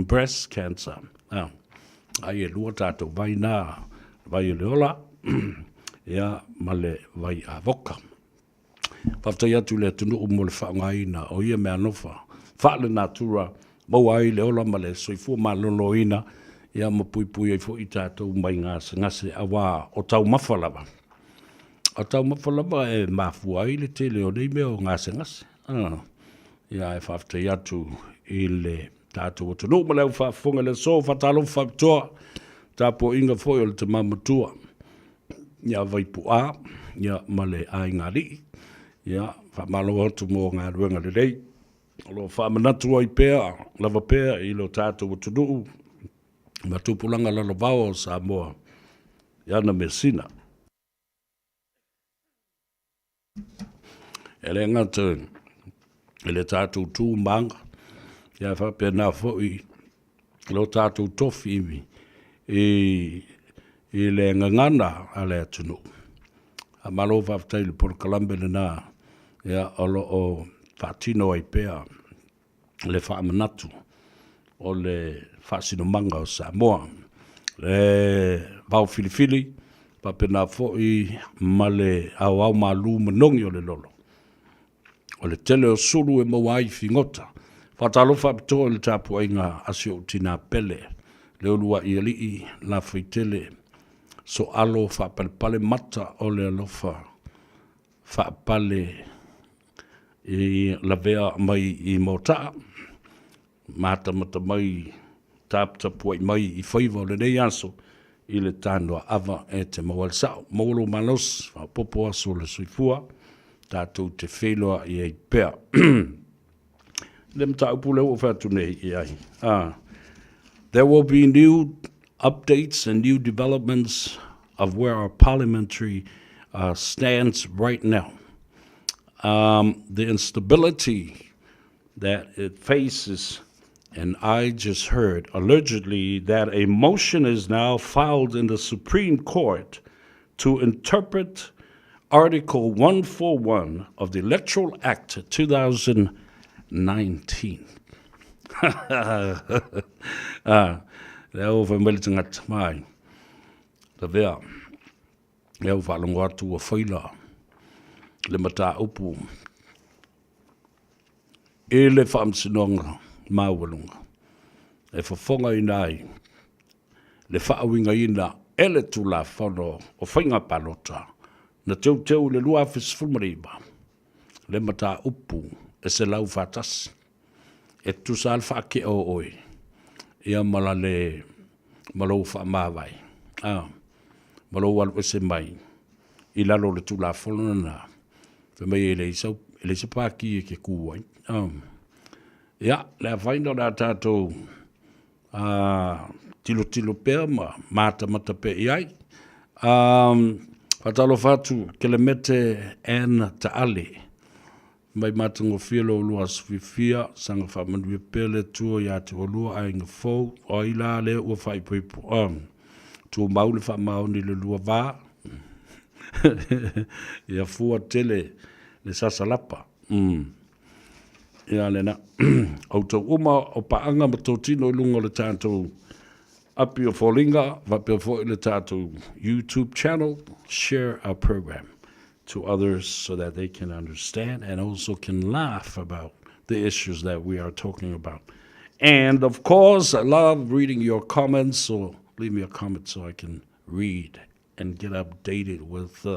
breast cancer. Ai e lua tatou vai na, vai o le ola ia ma le vai avoka. Faafetai atu i le atunuu mo le faaaogaina o ia meaalofa faale-natura, maua ai le ola ma le soifua maloloina, ia ma puipui ai foi tatou mai gasegase aua o taumafa lava. O taumafa lava e mafua ai le tele o nei mea o gasegase. Ia ae faafetai atu i le tatou atunuu ma le au faafofoga i le aso, faatalofa faapitoa, tapuaiga foi o le tama matua ia Vaipu'a ia ma le aiga alii. Ia, faamalo atu mo galuega lelei o lo o faamanatu ai pea lava pea i lo tatou atunuu ma tupulaga lalovaoa o Samoa i ana measina. E le gata i le tatou tu ma aga, ae faapena foi lo tatou tofi i le gagana a le atunuu. Faamalo faafetai i le polokalame lena o lo o faatino ai pea le faamanatu o le faasinomaga o Samoa. Le vao filifili, Faapena foi ma le aoao malū manogi o le lolo. O le tele o sulu e maua ai figota. Faatalofa faapitoa i le tapuaiga a si ou tinā pele, le uluai alii Lafaitele, soalo faapalepale mata o le alofa faapale i lavea mai i Moataa, matamata mai, taputapuai mai i faiva o lenei aso i le tanoaava e te maua ai le sao. Maua lou malosi, faaopoopo aso o le soifua, tatou te feiloai ai pea. Le mataupu lea ua ou fai atu nei i ai. There will be new updates and new developments of where our parliamentary stands right now. The instability that it faces, and I just heard allegedly that a motion is now filed in the Supreme Court to interpret Article 141 of the Electoral Act 2019. Ah, lea ua fai mai le tagata, mai, lavea, lea ua faalogo atu ua faila le mataupu i le Faamasinoga Maualuga e fofogaina ai le faauigaina e le Tulafono o Faiga Palota na teuteu i le 2019 le mataupu e 141 e tutusa lava le faakea o oe ia ma la le ma lou faamavae a ma lou alu ese mai i lalo o le Tulafono lena. Fai mai e leai sau, e leai se pāki e ke kū ai. Ia, le afaina o le a tātou tilotilo pea ma matamata pea i ai. Faatalofa atu Kelemete Ann Taale, mai matagofie lo ulua aso fiafia, saga faamanuia pea le Atua ia te oulua aiga fou, o ai la lea ua faaipoipo, tumau le faamaoni i le lua va, Ia fua tele le sasalapa. Ia lena. Outou uma o paaga ma totino i luga o le tatou api o foliga, faapea foi le tatou YouTube channel, share our program to others so that they can understand and also can laugh about the issues that we are talking about. And of course, I love reading your comments, so leave me a comment so I can read and get updated with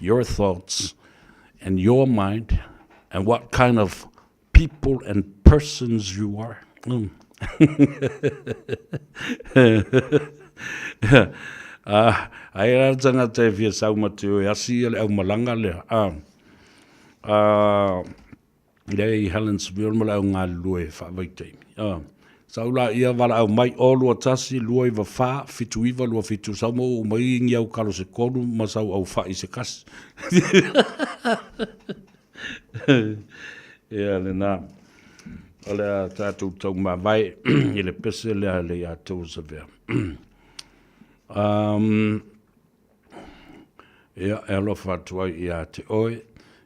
your thoughts and your mind and what kind of people and persons you are. Ai la tangata e fia sau ma te oe asi ia le aumalaga lea. Lea i Helensville ma le au galulue faavaitaimi. Sau la ia valaau mai o 21 294 79 27 sau ma uu mai ni au kalo se tolu ma sau au fai se kasi. Ia lena. O le a tatou taumavae i le pese lea le ia tou savea. Ia, e alofa atu ai ia te oe,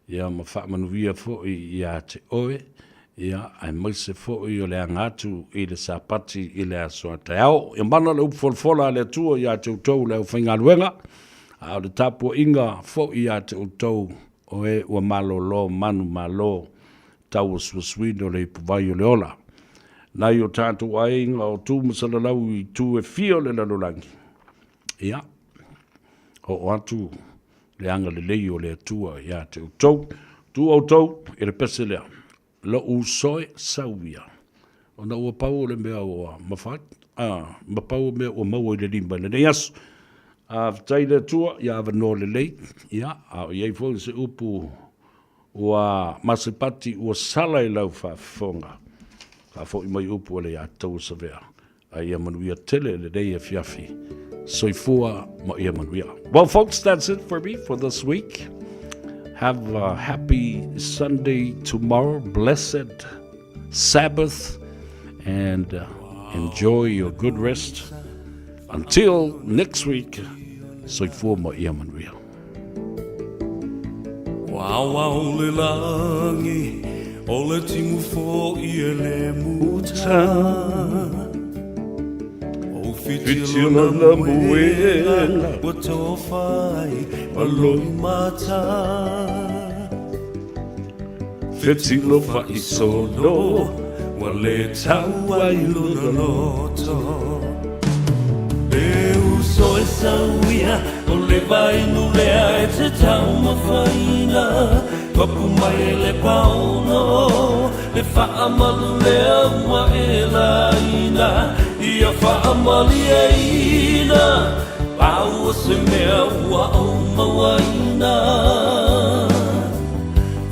ia ma faamanuia foi ia te oe, ia, aemaise foi o le aga atu i le Sapati i le aso a taeao. Ia mana le upu folafola a le Atua ia te outou le aufaigaluega, a o le tapuaiga foi ia te outou o e ua malolo manumalo tauasuasuina o le ipuvai o le ola. Nai o tatou aiga o tu ma salalau i itu e fia o le lalolagi, Ia, oo atu le agalelei o le Atua ia te outou. Tu outou i le pese lea, lou uso e, sau ia, ona ua pau o le mea ua mafai, a, ma pau o mea ua maua i le lima i lenei aso. A faafetai i le Atua ia avanoa lelei, ia, a o i ai foi se upu ua masepati ua sala i lau faafofoga, faafoi mai upu a le ia Tauasavea. A ia manuia tele lenei afiafi. Soifua ma ia manuia. Well, folks, that's it for me for this week. Have a happy Sunday tomorrow. Blessed Sabbath. And enjoy your good rest. Until next week, soifua ma ia manuia. Ua ao le lagi, o le timu foi e le muta. Whiti lona muega ua tofa ai ma Loimata. Fetilo faisolo ua le tau ai lona loto. E uso e sauia o le vainu lea e te taumafaina. Papu mai e le paono le faamalu lea ua e laina. Ia faamalieina pau o se mea ua ou mauaina.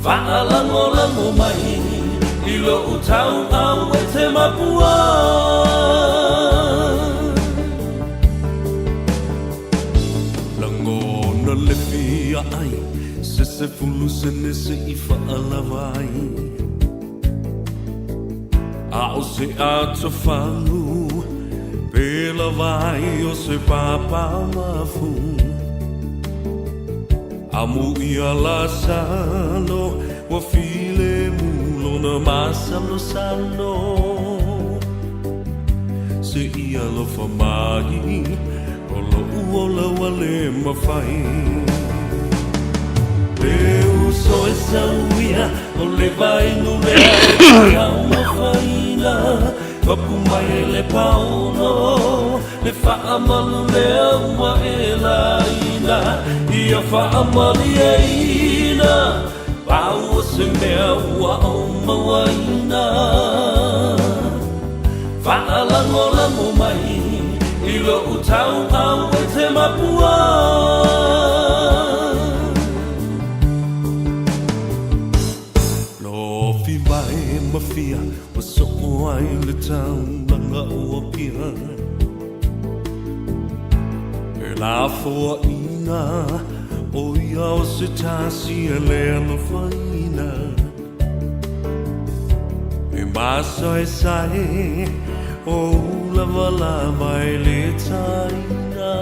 Faalagolago mai i lou tauau e te mapua. Lagona le fia ai se 10 sene se i faalava ai. A o se atofagu pe lava ai o se papamafu. Amu ia Lasalo ua filemu lona masalosalo. Se i alofa mai o lo'u ola ua le mafai. E uso e sauia o le vainu lea e taumafaina. Papu mai e le paono le faamalu lea ua e laina. Ia faamalieina pau o se mea ua ou mauaina. Faalagolago mai i lou tauau e te mapua. Lofi mai ma fia ua soo ai le taulaga o Apia. E lafoaina o ia o se tasi e le alofaina. E masaesae o ulavalava e le taina.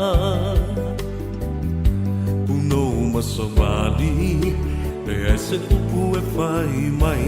Punou ma savali, leai se upu e fai mai.